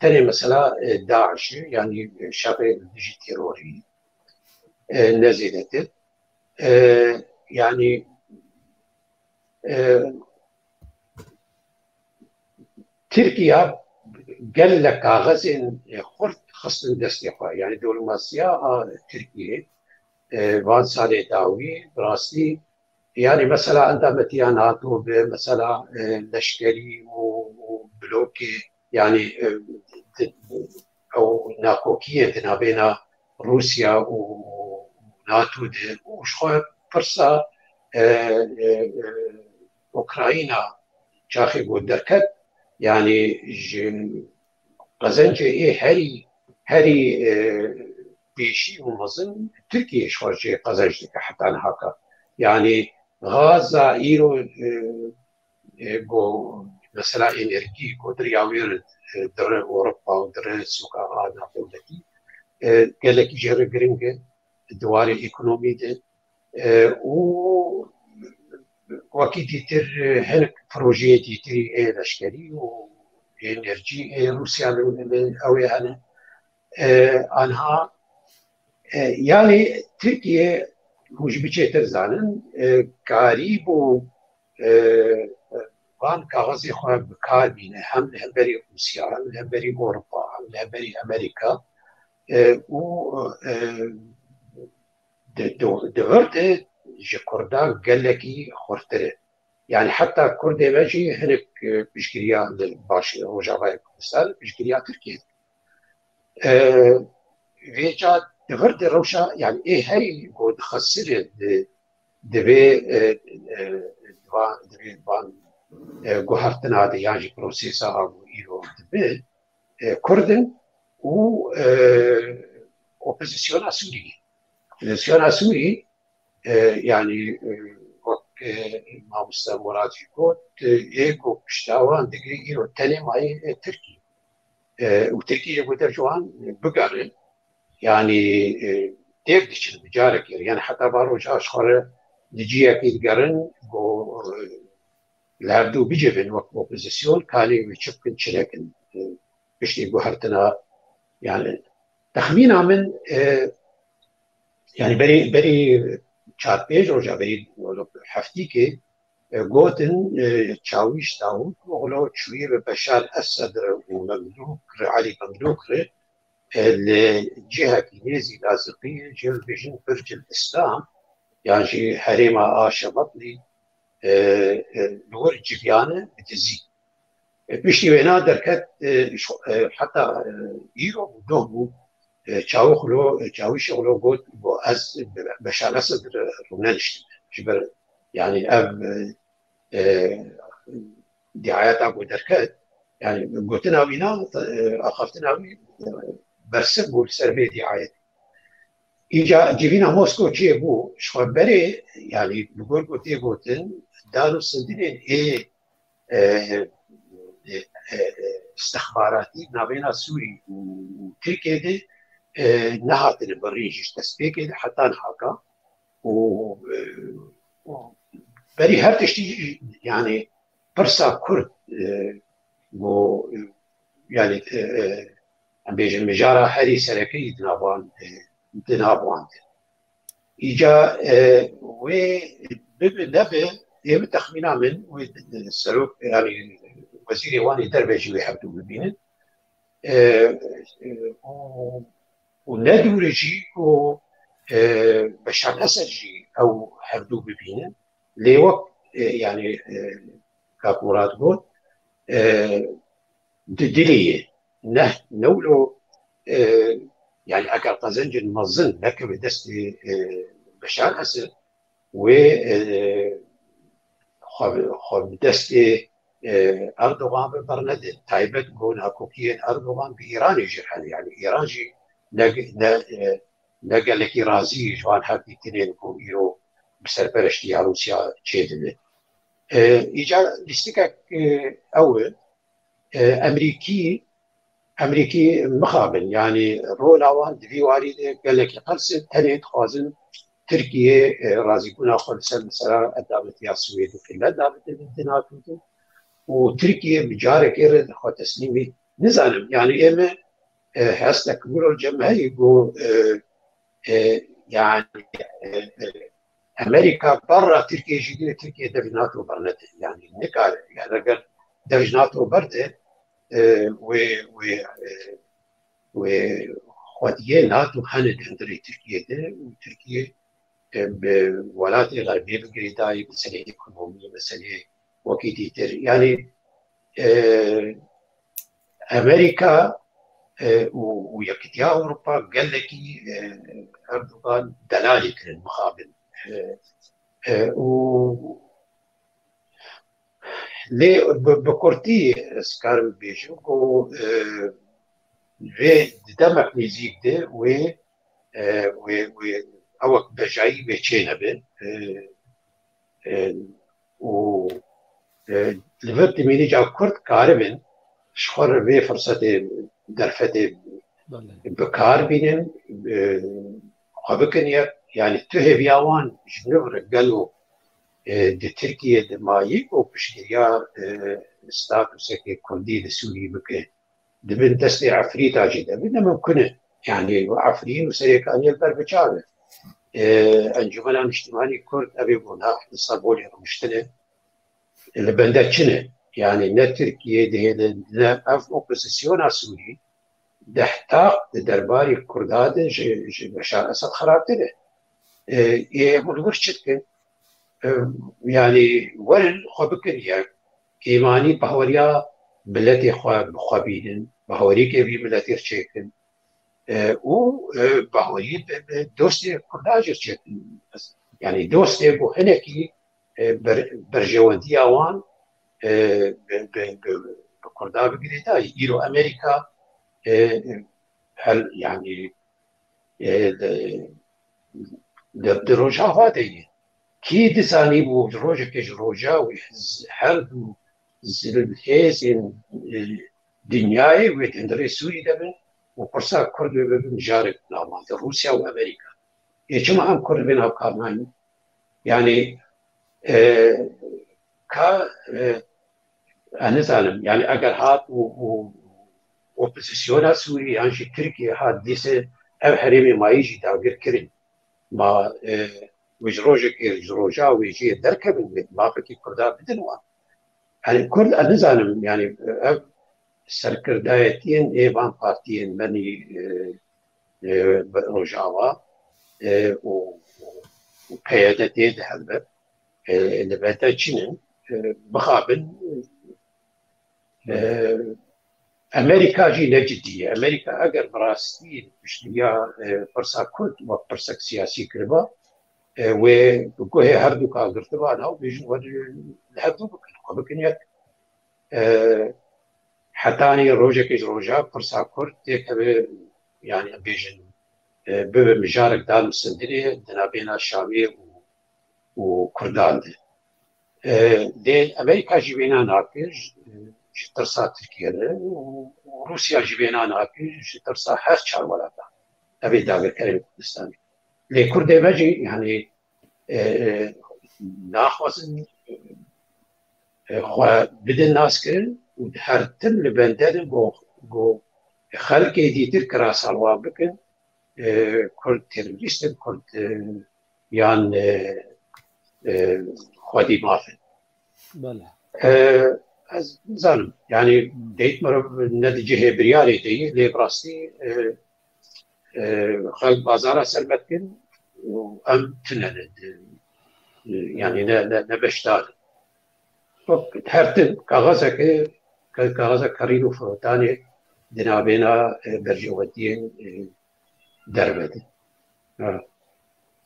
tenê mesela, e, DAIŞ e, yani, e, şerê li dijî terorî, e, ne zêdetir. E, yani, e, Tirkiye gelek kaxezên, e, xurt xistin destê xwe. Yani diplomasiya a Tirkiye, e, van salê dawî, bi rastî, yani mesela endametiya NATO be, mesela, e, leşkerî û, û blokê, yani, e, di, ew nakokiyê di navbêna Rûsya û NATO de û ji xwe pirsa, e, e, e, Ukrayna çaxê ku derket, yani ji qezencê ê herî, herî, e, pêşî û mezin Tirkiye ji xwe jê qezenc dike heta niha ka. Yani Gaza îro, e, e, ku mesela enerjî ku diriya wê re, e, dire Ewropa û dire sûka a navdewletî, e, gelekî jê re giring e di warê ekonomî de. E, û wekî dîtir, e, hinek projeyê dîtirî ê leşkerî û ê enerjî ê Rûsya li, li ew ê hene. E, anha, e, yani Tirkiye, hûn ji biçêtir zanin, e, karî bû, e, van kaxezê xwe bi kar bîne, hem li hemberî Rûsya, hem li hemberî Ewropa, hem li hemberî Amerîka, e, û, e, di, di, di vir de ji Kurda gelekî xurtir e. Yani heta Kurdê me jî hinek, e, piştgiriya li baş Rojavayê Kurdistan, piştgiriya Tirkiye. E, vêca di vir de rewşa, yani ê herî ku dixesire di, divê, e, e, van, divê van, e, guhertina de yan jî prosesa ku îro dibe, e, Kurd in û, e, opozisyona Sûrî. Opozisyona Sûrî, e, yani, e, wek, e, mamoste Murat jî got, e, ê ku pişta wan digire îro tenê mayî, e, Tirkî. E, û Tirkî jî ku dev ji wan bigere, yani, e, têk diçin bi carekê. Yani heta va roja ji xwe re di ciyekî digerin, ku, e, li hevdû bicivin wek opozisyon, kanî wê çi bikin, çi nekin. E, piştî guhertina, yani, texmîna min, e, yani berî, berî çar pênc roja, berî heftîkê, e, gotin, e, Çawîş Dawûd Oxlo çûyî bi Beşar Esed re û Memlûk re, Elî Memlûk re, e, li cihekî nêzî Laziqiyê jê re dibêjin Bircil Îslam, yan jî herêma Aşemetlî, e, e, li wir civiyane bi dizî. E, piştî wêna derket, e, ji, e, heta, e, îro bû, doh bû, e, Çawixlo, e, Çawîşoxlo got, got, ez Beşar Esed re rûneniştim. Ji ber, yani ev, e, e, diayeta ku derket, yani gotina wî na, e, axaftina wî, e, bersiv bû li ser vê diayetê. Îca civîna Mosko çê bû, ji xwe berê, yani li gor ku tê gotin, dar û sindinên ê, e, e, e, e, istixbaratî navêna Sûrî û, û Tirkiyê de, e, nehatine birîn jî ji destpêkê de heta nihaka. Û, e, û berî her tiştî, yani pirsa Kurd, e, û, yani, e, e, em bêjin mijara herî serekeyî di nav wan, e, di nav wan de. Îca, e, wê bibe nebe, ê bi texmîna min, wê serok, yani wezîrê wan ê derve jî wê hevdû bibînin. E, e, û, û ne dûr e jî ku, e, Beşar Esed jî ew hevdû bibînin. Lê wek, e, yani, e, Kak Murat got, e, di dilê ye. Ne, ne wilo, e, yani eger qezencên mezin nekeve destê, e, Beşar Esed, wê, e, xwe, xwe bi destê, e, Erdogan ve bernede. Taybet ku nakokiyên Erdogan bi Îranê jî hene. Yani Îran jî ne, ne, e, ne gelekî razî ji van hevdîtinên ku îro bi serpereştiya Rûsya çêdibe. E, îca lîstikek, e, ew e, e, Emerîkî, Emerîkî mixabin, yani rola wan di vî warî de gelekî qels e, tenê dixwazin Tirkiye, e, razîbûna xwe li ser mesela endametiya Swêd û Finlanda bide di NATO de û Tirkiye bi carekê re xwe teslîmî, nizanim, yani ê me, e, hestek wilo li cem me heye ku, e, e, yani, e, e, Emerîka berra Tirkiye jî dê Tirkiye dev NATO bernede. Yani nikare. Yani eger dev NATO berde, e, wê, wê, e, wê xwediyê NATO hene di hundirê Tirkiye de û Tirkiye, e, bi welatê xerbê bi girêdayî, meseleyê ekonomî, meseleyê wekî dîtir. Yani, e, Amerîka, e, û, û Yekîtiya Ewropa gelekî, e, Erdogan delalî kirin, mixabin. E, e, û lê bi, bi kurtî ez karim bêjim ku, e, vê di demek nêzîk de wê, e, wê, wê ewek bejayî wê çênebe. E, e, û, e, li vir dimîne ca Kurd karibin ji xwe re vê firsetê, derfetê Belê. bi kar bînin, e, xwe bikin yek. Yani tu hêviya wan ji nû re gelo, e, di Tirkiye de mayî û piştgiriya, e, statusekê Kurdî li Sûrî bike. di bin destê Efrîta jî de bin, ne mimkun e. Yanî Efrîn û Serêkaniyê li ber biçav e. E, Encûmena Niştimanî Kurd, ev ê bona li Stenbolê rûniştine. Li bende çi ne? Yanî ne Tirkiye dihêlin, ne ev opozisyona Sûrî, dehtaq di derbarê Kurda de ji, ji Beşar Esed xirabtir e. E, ê hûn li wir çi dikin? E, yanî werin xwe bikin yek, kêmanî bahweriya miletê xwe bi xwe bînin, bahwerîkê vî miletê çêkin. E, û, e, bahwerî bi, bi dostê Kurda jî çêkin. Yanî dostê ku hinekî, e, ber-, berjewendiya wan, e, bi, bi, bi, bi Kurda bi girêdayî. Îro Amerîka, e, hel, yanî, e, di, di, di Rojava de ye. Kî dizanîbû rojekê ji roja wê z-, her du zil-, hêzên, e, dinyayê wê di hundirê Sûrî de bin û pirsa Kurd wê bibe mijarek navbandî Rûsya û Amerîka. Ê çima em Kurd bên ew kar nayîn? Yanî, e, ka, e, ez nizanim. Yanî eger hat û, û opozisyona Sûrî yan jî Tirkiye hat dîse ev herêmê mayî jî dagir kirin. Ma, e, wê ji rojekê, ji roja wê jê derkevin, wê mafekî Kurda bidin wan. Yanî Kurd, ez nizanim, yanî ev serkirdayetiyên ê van partiyên me nî, e, e, Rojava, e, û, û P Y D tê de helbet, e, li bende çi ne, e, bixabin, e, Amerîka jî ne cidî ye. Amerîka eger bi rastî piştgiriya, e, pirsa Kurd wek pirsek siyasî kiriba, e, wê guhê herduka girtiba navbêjin, wê li hevdu bikin, xwe bikin yek. E, hetanî rojekê ji roja pirsa Kurd têkeve, yanî em bêjin, e, bibe mijarek dan û sindirê di navbêna Şamê û, û Kurdan de. E, lê Amerîka jî wêna nake ji, ji tirsa Tirkiye re û, û Rûsya jî wêna nake ji tirsa her çar welatan. Ev ê dagirkerên Kurdistanê. Lê Kurdê me jî, yanî, e, e, naxwazin, e, xwe bidin naskirin û her tim li bende ne ku, ku xelkê dîtir kirasal wan bikin, e, Kurd terorîst in, Kurd, e, yan, e, e, xwedî maf in. Belê. E, ez nizanim, yanî deyt mirov ne di cihê biryarê de ye, lê bi rastî, e, e, xelk bazara ser me dikin û em tune ne, e, yanî ne, ne, ne beşdar in. Wek her tim kaxezeke, ka-, kaxeza kerîn û firotanê di navbêna, e, berjewendiyên, e, derve de. Ha.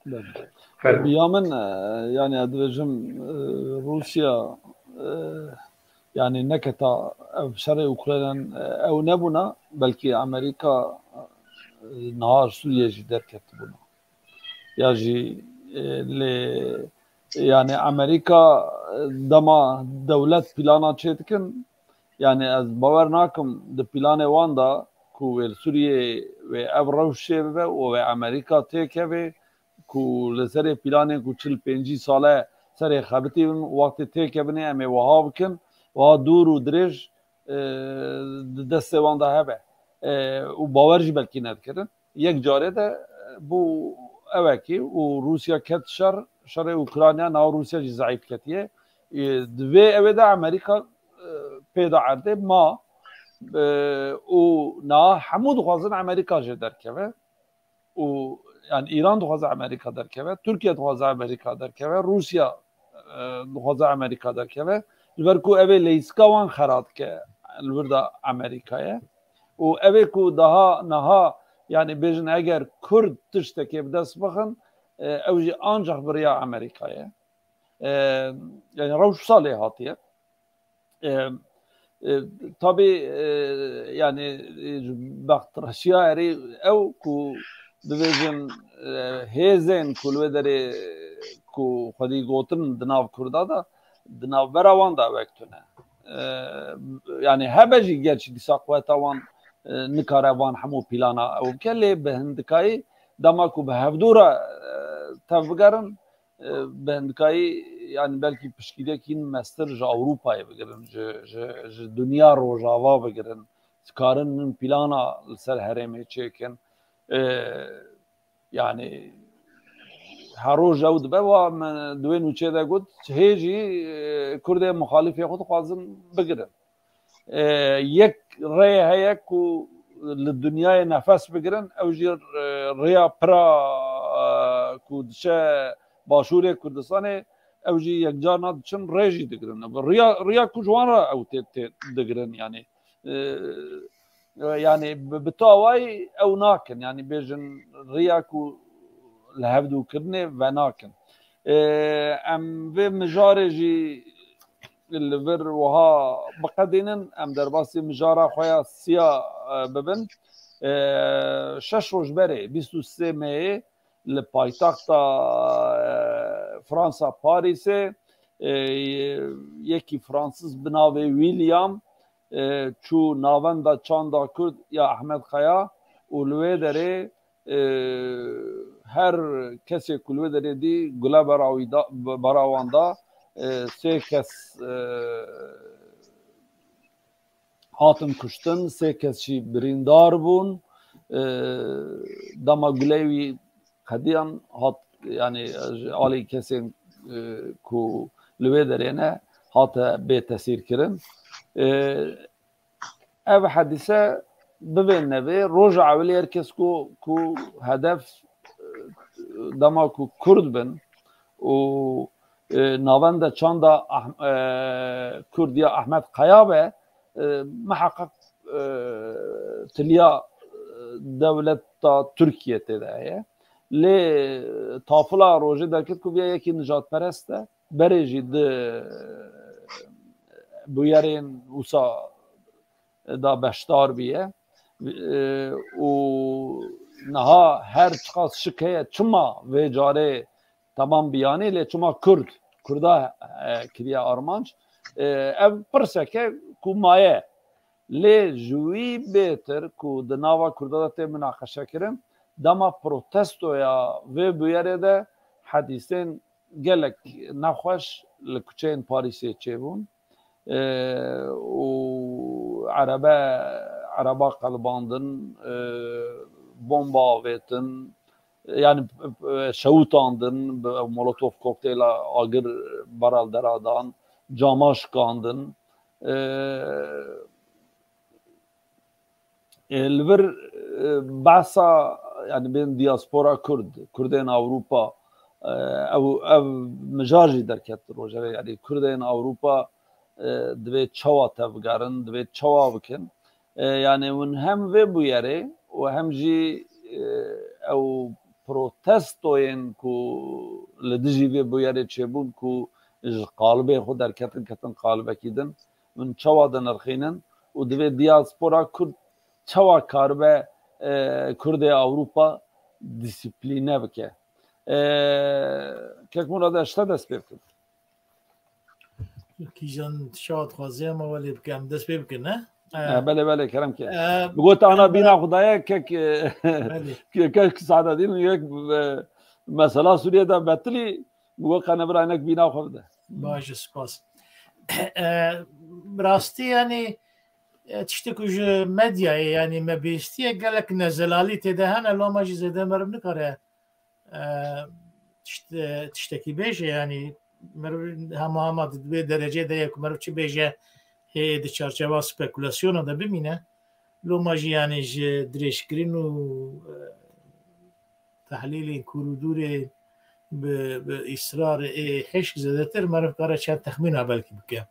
Belê. Fermo. Bi ya min, e, yanî ez dibêjim, e, Rûsya, e, yanî neketa ev şerê Ukraynan, e, ew nebûna, belkî Amerîka, e, niha Sûriye jî derketibûna. Ya jî, e, lê, yanî Amerîka, e, dema dewlet plana çêdikin, yanî ez bawer nakim di planê wan de ku wê li Sûriyê wê ev rewş çêbibe û wê Amerîka têkeve, ku li serê planê ku çil pêncî sale serê xebitî bin, wextê têkevin ê em ê wiha bikin, wiha dûr û dirêj, e, di destê wan de hebe. E, û bawer jî belkî nedikirin. Yek carê de, e, bû ewekî û Rûsya ket şer, şerê Ukrayna, niha Rûsya jî zeîf ketiye. E, di vê ewê de Amerîka, e, pê de erdê ma, e, û niha hemû dixwazin Amerîka jê derkeve. Û, yanî, Îran dixwaze Amerîka derkeve, Tirkiye dixwaze Amerîka derkeve, Rûsya, e, dixwaze Amerîka derkeve. Ji ber ku ev ê leyîstika wan xera dike li wir de Amerîkayê. Û ev ê ku daha niha, yanî, bêjin eger Kurd tiştekê bi dest bixin, e, ew jî ancax bi riya Amerîkayê. E, yanî, rewş wisa lê hatiye. E, e, tabî, e, yanî, e, ji bextreşiya erê ew ku dibêjin, e, hêzên ku li wê derê ku xwedî gotin di nav Kurda de, di navbera wan de wek tune. E, yanî hebe jî gerçî dîsa quweta wan, e, nikare van hemû plana ew bike, lê bi hindikayî dema ku bi hevdû re, e, tevbigerin, e, bi hindikayî, yanî belkî piştgiriyekî mestir ji Ewropayê bigirin, ji, ji, ji dinya Rojava bigirin, dikarin min plana li ser herêmê çêkin. E, yani her roj ew dibe wa min di wê nûçê de got, hê jî, e, Kurdê muxalifê xwe dixwazin bigirin. E, yek rê heye ku li dinyayê nefes bigirin, ew jî, e, rêya pira, e, ku diçe Başûrê Kurdistanê, ew jî yekcarna diçin rê jî digirin. Riya, riya ku ji wan re ew tê, tê digirin, yani. E, e, yani bi, bi tawayî ew nakin, yani bêjin riya ku li hevdû kirinê venakin. E, em vê mijarê jî li vir wiha biqedînin, em derbasî mijara xwe ya siya, e, bibin. E, şeş roj berê, bîst û sê Meyê, li paytexta, e, Fransa, Parîsê, e, yekî Fransız bi navê William, e, çû navenda çanda Kurd ya Ahmet Kaya û li wê derê, e, her kesê ku li wê derê dî gule bera wî da, bera wan da, e, sê kes, e, hatin kuştin, sê kes jî birîndar bûn. E, dema guleyê wî qediyan hat, yani ji alî kesên, e, ku li wê derê ne, hate bê tesîrkirin. E, ev hedîse bivên nevê, roja ewilê her kes ku, ku hedef, e, dema ku Kurd bin û, e, navenda çanda Ah-, e, Kurd ya Ahmet Kaya be, e, miheqeq, e, tiliya, e, dewleta Tirkiye tê de heye. Lê tafila rojê derket ku viya yekî nijadperest e. Berê jî di bûyerên wisa da beşdar bûye. E, û niha her çiqas şik heye, çima vê carê temam biyanî, lê çima Kurd, Kurda, e, kiriye armanc? E, ev pirseke ku maye. Lê ji wî bêtir ku di nava Kurda de tê minaqeşekirin, dema protestoya vê bûyerê de hedîsên gelek nexweş li kuçeyên Parîsê çêbûn. E, û erebe, ereba qelibandin, e, bomba avêtin, yani, e, şewitandin, bi molotof kokteyla agir bera li dera dan, cama şikandin. E, e, li vir, e, behsa, yani, bên diaspora Kurd, Kurdên Ewropa, e, ew, ev mijar jî derket rojeve, yani, Kurdên Ewropa, e, divê çawa tevgerin, divê çawa bikin. E, yani, hûn hem vê bûyerê û hem jî, e, ew protestoyên ku li dijî vê bûyerê çêbûn, ku ji qalibê xwe derketin, ketin qalibekî din, hûn çawa dinirxînin û divê diaspora Kurd çawa karibe, e, Kurdê Ewropa disiplîne bike? E, Kek Murad, ez ji te dest pê bikim. Kîjan çawa dixwaze, em welê bike, em dest pê bikin, ne? E, belê, belê, kerem ke. E, bi got ana bîna Xwedayê kek, e, belê. Ke-, kek Saadetdîn yek, e, mesela Sûriye de betilî, bi got qene bira inek bîna xwe bide. Baş e, spas. E, bi rastî, yani, e, tiştê ku ji medyayê, yani, me bihîstiye, gelek nezelalî tê de hene, loma jî zêde meriv nikare, e, tişt-, e, tiştekî bêje, yani, meriv hema hema di vê derecê de ye ku meriv çi bêje, hê di çarçeva spekulasyona de bimîne. Loma jî, yani, ji dirêjkirin û, e, tehlîlên kûr û dûrê bi, bi îsrar ê hişk zêdetir meriv kare çend texmîna belkî bike.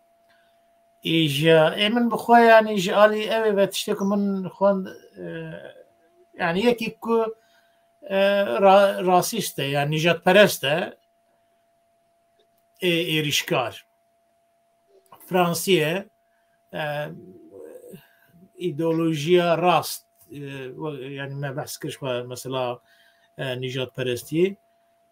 Îja ê min bi xwe, yanî ji alî ew ê ve tiştê ku min xwend, e, yanî yekî ku, e, ra-, rasîst e, yanî nîjadperest e, ê êrîşkar. Fransî ye, e, îdeolojiya rast, e, we-, yanî me behs kir ji xwe mesela, e, nîjadperestiyê.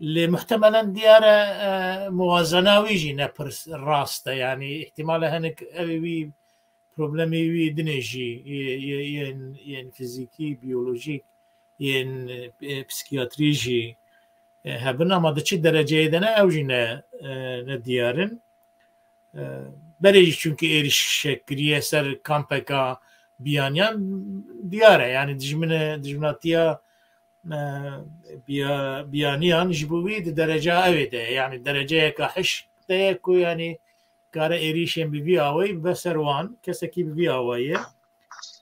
Lê muhtemelen diyar e, e, muwazena wî jî ne pir rast e. Yanî îhtimal e hinek ew ê wî problemê wî dinê jî, yê, yê, yên, yên fizîkî, biyolojîk, yên, e, psîkiyatrî jî, e, hebin, ama di çi dereceyê de ne, ew jî ne, e, ne diyar in. E, berê jî çunkî êrîşek kiriye ser kampeka Biyaniyan diyar e. Yani dijmine, dijminatiya, e, biya-, Biyaniyan ji bo wî di dereceya ew ê de ye. Yani dereceyeka hişk de ye ku yani kare êrîşên bi vî awayî bibe ser wan, kesekî bi vî awayî ye.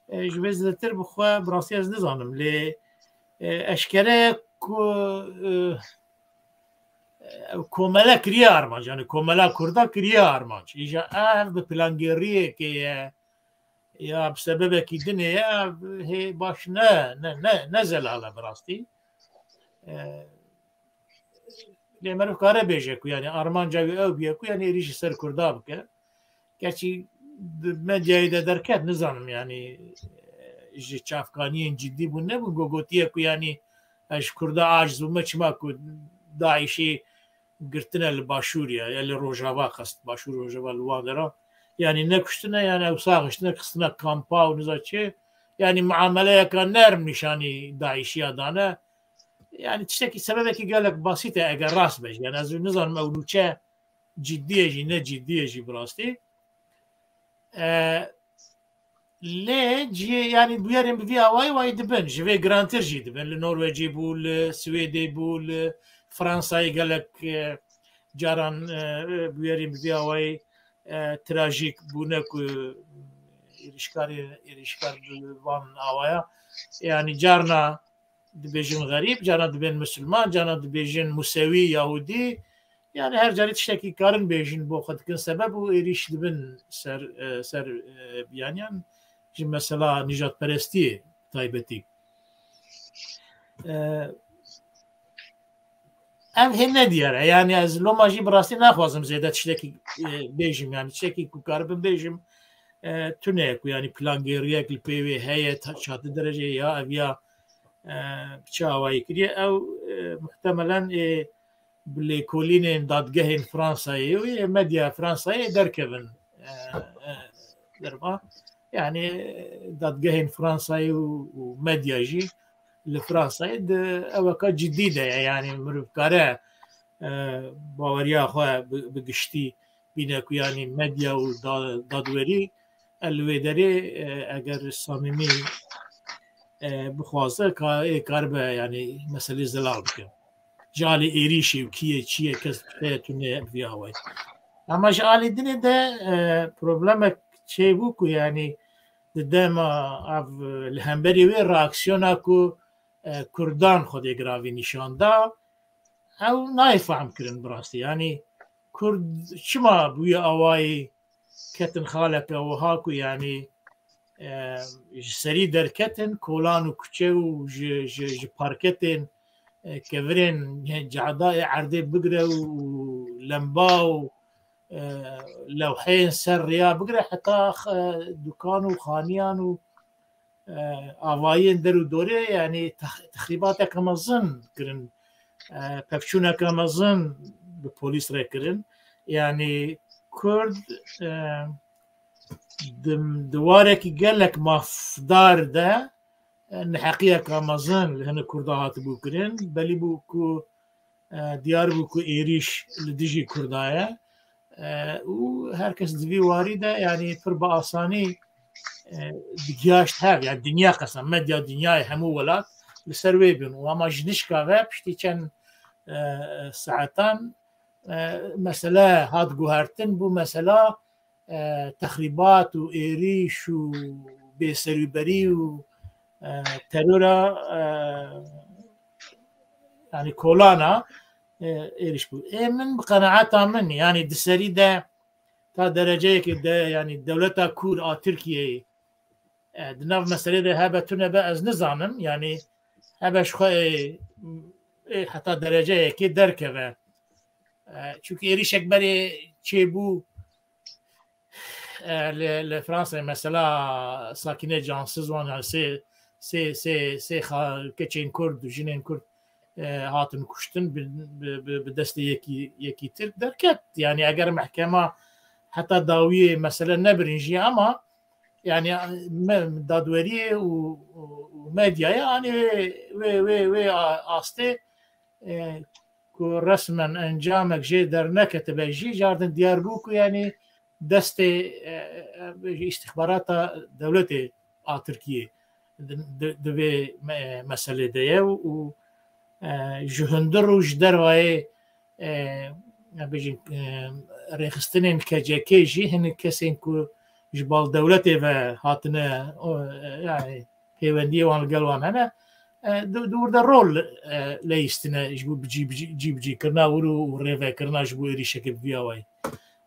E, ji vê zêdetir bi xwe bi rastî ez nizanim. Lê, e, eşkere ye ku, e, e, komele kiriye armanc. Yani komela Kurda kiriye armanc. Îja ev bi plangêriyekê ye, ya bi sebebekî dinê ye, hê baş ne, ne, ne, ne zelal e bi rastî. E, lê meriv kare bêje ku yani armanca wî ew bûye ku yani êrîş ji ser Kurda bike. Gerçî di medyayê de derket, nizanim yani, e, ji çavkaniyên cidî bûn nebûn, ku gotiye ku yani, e, ji Kurda aciz bûme, çima ku DAIŞ'î girtine li Başûrê ya, ya li Rojava, qest Başûr Rojava li wan dera. Yani nekuştine, yani ew saxiştine, xistine kampa û niza çi. Yani muameleyeka nerm nîşanî DAIŞ'iya dane. Yani tiştekî, sebebekî gelek basît e eger rast be jî. Yani ez nizanim ew nûçe cidî ye jî, ne cidî ye jî bi rastî. E, lê cihê, yani bûyerên bi vî awayî wayî dibin. Ji vê girantir jî dibin. Li Norwecê bû, li Swêdê bû, li Fransayê gelek, e, caran, e, bûyerên bi vî awayî, e, trajîk bûne ku êrîşkarê, êrîşkar bi van awaya. Yani carna dibêjin xerîb, carna dibên misilman, carna dibêjin Musewî, Yahûdî. Yani her carî tiştekî karin bêjin bo xwe dikin sebeb û êrîş dibin ser, e, ser, e, Biyaniyan ji mesela nîjadperestiyê taybetî. E, ev hê ne diyar e. Yani ez loma jî bi rastî naxwazim zêde tiştekî, e, bêjim. Yani tiştekî ku karibim bêjim, e, tune ye ku yani plangêriyek li pê wê heye, ta çi dereceyê ya ev ya, e, bi çi awayî kiriye. Ew, e, muhtemelen, e, bi lêkolînên dadgehên Fransayê û yê medya Fransayê derkevin, e, e, derva. Yani, e, dadgehên Fransayê û, û medya jî li Fransayê di eweka cidî de ye. Yani mirov kare, e, baweriya xwe bi, bi giştî bîne ku yani medya û da-, dadwerî, e, li wê derê, e, eger samîmî, e, bixwaze, ka-, ê karibe yani meselê zelal bike. Ji alî êrîşê û kî ye, çi ye, kes tişteye tune bi vî awayî. Ama ji alî dinê de, e, problemek çêbû ku yani di dema ev, e, li hemberî wê reaksiyona ku, e, Kurdan Xwedê giravî nîşan da, ew nayê fehm kirin bi rastî. Yani Kurd çima bûye awayî ketin xaleke wiha ku yani, e, ji serî derketin, kolan û kuçe û ji, ji, ji parketên, e, kevirên cehda ê erdê bigire û lemba û, e, lewheyên ser rêya bigire heta xe-, dukan û xaniyan û, e, avayiyên der û dorê, yani tex-, texrîbateke mezin kirin, e, pevçûneke mezin bi polîs re kirin. Yani Kurd, e, di, di warekî gelek mafdar de, e, neheqiyeke mezin li hinek Kurda hatibû kirin. Belî bû ku, e, diyar bû ku êrîş li dijî Kurda ye. E, û her kes di vî warî de, yani pir bi asanî, e, digihaşt hev, yani dinya qesem, medya dinyayê hemû welat li ser wê bûn. Û ama ji nişka ve piştî çend, e, saetan, e, mesele hat guhertin, bû mesela, e, texrîbat û êrîş û bêserûberî û, e, terora, e, yani kolana, e, êrîş bû. Ê min bi qenaeta min, yani di serî de ta dereceyekê de, yani dewleta Kur a Tirkiyeyê, e, di nav meselê de hebe tune be ez nizanim, yani hebe ji xwe ê, ê heta dereceyekê derkeve. E, çunkî êrîşek berê çêbû, e, li, li Fransayê mesela Sakîne Cansiz wan, yani sê, sê, sê, sê xa-, keçên Kurd û jinên Kurd, e, hatin kuştin bi, bi, bi, bi destê yekî, yekî Tirk derket. Yani eger mehkema heta dawiyê mesele nebirin jî ama yani me-, dadweriyê û, û, û medyayê anî wê, wê, wê, wê a-, astê, e, ku resmen encamek jê derneketibe jî, cardin diyar bû ku yani destê, e, e, e, îstixbarata dewletê a Tirkiyê di, di, di vê me-, meselê de ye û, e, ji hundir û ji dervayê, e, bêjin, e, rêxistinên K C K jî hinek kesên ku ji bal dewletê ve hatine, o, e, yani pêwendiyê wan li gel wan hene, e, di, di wir de rol, e, leyîstine ji bo bi cî, bi cî, cî bi cî kirina wir û, û rêvekirina ji bo êrîşeke bi vî awayî.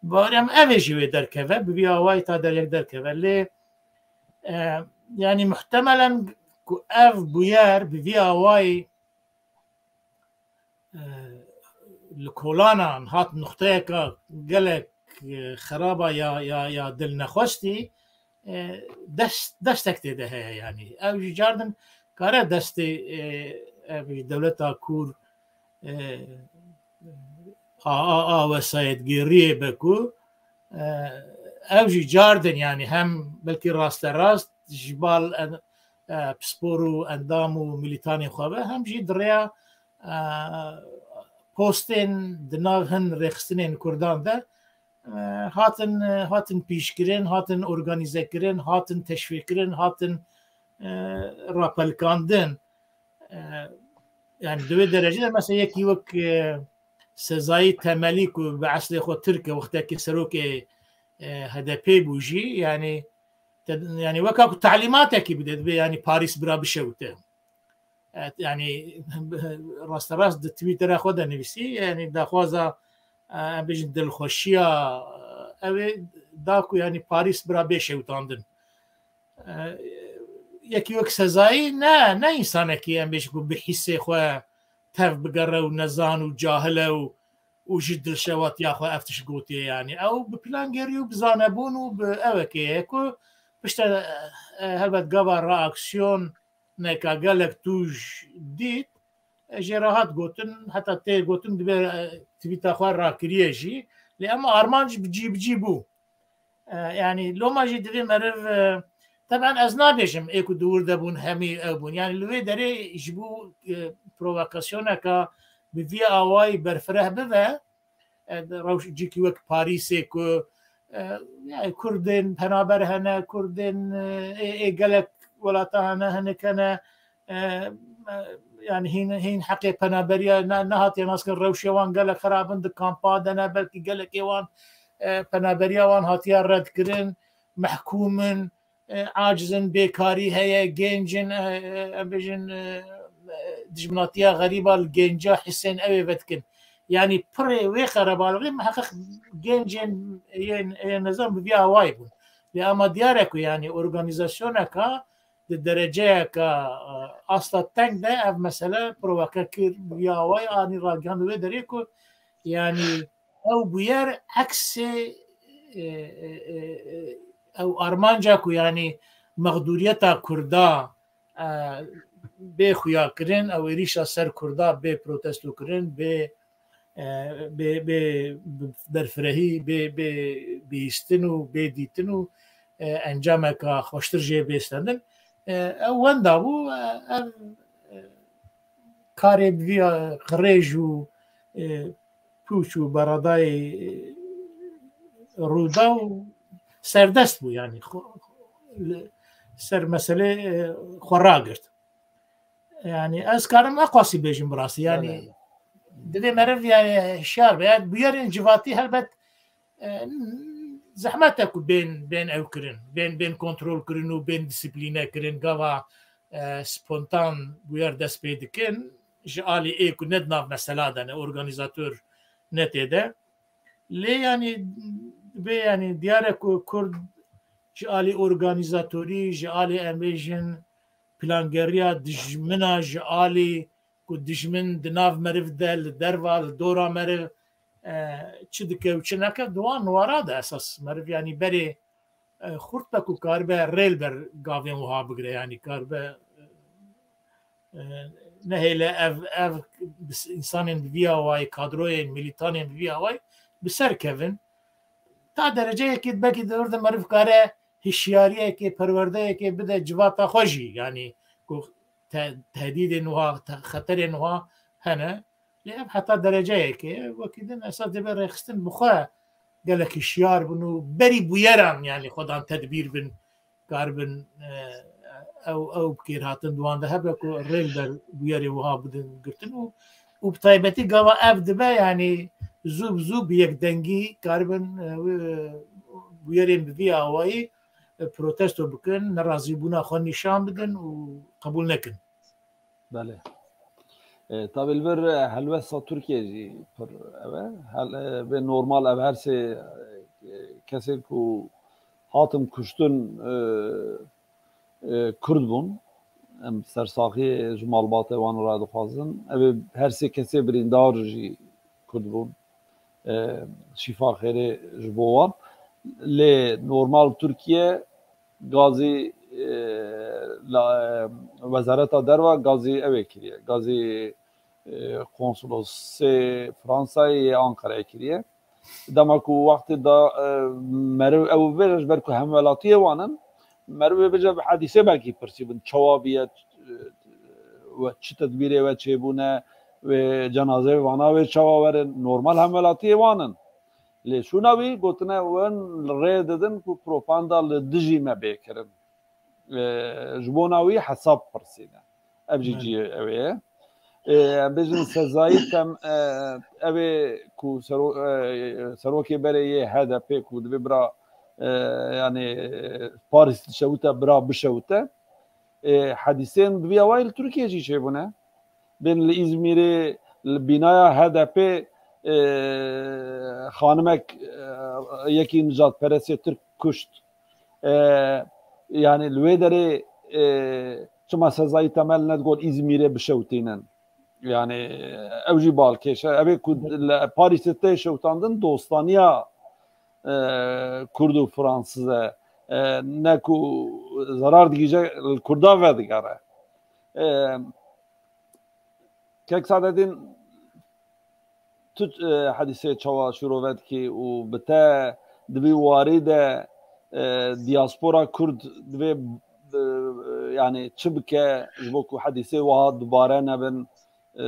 Bawer em ev ê jî wê derkeve, bi vî awayî ta derek derkeve. Lê, e, yani muhtemelen ku ev bûyer bi vî awayî, e, li kolanan hat nuqteyeka gelek, e, xeraba ya, ya, ya dilnexwestî, e, dest, destek tê de heye yani. Ew jî cardin kare destê, e, ev dewleta Kûr, e, a, a, a wesayetgêriyê be ku, e, ew jî cardin yani hem belkî rasterast ji bal en-, e, pispor û endam û milîtanên xwe be, hem jî di rêya, e, postên di nav hin rêxistinên Kurdan de, e, hatin, e, hatin pîşkirin, hatin organîzekirin, hatin teşvîqkirin, hatin, e, rapelikandin. E, yani di wê derecê de mesela yekî wek, e, Sezayî Temelî ku bi eslê xwe Tirk e, wextekî serokê, e, H D P bû jî, yani te-, yani weka ku talîmatekî bide, dibe yani Parîs bira bişewite. Evet, yani rasterast di Twittera xwe de nivîsî, yani daxwaza, e, em bêjin dilxweşiya, e, ew ê da ku yani Parîs bira bê şewitandin. E, yekî wek Sezayî ne, ne însanekî em bêjin ku bi hîsê xwe tev bigere û nezan û cahil e û, û ji dilşewatiya xwe ev tişt gotiye yani. Ew bi plangêrî û bi zanebûn û bi ewekê ye ku pişte, e, helbet gava reaksiyon neka gelek tûj dît, e, jê re hat gotin, heta tê gotin dibe, e, tweeta xwe rakiriye jî. Lê ema armanc bi cî bi cî bû. E, yani loma jî divê meriv, e, teben ez nabêjim ê ku di wir de bûn hemî ew bûn. Yani li wê derê ji bo, e, provokasyoneka bi vî awayî berfireh bibe, e, rewş cîkî wek Parîsê ku, e, yani Kurdên penaber hene, Kurdên, e, ê, ê gelek welata hene, hinek hene, e, e, yani hîn, hîn heqê penaberiya ne, nehatiye naskin, rewşê wan gelek xerab in, di kampa de ne, belkî gelekê wan, e, penaberiya wan hatiye redkirin, mehkûm in, e, aciz in, bêkarî heye, genc in, e, e, em bêjin, e, e, dijminatiya xerîba li genca hisên ew ê vedikin. Yani pirê wê qerebalixê miheqeq gencên yên, yên nizam bi vî awayî bûn. Lê ama diyar e ku yani organîzasyoneka di dereceyeka, e, asta teng de ev mesele provoke kir, bi vî awayî anî ragihand wê derê ku yani ew bûyer eksê, e, e, e, e, ew armanca ku yani mexdûriyeta Kurda, e, bê xuya kirin, ew êrîşa ser Kurda bê protesto kirin, bê, e, bê, bê berfirehî, bê, bê bihîstin û bê dîtin û, e, encameka xweştir jê bê stendin. E, ew wenda bû, e, ev, e, karê bi vî qirêj û, e, pûç û beradayê, e, rûda û serdest bû, yani xwe, li ser meselê, e, xwe ragirt. Yani ez karim eqasî bêjim bi rastî, yani Belê. Divê meriv yani hişyar be. Yani bûyerên civatî helbet, e, zehmet e ku bên, bên ew kirin, bên, bên kontrol kirin û bên disiplîne kirin. Gava, e, spontan bûyer dest pê dikin, ji alî ê ku ne di nav mesela de ne, organîzator ne tê de. Lê yani, bê yani diyar e ku Kurd ji alî organîzatorî, ji alî em bêjin plangeriya dijmina, ji alî ku dijmin di nav meriv de, li derva, li dora meriv, e, çi dike û çi neke, di wan wara de esas meriv, yani berê, e, xurt be ku karibe rê li ber gavên wiha bigire, yani karibe, e, nehêle ev, ev bi s-, însanên bi vî awayî, kadroyên, milîtanên bi vî awayî bi ser kevin. Ta dereceyekê belkî di vir de meriv kare hişyariyekê, perwerdeyekê bide civata xwe jî, yanî ku te-, tehdîdên wiha, te-, xeterên wiha hene. Lê ev heta dereceyekê, wekî din esas dibê rêxistin bi xwe gelek hişyar bin û berî bûyeran, yanî xwedan tedbîr bin. karibin, e, ew, ew bi kêrhatin di wan de hebe ku rê li ber bûyerê wiha bidin girtin û, û bi taybetî gava ev dibe, yanî zû bi zû bi yekdengî karibin, e, wê, bûyerên bi vî awayî, e, protesto bikin, nerazîbûna xwe nîşan bidin û qebûl nekin. Belê. E, tabi li vir, e, helwesta Tirkiye jî pir ev e. Hel-, e, vê normal ev her sê, e, kesên ku hatin kuştin, e, e, Kurd bûn. Em sersaxiyê ji malbatê wan re dixwazin. Ev ê her sê kesê birîndar jî Kurd bûn. E, şîfa xêrê ji bo wan. Lê normal Tirkiye gazî, e, la, e, Wezareta Derve gazî ew ê kiriye. Gazî, e, konsolosê Fransayê yê Ankarayê kiriye. Dema ku wextê da, e, meriv ew bibêje ji ber ku hemwelatiyê wan in, meriv ê bêje bi hedîsê belkî pirsî bin, çawa bûye, e, we çi tedbîrê we çêbûne, wê cenazeyê vana wê çawa werin, normal hemwelatiyê wan in. Lê şûna wî gotine, wen rê didin ku propaganda li dijî me bê kirin. E, ji bona wî hesab pirsîne. Ev jî Belê. cihê ew ê. E, em bêjin sezayî tem, e, ev ê ku sero-, e, serokê berê yê H D P ku divê bira, e, yanî, e, Parîs dişewite, bira bişewite. E, hedîsên bi vî awayî li Tirkiye jî çêbûne. Bên li Îzmîrê, li bînaya H D P, e, xanimek, e, yekî nijadperestê Tirk kuşt. E, yanî li wê derê, e, çima sezayî temel nedigor Îzmîrê bişewtînin? Yanî ew jî balkêş e. Ev ê ku li Parîsê tê şewtandin dostaniya, e, Kurd û Fransiz e. E, ne ku zerar digihîje li Kurdan vedigere. E, Kek Sadettin, tu, e, hedîsê çawa şîrove dikî û bi te di vî warî de, e, diaspora Kurd divê, e, yanî çi bike ji bo ku hedîsê wiha dubare nebin? E,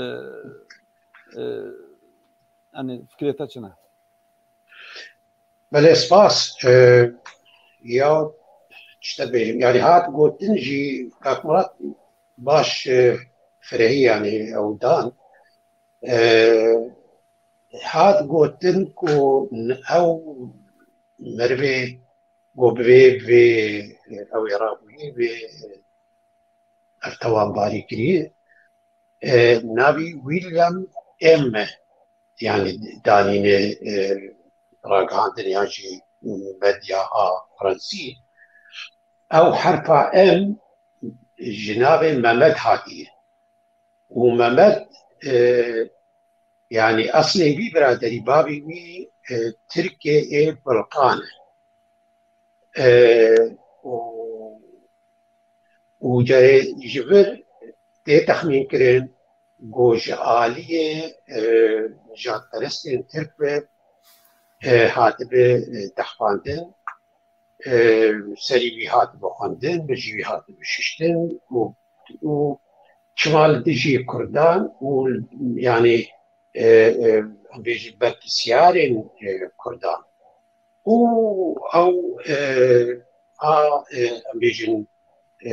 e, yanî fikrê te çi ne? Belê, spas. E, ya çi te bêjim? Yanî hat gotin jî, Kak Murat baş, e, firehî, yanî ew dan. E, hat gotin ku n-, ew merivê ku bi vê, vê, ew ê rabûyî, vê, ev tewanbarî kirî, e, navî William M. yanî danîne, e, ragihandin yan jî medya a fransî. Ew herfa M ji navê Mehmet hatiye. Û Mehmet, e, yanî eslê wî biraderî bavê wî, e, Tirkê ê Bilqan e. E, û, û carê ji vir tê texmîn kirin ku ji aliyê, e, nijadperestên Tirk ve, e, hatibe, e, dehfandin, e, serî wî hatibe xwendin, mijî wî hatibe şiştin û, û çima li dijî Kurdan û, yanî, e, e, em bêjin berpirsyarên, e, Kurdan. Û ew, e, a, e, em bêjin, e,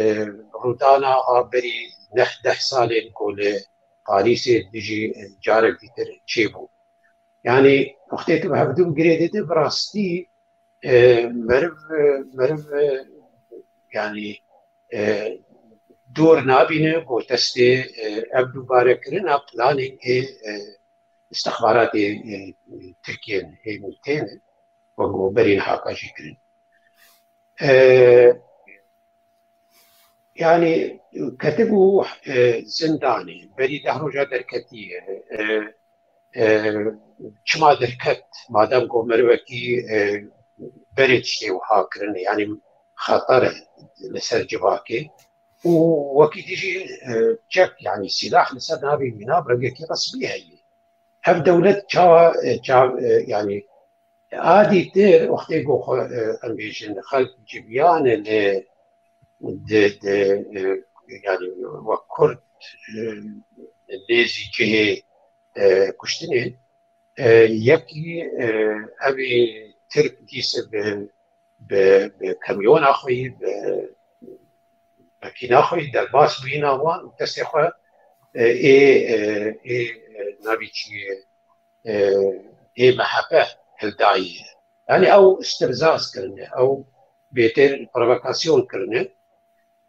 rûdana a berî neh deh salên ku li Parîsê dijî, e, carek dîtir çêbû. Yanî wextê tu bi hevdû girê dide, bi rastî, e, meriv, e, meriv, e, yanî, e, dor nabîne ku destê, e, ev dubarekirina planên ê, e, istixbaratê, e, Tirkiye hêvî têne, wek ku berî niha jî kirin. E, yanî ketibû, e, zindanê, berî deh roja derketiye. E, e, çima derket, madem ku merivekî, e, berê tiştê wiha kirine, yanî xeter e li ser civakê û wekî dijî, e, çek, yanî sîlah li ser navê mîna bi rengekî resmî heye. Ev dewlet çawa, e, çav-, e, yanî a dîtir wextê ku xwe, e, em bêjin xelk civiyane li di, di, e, yanî wek Kurd, e, nêzî cihê, e, kuştinê, e, yekî, e, ev ê Tirk dîse bi, bi, bi kamyona xwe yî, bi mekîna xwe yî derbas bûyîna wan û destê xwe, e, ê, e, ê, e, navê çi ye, e, ê M H P hildayî. Yanî ew îstîfzaz kirine, ew bêtir provokasyon kirine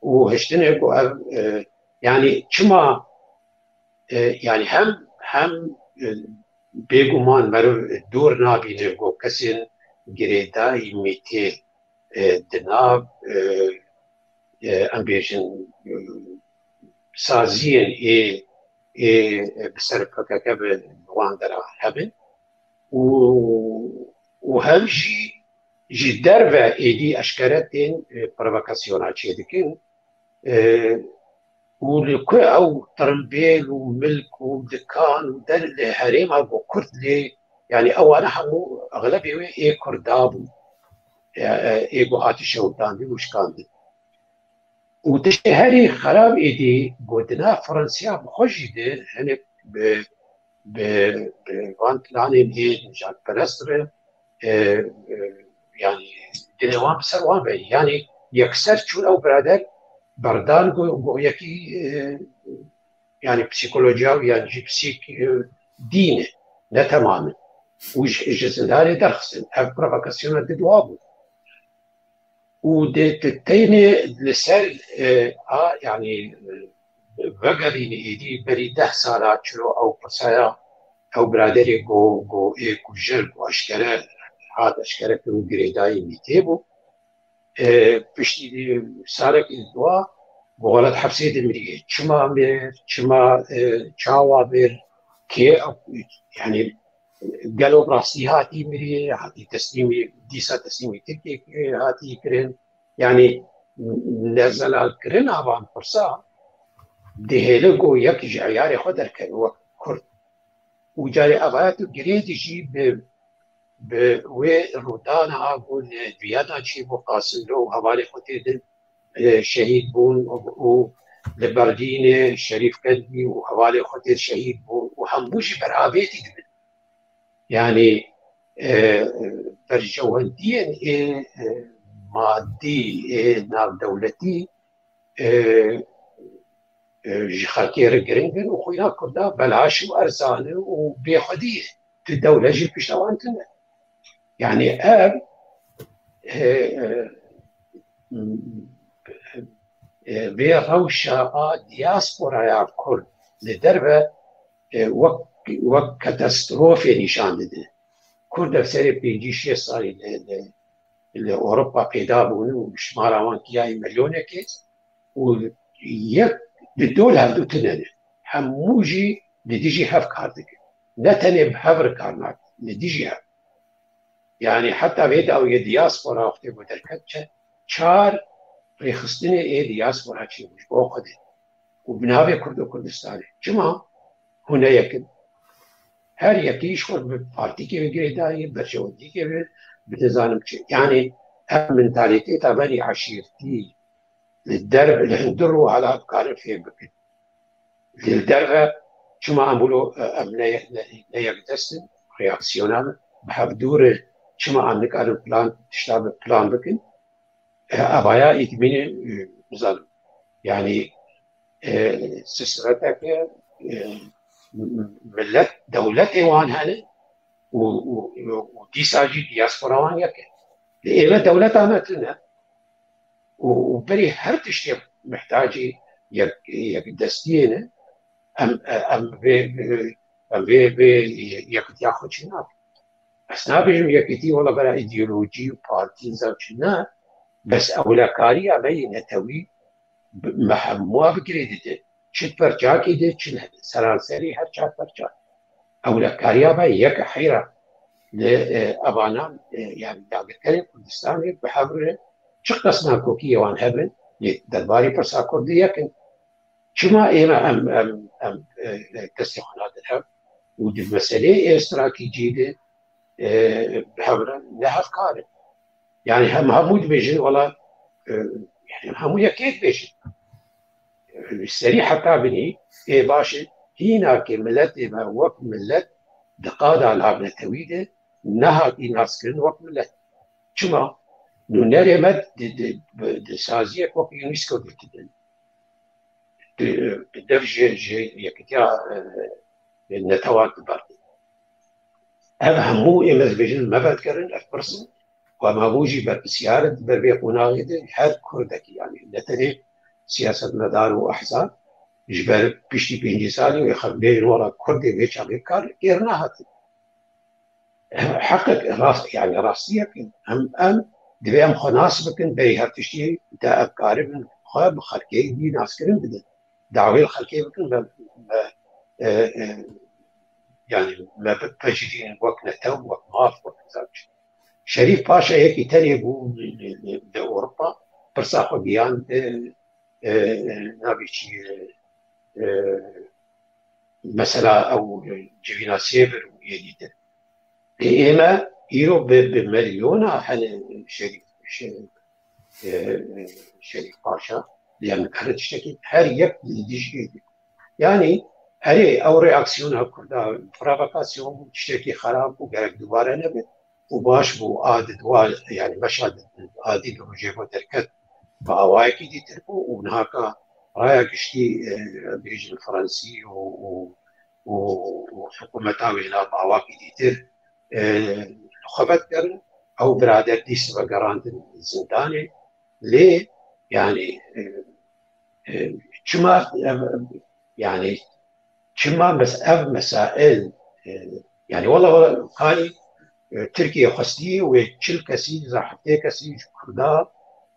û hiştine ku ev, e, yanî çima, e, yanî hem, hem, e, bêguman meriv dûr nabîne ku kesên girêdayî mîtê, e, di nav, e, e, em bêjin, e, saziyên ê, ê, e, bi ser P K K bi wan dera hebin û, û hem jî ji derve êdî eşkere tên, e, provokasyona çêdikin, e, û li ku ew tirimbêl û milk û dikan û der li herêma ku Kurd lê, yanî ewana hemû exlebê wê ê Kurda bûn. E, e, ê ku hatî şewitandin û şikandin. Û tiştê herî xerab êdî ku di nav Fransiya bi xwe jî de hinek bi, bi, bi van planên ê nijadperest re, e, e, yanî dilê wan bi ser wan ve. Yanî yekser çûn ew birader berdan ku, ku yekî, e, yanî psîkolojiya û yan jî psîk, e, dîn e, ne temam e. Û ji, ji zindanê derxistin. Ev provokasyona di dua bû. Û dê tu teynê li ser, e, a, yanî, e, vegerînî êdî berî deh sala çiro ew pirsaya ew biraderê ku, ku ê kujer ku eşkere hat eşkere kir û girêdayî mîtê bû. E, piştî salekî dua ku xelet hepsê de mirî. Çima mir, çima, e, çawa mir, kê, yanî gelo bi rastî hatî mirî, hatî teslîmî, dîsa teslîmî Tirkiyê hatî kirin. Yanî nezelalkirina van pirsa dihêle ku yek ji eyarê xwe derkeve wek Kurd. Û carê evaya tu girêdî jî bi, bi wê rûdana ku li Viyana çêbû, Qasimlo û hevalê xwe tê din, e, şehîd bûn û, û li Berlînê Şerîf Kedbî û hevalê xwe tê şehîd bûn û hemû jî beravêtî dibin. Yanî, e, berjewendiyên ê, e, madî, ê navdewletî, e, e, ji xelkê re giring in û xwîna Kurda belaş û erzan e û bêxwedî ye. Tu dewlet jî pişta wan tune. Yanî ev, e, e, e, vê rewşa a diasporaya Kurd li derve, e, wek, wek katastrofê nîşan dide. Kurd ev serê pêncî şêst salî li, li, li Ewropa peyda bûne û jimara wan gihayî milyonekê û yek di dol hevdu tune ne. Hemû jî li dijî hev kar dikin. Ne tenê bi hev re kar nakin, li dijî hev. Yanî heta vê dawiyê diaspora wextê ku derket çe, çar rêxistinê ê diaspora çêbû ji bo Xwedê. Û bi navê Kurd û Kurdistanê. Çima? Hûn ne yek in. Her yekî ji xwe bi partîkê ve girêdayî, berjewendîkê ve, bi nizanim çi. Yanî ev mentalîteta berî eşîrtî li derve, li hundir rû hala dikarin fêm bikin. Li derve çima em wilo, e, em ne, ne, ne yekdest in, reaksiyona me bi hev dûr e, çima em nikarin plan, tişta bi plan bikin? E, evaya îdmînê, e, bizanim. Yanî, e, sisreteke, e, m-, m-, millet, dewletê wan hene û, û, û, û dîsa jî diaspora wan yek e. Lê ême dewleta me tune û, û berî her tiştê mihtacî yek, yekdestiyê ne. Em, em vê, em vê, vê yekitiya xwe çê nakin. Ez nabêjim yekitî wela bera îdeolojî û partî zav çi ne, bes ewlekariya me yê netewî bi, me hemûa bi girê dide. Çi perçakî de, çi ne. Seranserî her çar perça. Ewlekariya me yek e heyra. Li, e, evanan, e, yanî dagirkerên Kurdistanê bi hev re çi qas nakokiyê wan hebin, lê derbarê pirsa Kurdî yek in. Çima ême em, em, em, e, e, destê xwe nadin hev û di meseleyê ê stratejî de, e, bi hev re ne hevkar in? Yanî hem hemû dibêjin, wela, e, yanî hemû yekê dibêjin. E, serî heta binî, ê baş e, hînakê miletê me wek milet di qada navnetewî de nehatî naskirin wek milet. Çima? Nûnerê me di, di, di saziyek wek UNESCO girtibin. Di, di dev ji, ji yekitiya, e, netewan dibardin. Ev hemû ê me dibêjin me vedigerin, ev pirs in. Ku em hemû jî berpirsiyar in di ber vê qonaxê de, her Kurdekî, yanî ne tenê siyasetmedar û ehzab, ji ber piştî pêncî salî wê xelk bêjin wela Kurdê vê çaxê kar kêr nehatin. Heqek rast, yanî rastiyek em, em divê em xwe nas bikin, berî her tiştî de em karibin xwe bi xelkê dî naskirin bidin. Dawê li xelkê bikin, me, me, e, e, yanî me bi pejirîn wek netew, wek maf, wek nizam çi. Şerîf Paşa yekî tenê bû li, li, li, li Ewropa, pirsa xwe giyan, e, e, e, navê çi, e, e, mesela ew civîna sêvir û êdî din. Ê ême îro bi, bi milyona hene Şerîf, Şerîf, e, e, Şerîf Paşa, yani kare tiştekî her yek li dijî êdî. Yani erê ew reaksiyona Kurda provokasyon bû, tiştekî xerab bû, gerek dubare nebe. Û baş bû, a di dwa, yani meşa di, a dî di rojê xwe derket, bi awayekî dîtir bû û nihaka raya giştî, e, bêjin Fransî û, û, û, û hikûmeta wêna bi awakî dîtir, e, xebet kirin. Ew birader dîs vegerandin zindanê. Lê, yani, e, e, çima, e, yani, çima mes-, ev mesail, e, yani, wala, wala, kanî, e, Tirkiye xwestî wê çil kesî, za heftê kesî ji Kurda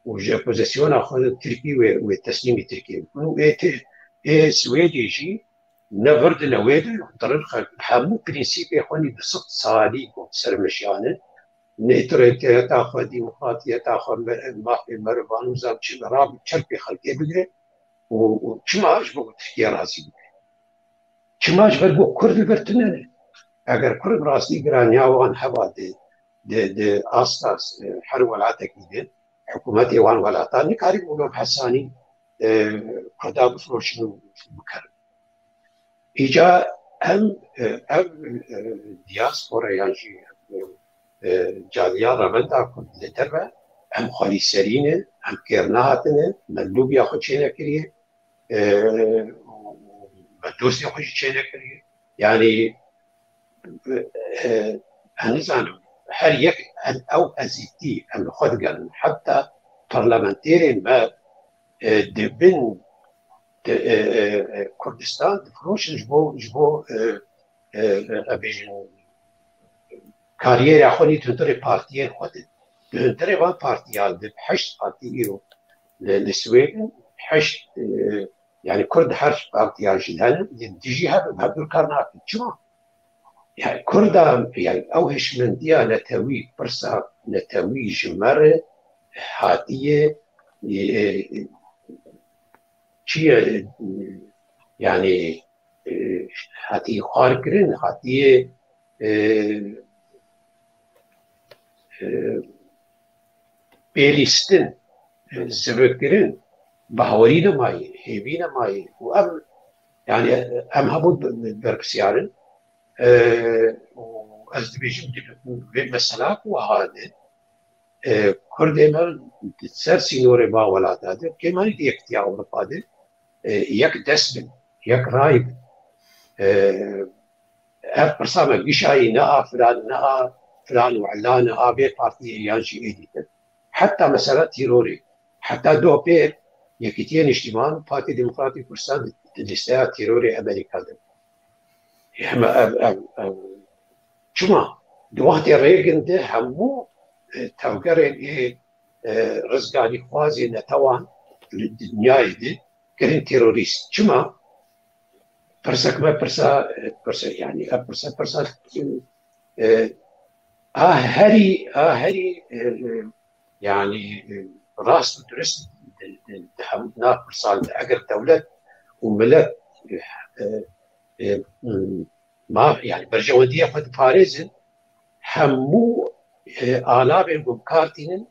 û ji opozisyona xwe li Tirkî wê, wê teslîmî Tirkiye bikin. Û ê Tir-, ê Swêdê jî ne vir di ne wê di, dirin xwe hemû prensîpê xwe nî du sed salî ku ser meşiyane, nêtirêtiyeta xwe, demokratiyeta xwe, me-, mafê merivan û zam çi, rabû çerpê xelkê bigire û, û çima ji bo Tirkiye razî bike? Çima ji ber ku Kurd li vir tune ne? Eger Kurd rastî giraniya wan heba di, di, di asta, e, her welatekî de, hikûmetê wan welatan nikarîbû bi hesanî, e, Kurda bifiroşin û bikirin. Îca em, e, ev, e, diaspora yan jî, e, e, caliya revenda Kurd li derve, em xwelîserî ne, em kêr nehatine, me lûbiya xwe çênekiriye, e, me dostê xwe jî çênekiriye. Yanî, e, e, ez nizanim, her yek em ew ezîtî em li xwe digerin. Heta parlamenterên me, e, di bin, di, e, e, e, Kurdistan difiroşin ji bo, ji bo, e, e, e, e, bêjin, kariyera xwe nî di hundirê partiyên xwe de. Di hundirê van partiyan de heşt partî îro li, li Swêd in, heşt, e, yani Kurd her partiyan jî hene, yên dijî hev, hevdû kar nakin. Çima? Yani Kurda, yani ew hişmendiya netewî, pirsa netewî ji me re hatiye, e, e, çi ye, e, yani, e, hatiye xwarkirin, hatiye, e, e, pêlîstin, e, zivikirin, bawerî nemayê, hêvî nemayê. Û ev, yani, em hemû be-, be-, berpirsiyar in. E, û ez dibêjim, di vê mesela ku wiha de, e, Kurdê me di ser sînorê ba welata de, kêmanî di Yekitiya Ewropa de, e, yek dest bin, yek ray bin. E, ev pirsa me gişayî ne a filan, ne a filan û ela, ne a vê partiyê yan jî êdî din. Heta mesela terorê, heta doh pêr Yekîtiya Niştiman, Partî Demokratîk Kurdistan di, di lîsteya terorê Amerîka de. Hema ev, ev, ev, çima? Di wextê Reagan de hemû, e, tevgerên ê, e, rizgarîxwazê netewan li dinyayê de kirin terorîst. Çima? Pirsek me pirsa, e, pirsa, yani, ev pirsa, pirsa, e, a herî, a herî, e, e, yani, e, rast û dirist di, di, di hem nav pirsan de. Eger dewlet û milet, e, e, e, ma, yani, berjewendiyê xwe diparêzin, hemû, e, alavên ku bi kar tînin,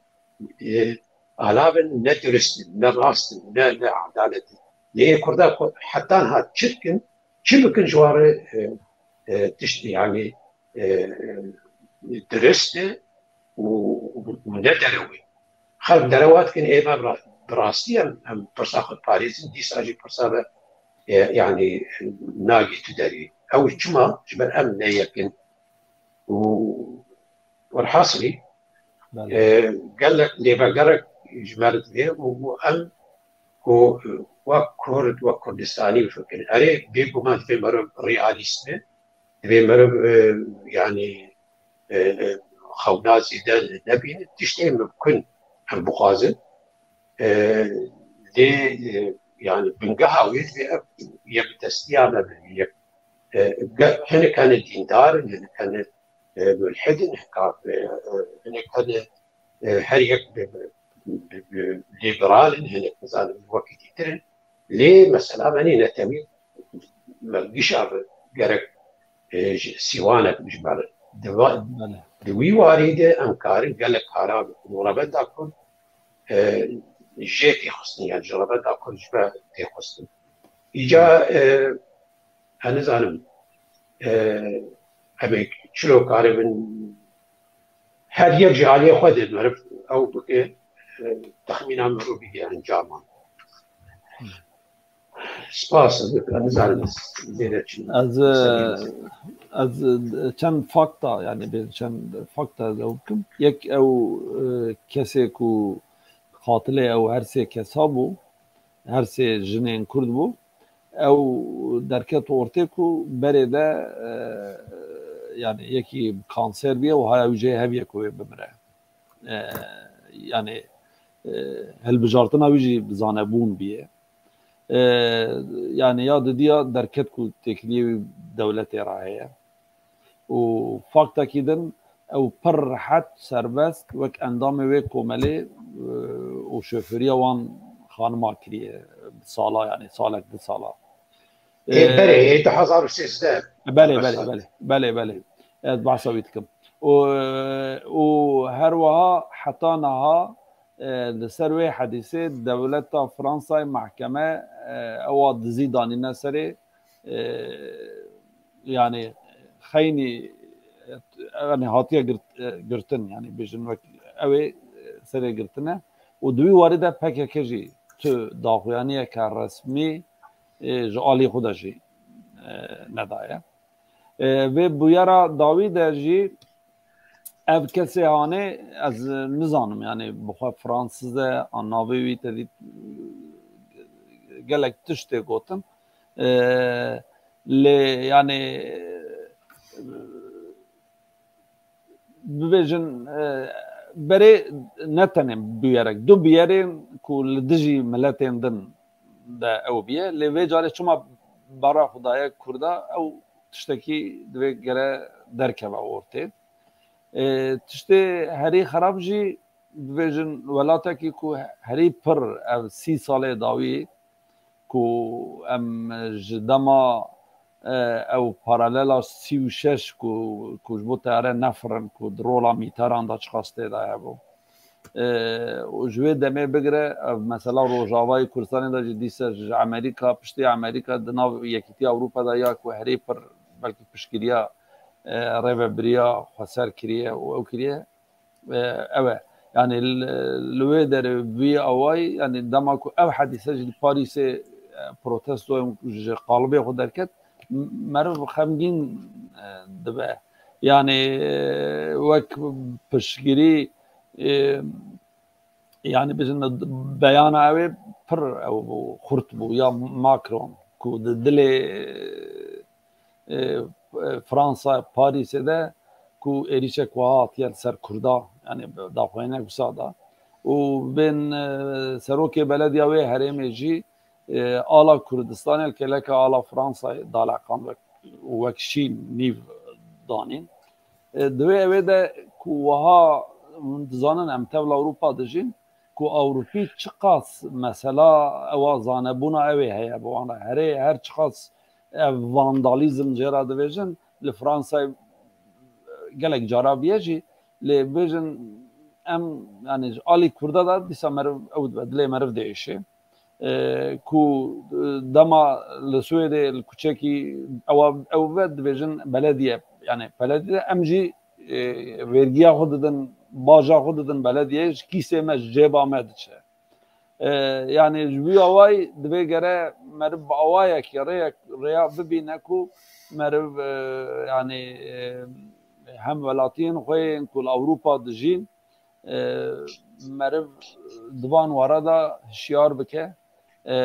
e, alavên ne dirist in, ne rast in, ne, ne edalet in. Lê Kurda xwe heta niha çi dikin, çi bikin ji wan re, e, e, tişt, yani, e, e, dirist e û, û, û ne derew e. Xelk derewa dikin, ê me bi ra-, bi rastî em, em pirsa xwe diparêzin, dîsa jî pirsa ve, e, yanî nagî tu derî. Ew çima? Ji ber em ne yek in. Û werhasilî, Belê. e, gelek lêvegerek ji me re divê û, û em ku wek Kurd, wek Kurdistanî bifikirin. Erê, bêguman divê meriv realîst be, divê meriv, e, yanî, e, e, xewna zêde nebîne. Tiştê mimkun em bixwazin. E, lê, e, yanî bingeha wê divê ev yekdestiya me be. Yek, e, ge-, hinek hene dîndar in, hinek hene, e, mulhid in, heka, e, e, hinek hene, e, her yek bi, bi, bi, bi liberal in, hinek nizanim wekî dîtir in. Lê mesela me nê netewî me gişa bi gerek, e, ji sîwanek ji me re. Di va-, Belê. di wî warî de em karin gelek kara bikin. Û Revenda Kurd, e, jê tê xistin, yani ji Revenda Kurd ji me tê xistin. Îca, e, ez nizanim, e, em ê çilo karibin her yek ji aliyê xwe de meriv ew bike, e, texmîna meriv bige encama. Spas, ez nizanim zêde çi. Ez, e, ez, e, çend fakta, yani bir çend fakta ez ew bikim. Yek ew, e, kesê ku qatilê ew her sê kesa bû, her sê jinên Kurd bû. Ew derket ortê ku berê de, e, yani yekî kanser bûye û haya wî jê hev ye ku wê bimire. E, yani, e, hilbijartina wî jî bi zanebûn bûye. E, yani ya didiya derket ku têkiliyê wî dewletê re heye. Û faktekî din ew pir rehet, serbest wek endamê wê komelê, e, û şofêriya wan xanima kiriye bi sala, yani salek du sala. Ê, E, berê, ê, du hezar û sêzdeh. Belê, belê, Mesela. belê, belê, belê. Ez behsa wî dikim. Û, û her wiha heta niha, e, li ser wê hedîsê dewleta Fransayê mehkeme, e, ewa dizî danîne serê, e, yani xeynî, e, yani hatiye girt-, e, girtin, yani bêjin wek ew ê, e, serê girtine. Û di wî warî de P K K jî tu daxuyaniyeke resmî, e, ji alî xwe de jî, e, nedaye. E, vê bûyera dawî de jî ev kesê hanê ez nizanim, yani bi xwe Fransiz e, an navê wî te dît, gelek tişt tê gotin. E, lê yani, e, bibêjin, e, berê ne tenê bûyerek, du bûyerên ku li dijî miletên din de ew bûye, lê vê carê çima bara xwe daye Kurda, ew tiştekî divê gere derkeve ortê. E, tiştê herî xerab jî, bibêjin, welatekî ku herî pir ev sî salê dawî ku em ji dema, e, ew paralela sî û şeş ku, ku ji bo teyare nefirin, ku di rola mîteran de çiqas tê de hebû. E, û ji wê demê bigire, ev mesela Rojavayê Kurdistanê de jî dîsa ji Amerîka, piştî Amerîka di nav Yekîtiya Ewropa de ya ku herî pir belkî piştgiriya, e, rêvebiriya xweser kiriye û ew kiriye. E, ew e. Yani li, li wê derê vî awayî, yani dema ku ev hedîse jî li Parîsê, e, protestoyên ji qalibê xwe derket, m-, meriv xemgîn, e, dibe. Yani, e, wek piştgirî, e, yani bêjin beyana ew ê pir ew bû, xurt bû, ya Macron ku di dilê, e, e, Fransa, Parîsê de ku êrîşek wiha hatiye li ser Kurda, yani daxuyaniyek wisa da. Û bên, e, serokê belediya wê herêmê jî, e, ala Kurdistanê li kêleka ala Fransayê daleqand wek, wek şîn nîv danîn. E, di wê ewê de ku wiha hûn dizanin em tevla Ewropa dijîn, ku Ewropî çiqas mesela ewa zanebûna ew ê heye bi wan re. Herê her çiqas ev vandalîzm jê re dibêjin, li Fransayê gelek cara bûye jî, lê bêjin em, yani ji alî Kurda de dîsa meriv ew dibe, dilê meriv diêşe. E, ku, e, dema li Swêdê li kuçekî ewa, ew ve dibêjin belediye, yani belediye em jî, e, vergiya xwe didin baja xwe didin belediyê, ji kîsê me, ji cêba me diçe. E, yani ji wî awayî divê gere meriv bi awayekî rêyek, rêya bibîne ku meriv, e, yani, e, hem welatiyên xwe yên ku li Ewropa dijîn, e, meriv di van were de hişyar bike. E,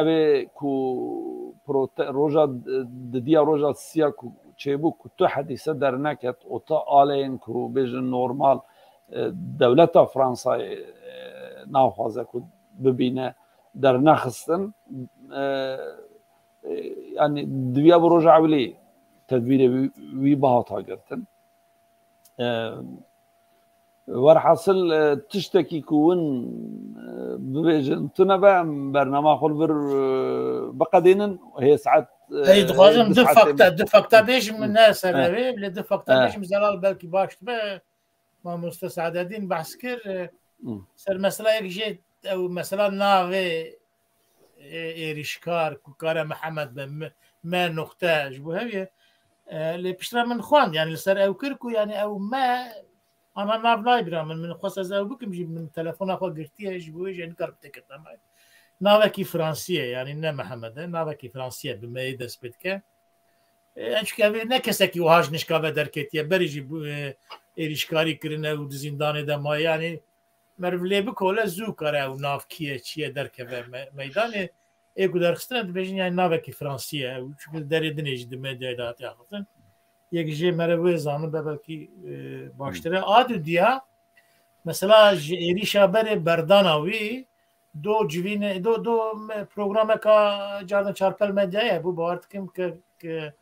ev ê ku prote-, roja d-, didiya roja siya ku çêbû ku tu hedîse derneket û tu aleyên ku bêjin normal, e, dewleta Fransayê, e, naxwaze ku bibîne dernexistin. E, e, yani diviya bi roja ewilî tedbîrê wî, wî bihata girtin. E, werhasil, e, tiştekî ku win, e, bibêjin tune be, em bernama xwe li vir, e, biqedînin. Hê saet, e, Ey, dixwazim hê du du saetê fakta, me. du fakta bêjim, ne ser Evet. revê, lê du fakta Evet. bêjim, Zelal belkî baş dibe. Mamoste Saadedîn behs kir, e, Hı. ser mesela yek jê ew mesela navê, e, êrîşkar ku kare Mihemed be, me, me noqte ji bo hev ye. E, lê piştre min xwend, yani li ser ew kir ku yani ew me ana nav nayê bira min, min xwest ez ew bikim jî, min telefona xwe girtiye, ji bo wê jî nikarim têkevim. Navekî Fransî ye, yani ne Mihemed e, navekî Fransî ye, bi meyê dest pê dike. E, çunke ev ne kesekî wiha ji nişka ve derketiye, berê jî bû, e, êrîşkarî kirine û di zîndanê de maye. Yani meriv lê bikole zû kare ew nav kî ye, çi ye derkeve me-, meydanê. Ê ku derxistine dibêjin yani navekî Fransî ye. Ew çunke li derê dinê jî di medyayê de hatiye axiftin. Yek jê meriv wê zanin be belkî, e, baştir e. A dudiya, mesela ji êrîşa berê berdana wî, do civîne, do, do me-, programeka cardin çarpel medyayê hebû, bawer dikim ke, ke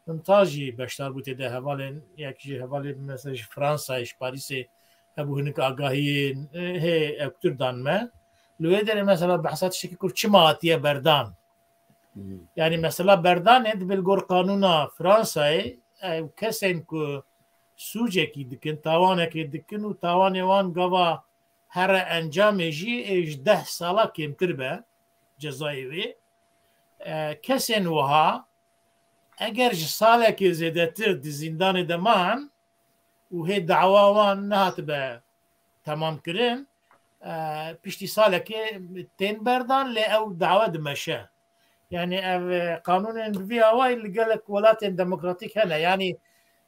Mimtaz jî beşdar bû tê de, hevalên, yek ji hevalê mesela ji Fransayê, ji Parîsê hebû hinek agahiyên, e, hê ew dir dan me. Li wê derê mesela behsa tiştekî kir çima hatiye berdan. Hmm. Yani mesela berdanê dibe li gor qanûna Fransayê, ew kesên ku sûcekî dikin, tawanekê dikin û tawanê wan gava here encamê jî ê ji deh sala kêmtir be cezayê wê. E, kesên wiha eger ji salekê zêdetir di zîndanê de man û hê dawa wan nehatibe temamkirin, e, piştî salekê tên berdan, lê ew dawa dimeşe. Yani ev, e, qanûnên bi vî awayî li gelek welatên demokratîk hene. Yani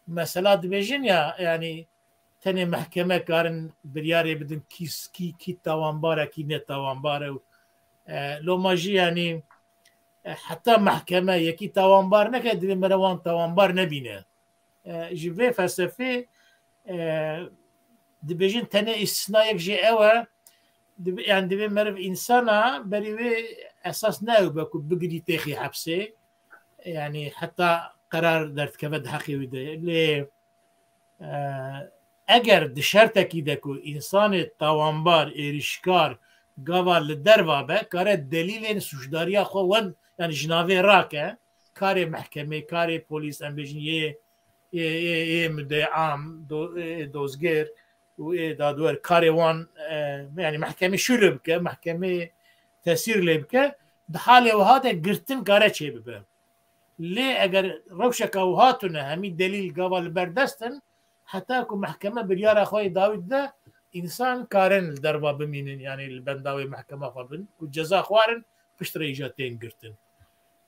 mesela dibêjin ya, yani tenê mehkeme karin biryarê bidin kî, kî, kî tawanbar e, kî ne tawanbar e. E, loma jî yani, e, heta mehkeme yekî tawanbar neke, divê mere wan tawanbar nebîne. E, ji vê felsefê, e, dibêjin tenê îstisna yek jê ew e, dibe-, yani divê meriv însana berî wê esas ne ew be ku bigirî têxî hepsê, yani heta qerar derdikeve di heqê wî de. Lê, e, eger di şertekî de ku însanê tawanbar, êrîşkar, gava li derva be, kare delîlên sûcdariya xwe wen, yani ji navê rake, karê mehkemê, karê polîs, em bêjin yê, yê, yê, yê mudê am, do-, yê dozgêr û yê dadwer, karê wan, e, yani mehkemê şûlê bike, mehkemê tesîr lê bike, di halê wiha de girtin kare çêbibe. Lê eger rewşeka wiha tune, hemî delîl gava li ber dest in, heta ku mehkeme biryara xwe yê dawî dide, însan karin li derva bimînin, yani li benda wê mehkema xwe bin, ku ceza xwarin, piştre îja tên girtin.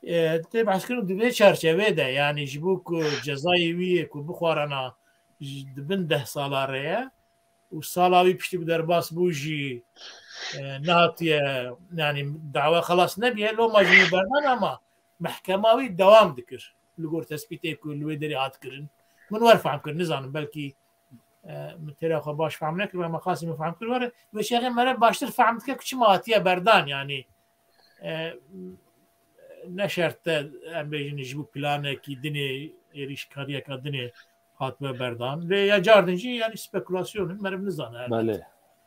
E, tê behskirin di vê çarçevê de, yani ji bo ku cezayê wî yê ku bixwarana ji, di bin deh sala re ye, û sala wî piştî ku derbas bû jî, e, nehatiye, yani dawa xelas nebiye, loma jî wî berdan ama mehkema wî dewam dikir. Li gor tespîtê ku li wê derê hat kirin. Min wer fehm kir, nizanim, belkî, e, min têra xwe baş fehm nekir, me qasî min fehm kir were. Wê şexê mere baştir fehm dike ku çima hatiye berdan, yani, e, ne şert e, em bêjin ji bo planekî dinê, êrîşkariyeka dinê hatibe berdan. Lê ya cardin jî, yani, spekulasyon in, meriv nizane elbet. Belê,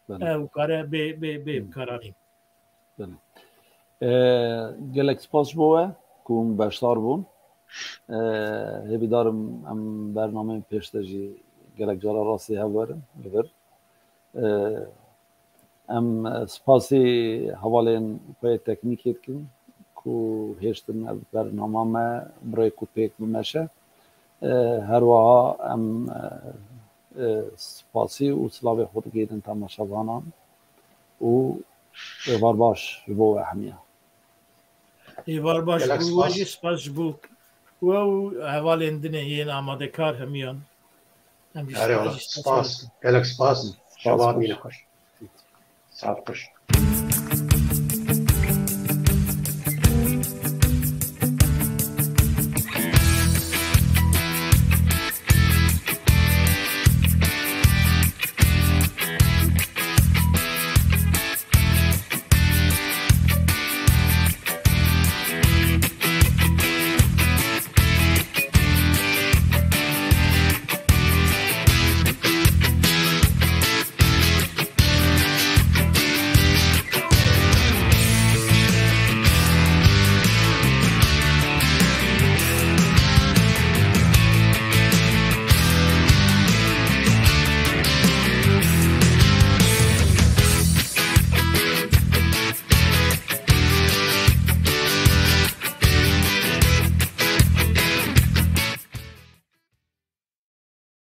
belê. Ew kare bê, bê, bê Hmm. karanîn. Belê. E, gelek spas ji bo we ku hûn beşdar bûn. E, hêvîdar im em bernameyên pêş de jî gelek cara rastî hev werin li vir. E, em spasî hevalên xwe yê teknîkê dikin ku hêştin ev bernama me bi rêk û pêk bimeşe. E, her wiha em, e, e, spasî û silavê xwe digihînin temaşevanan û êvar baş ji bo we hemiya. Êvar baş ji bo we jî, spas ji bo we û hevalên din ê yên amadekar hemiyan. Em jî Erê, spas, gelek spas. Şeva mîne xweş. Saet xweş.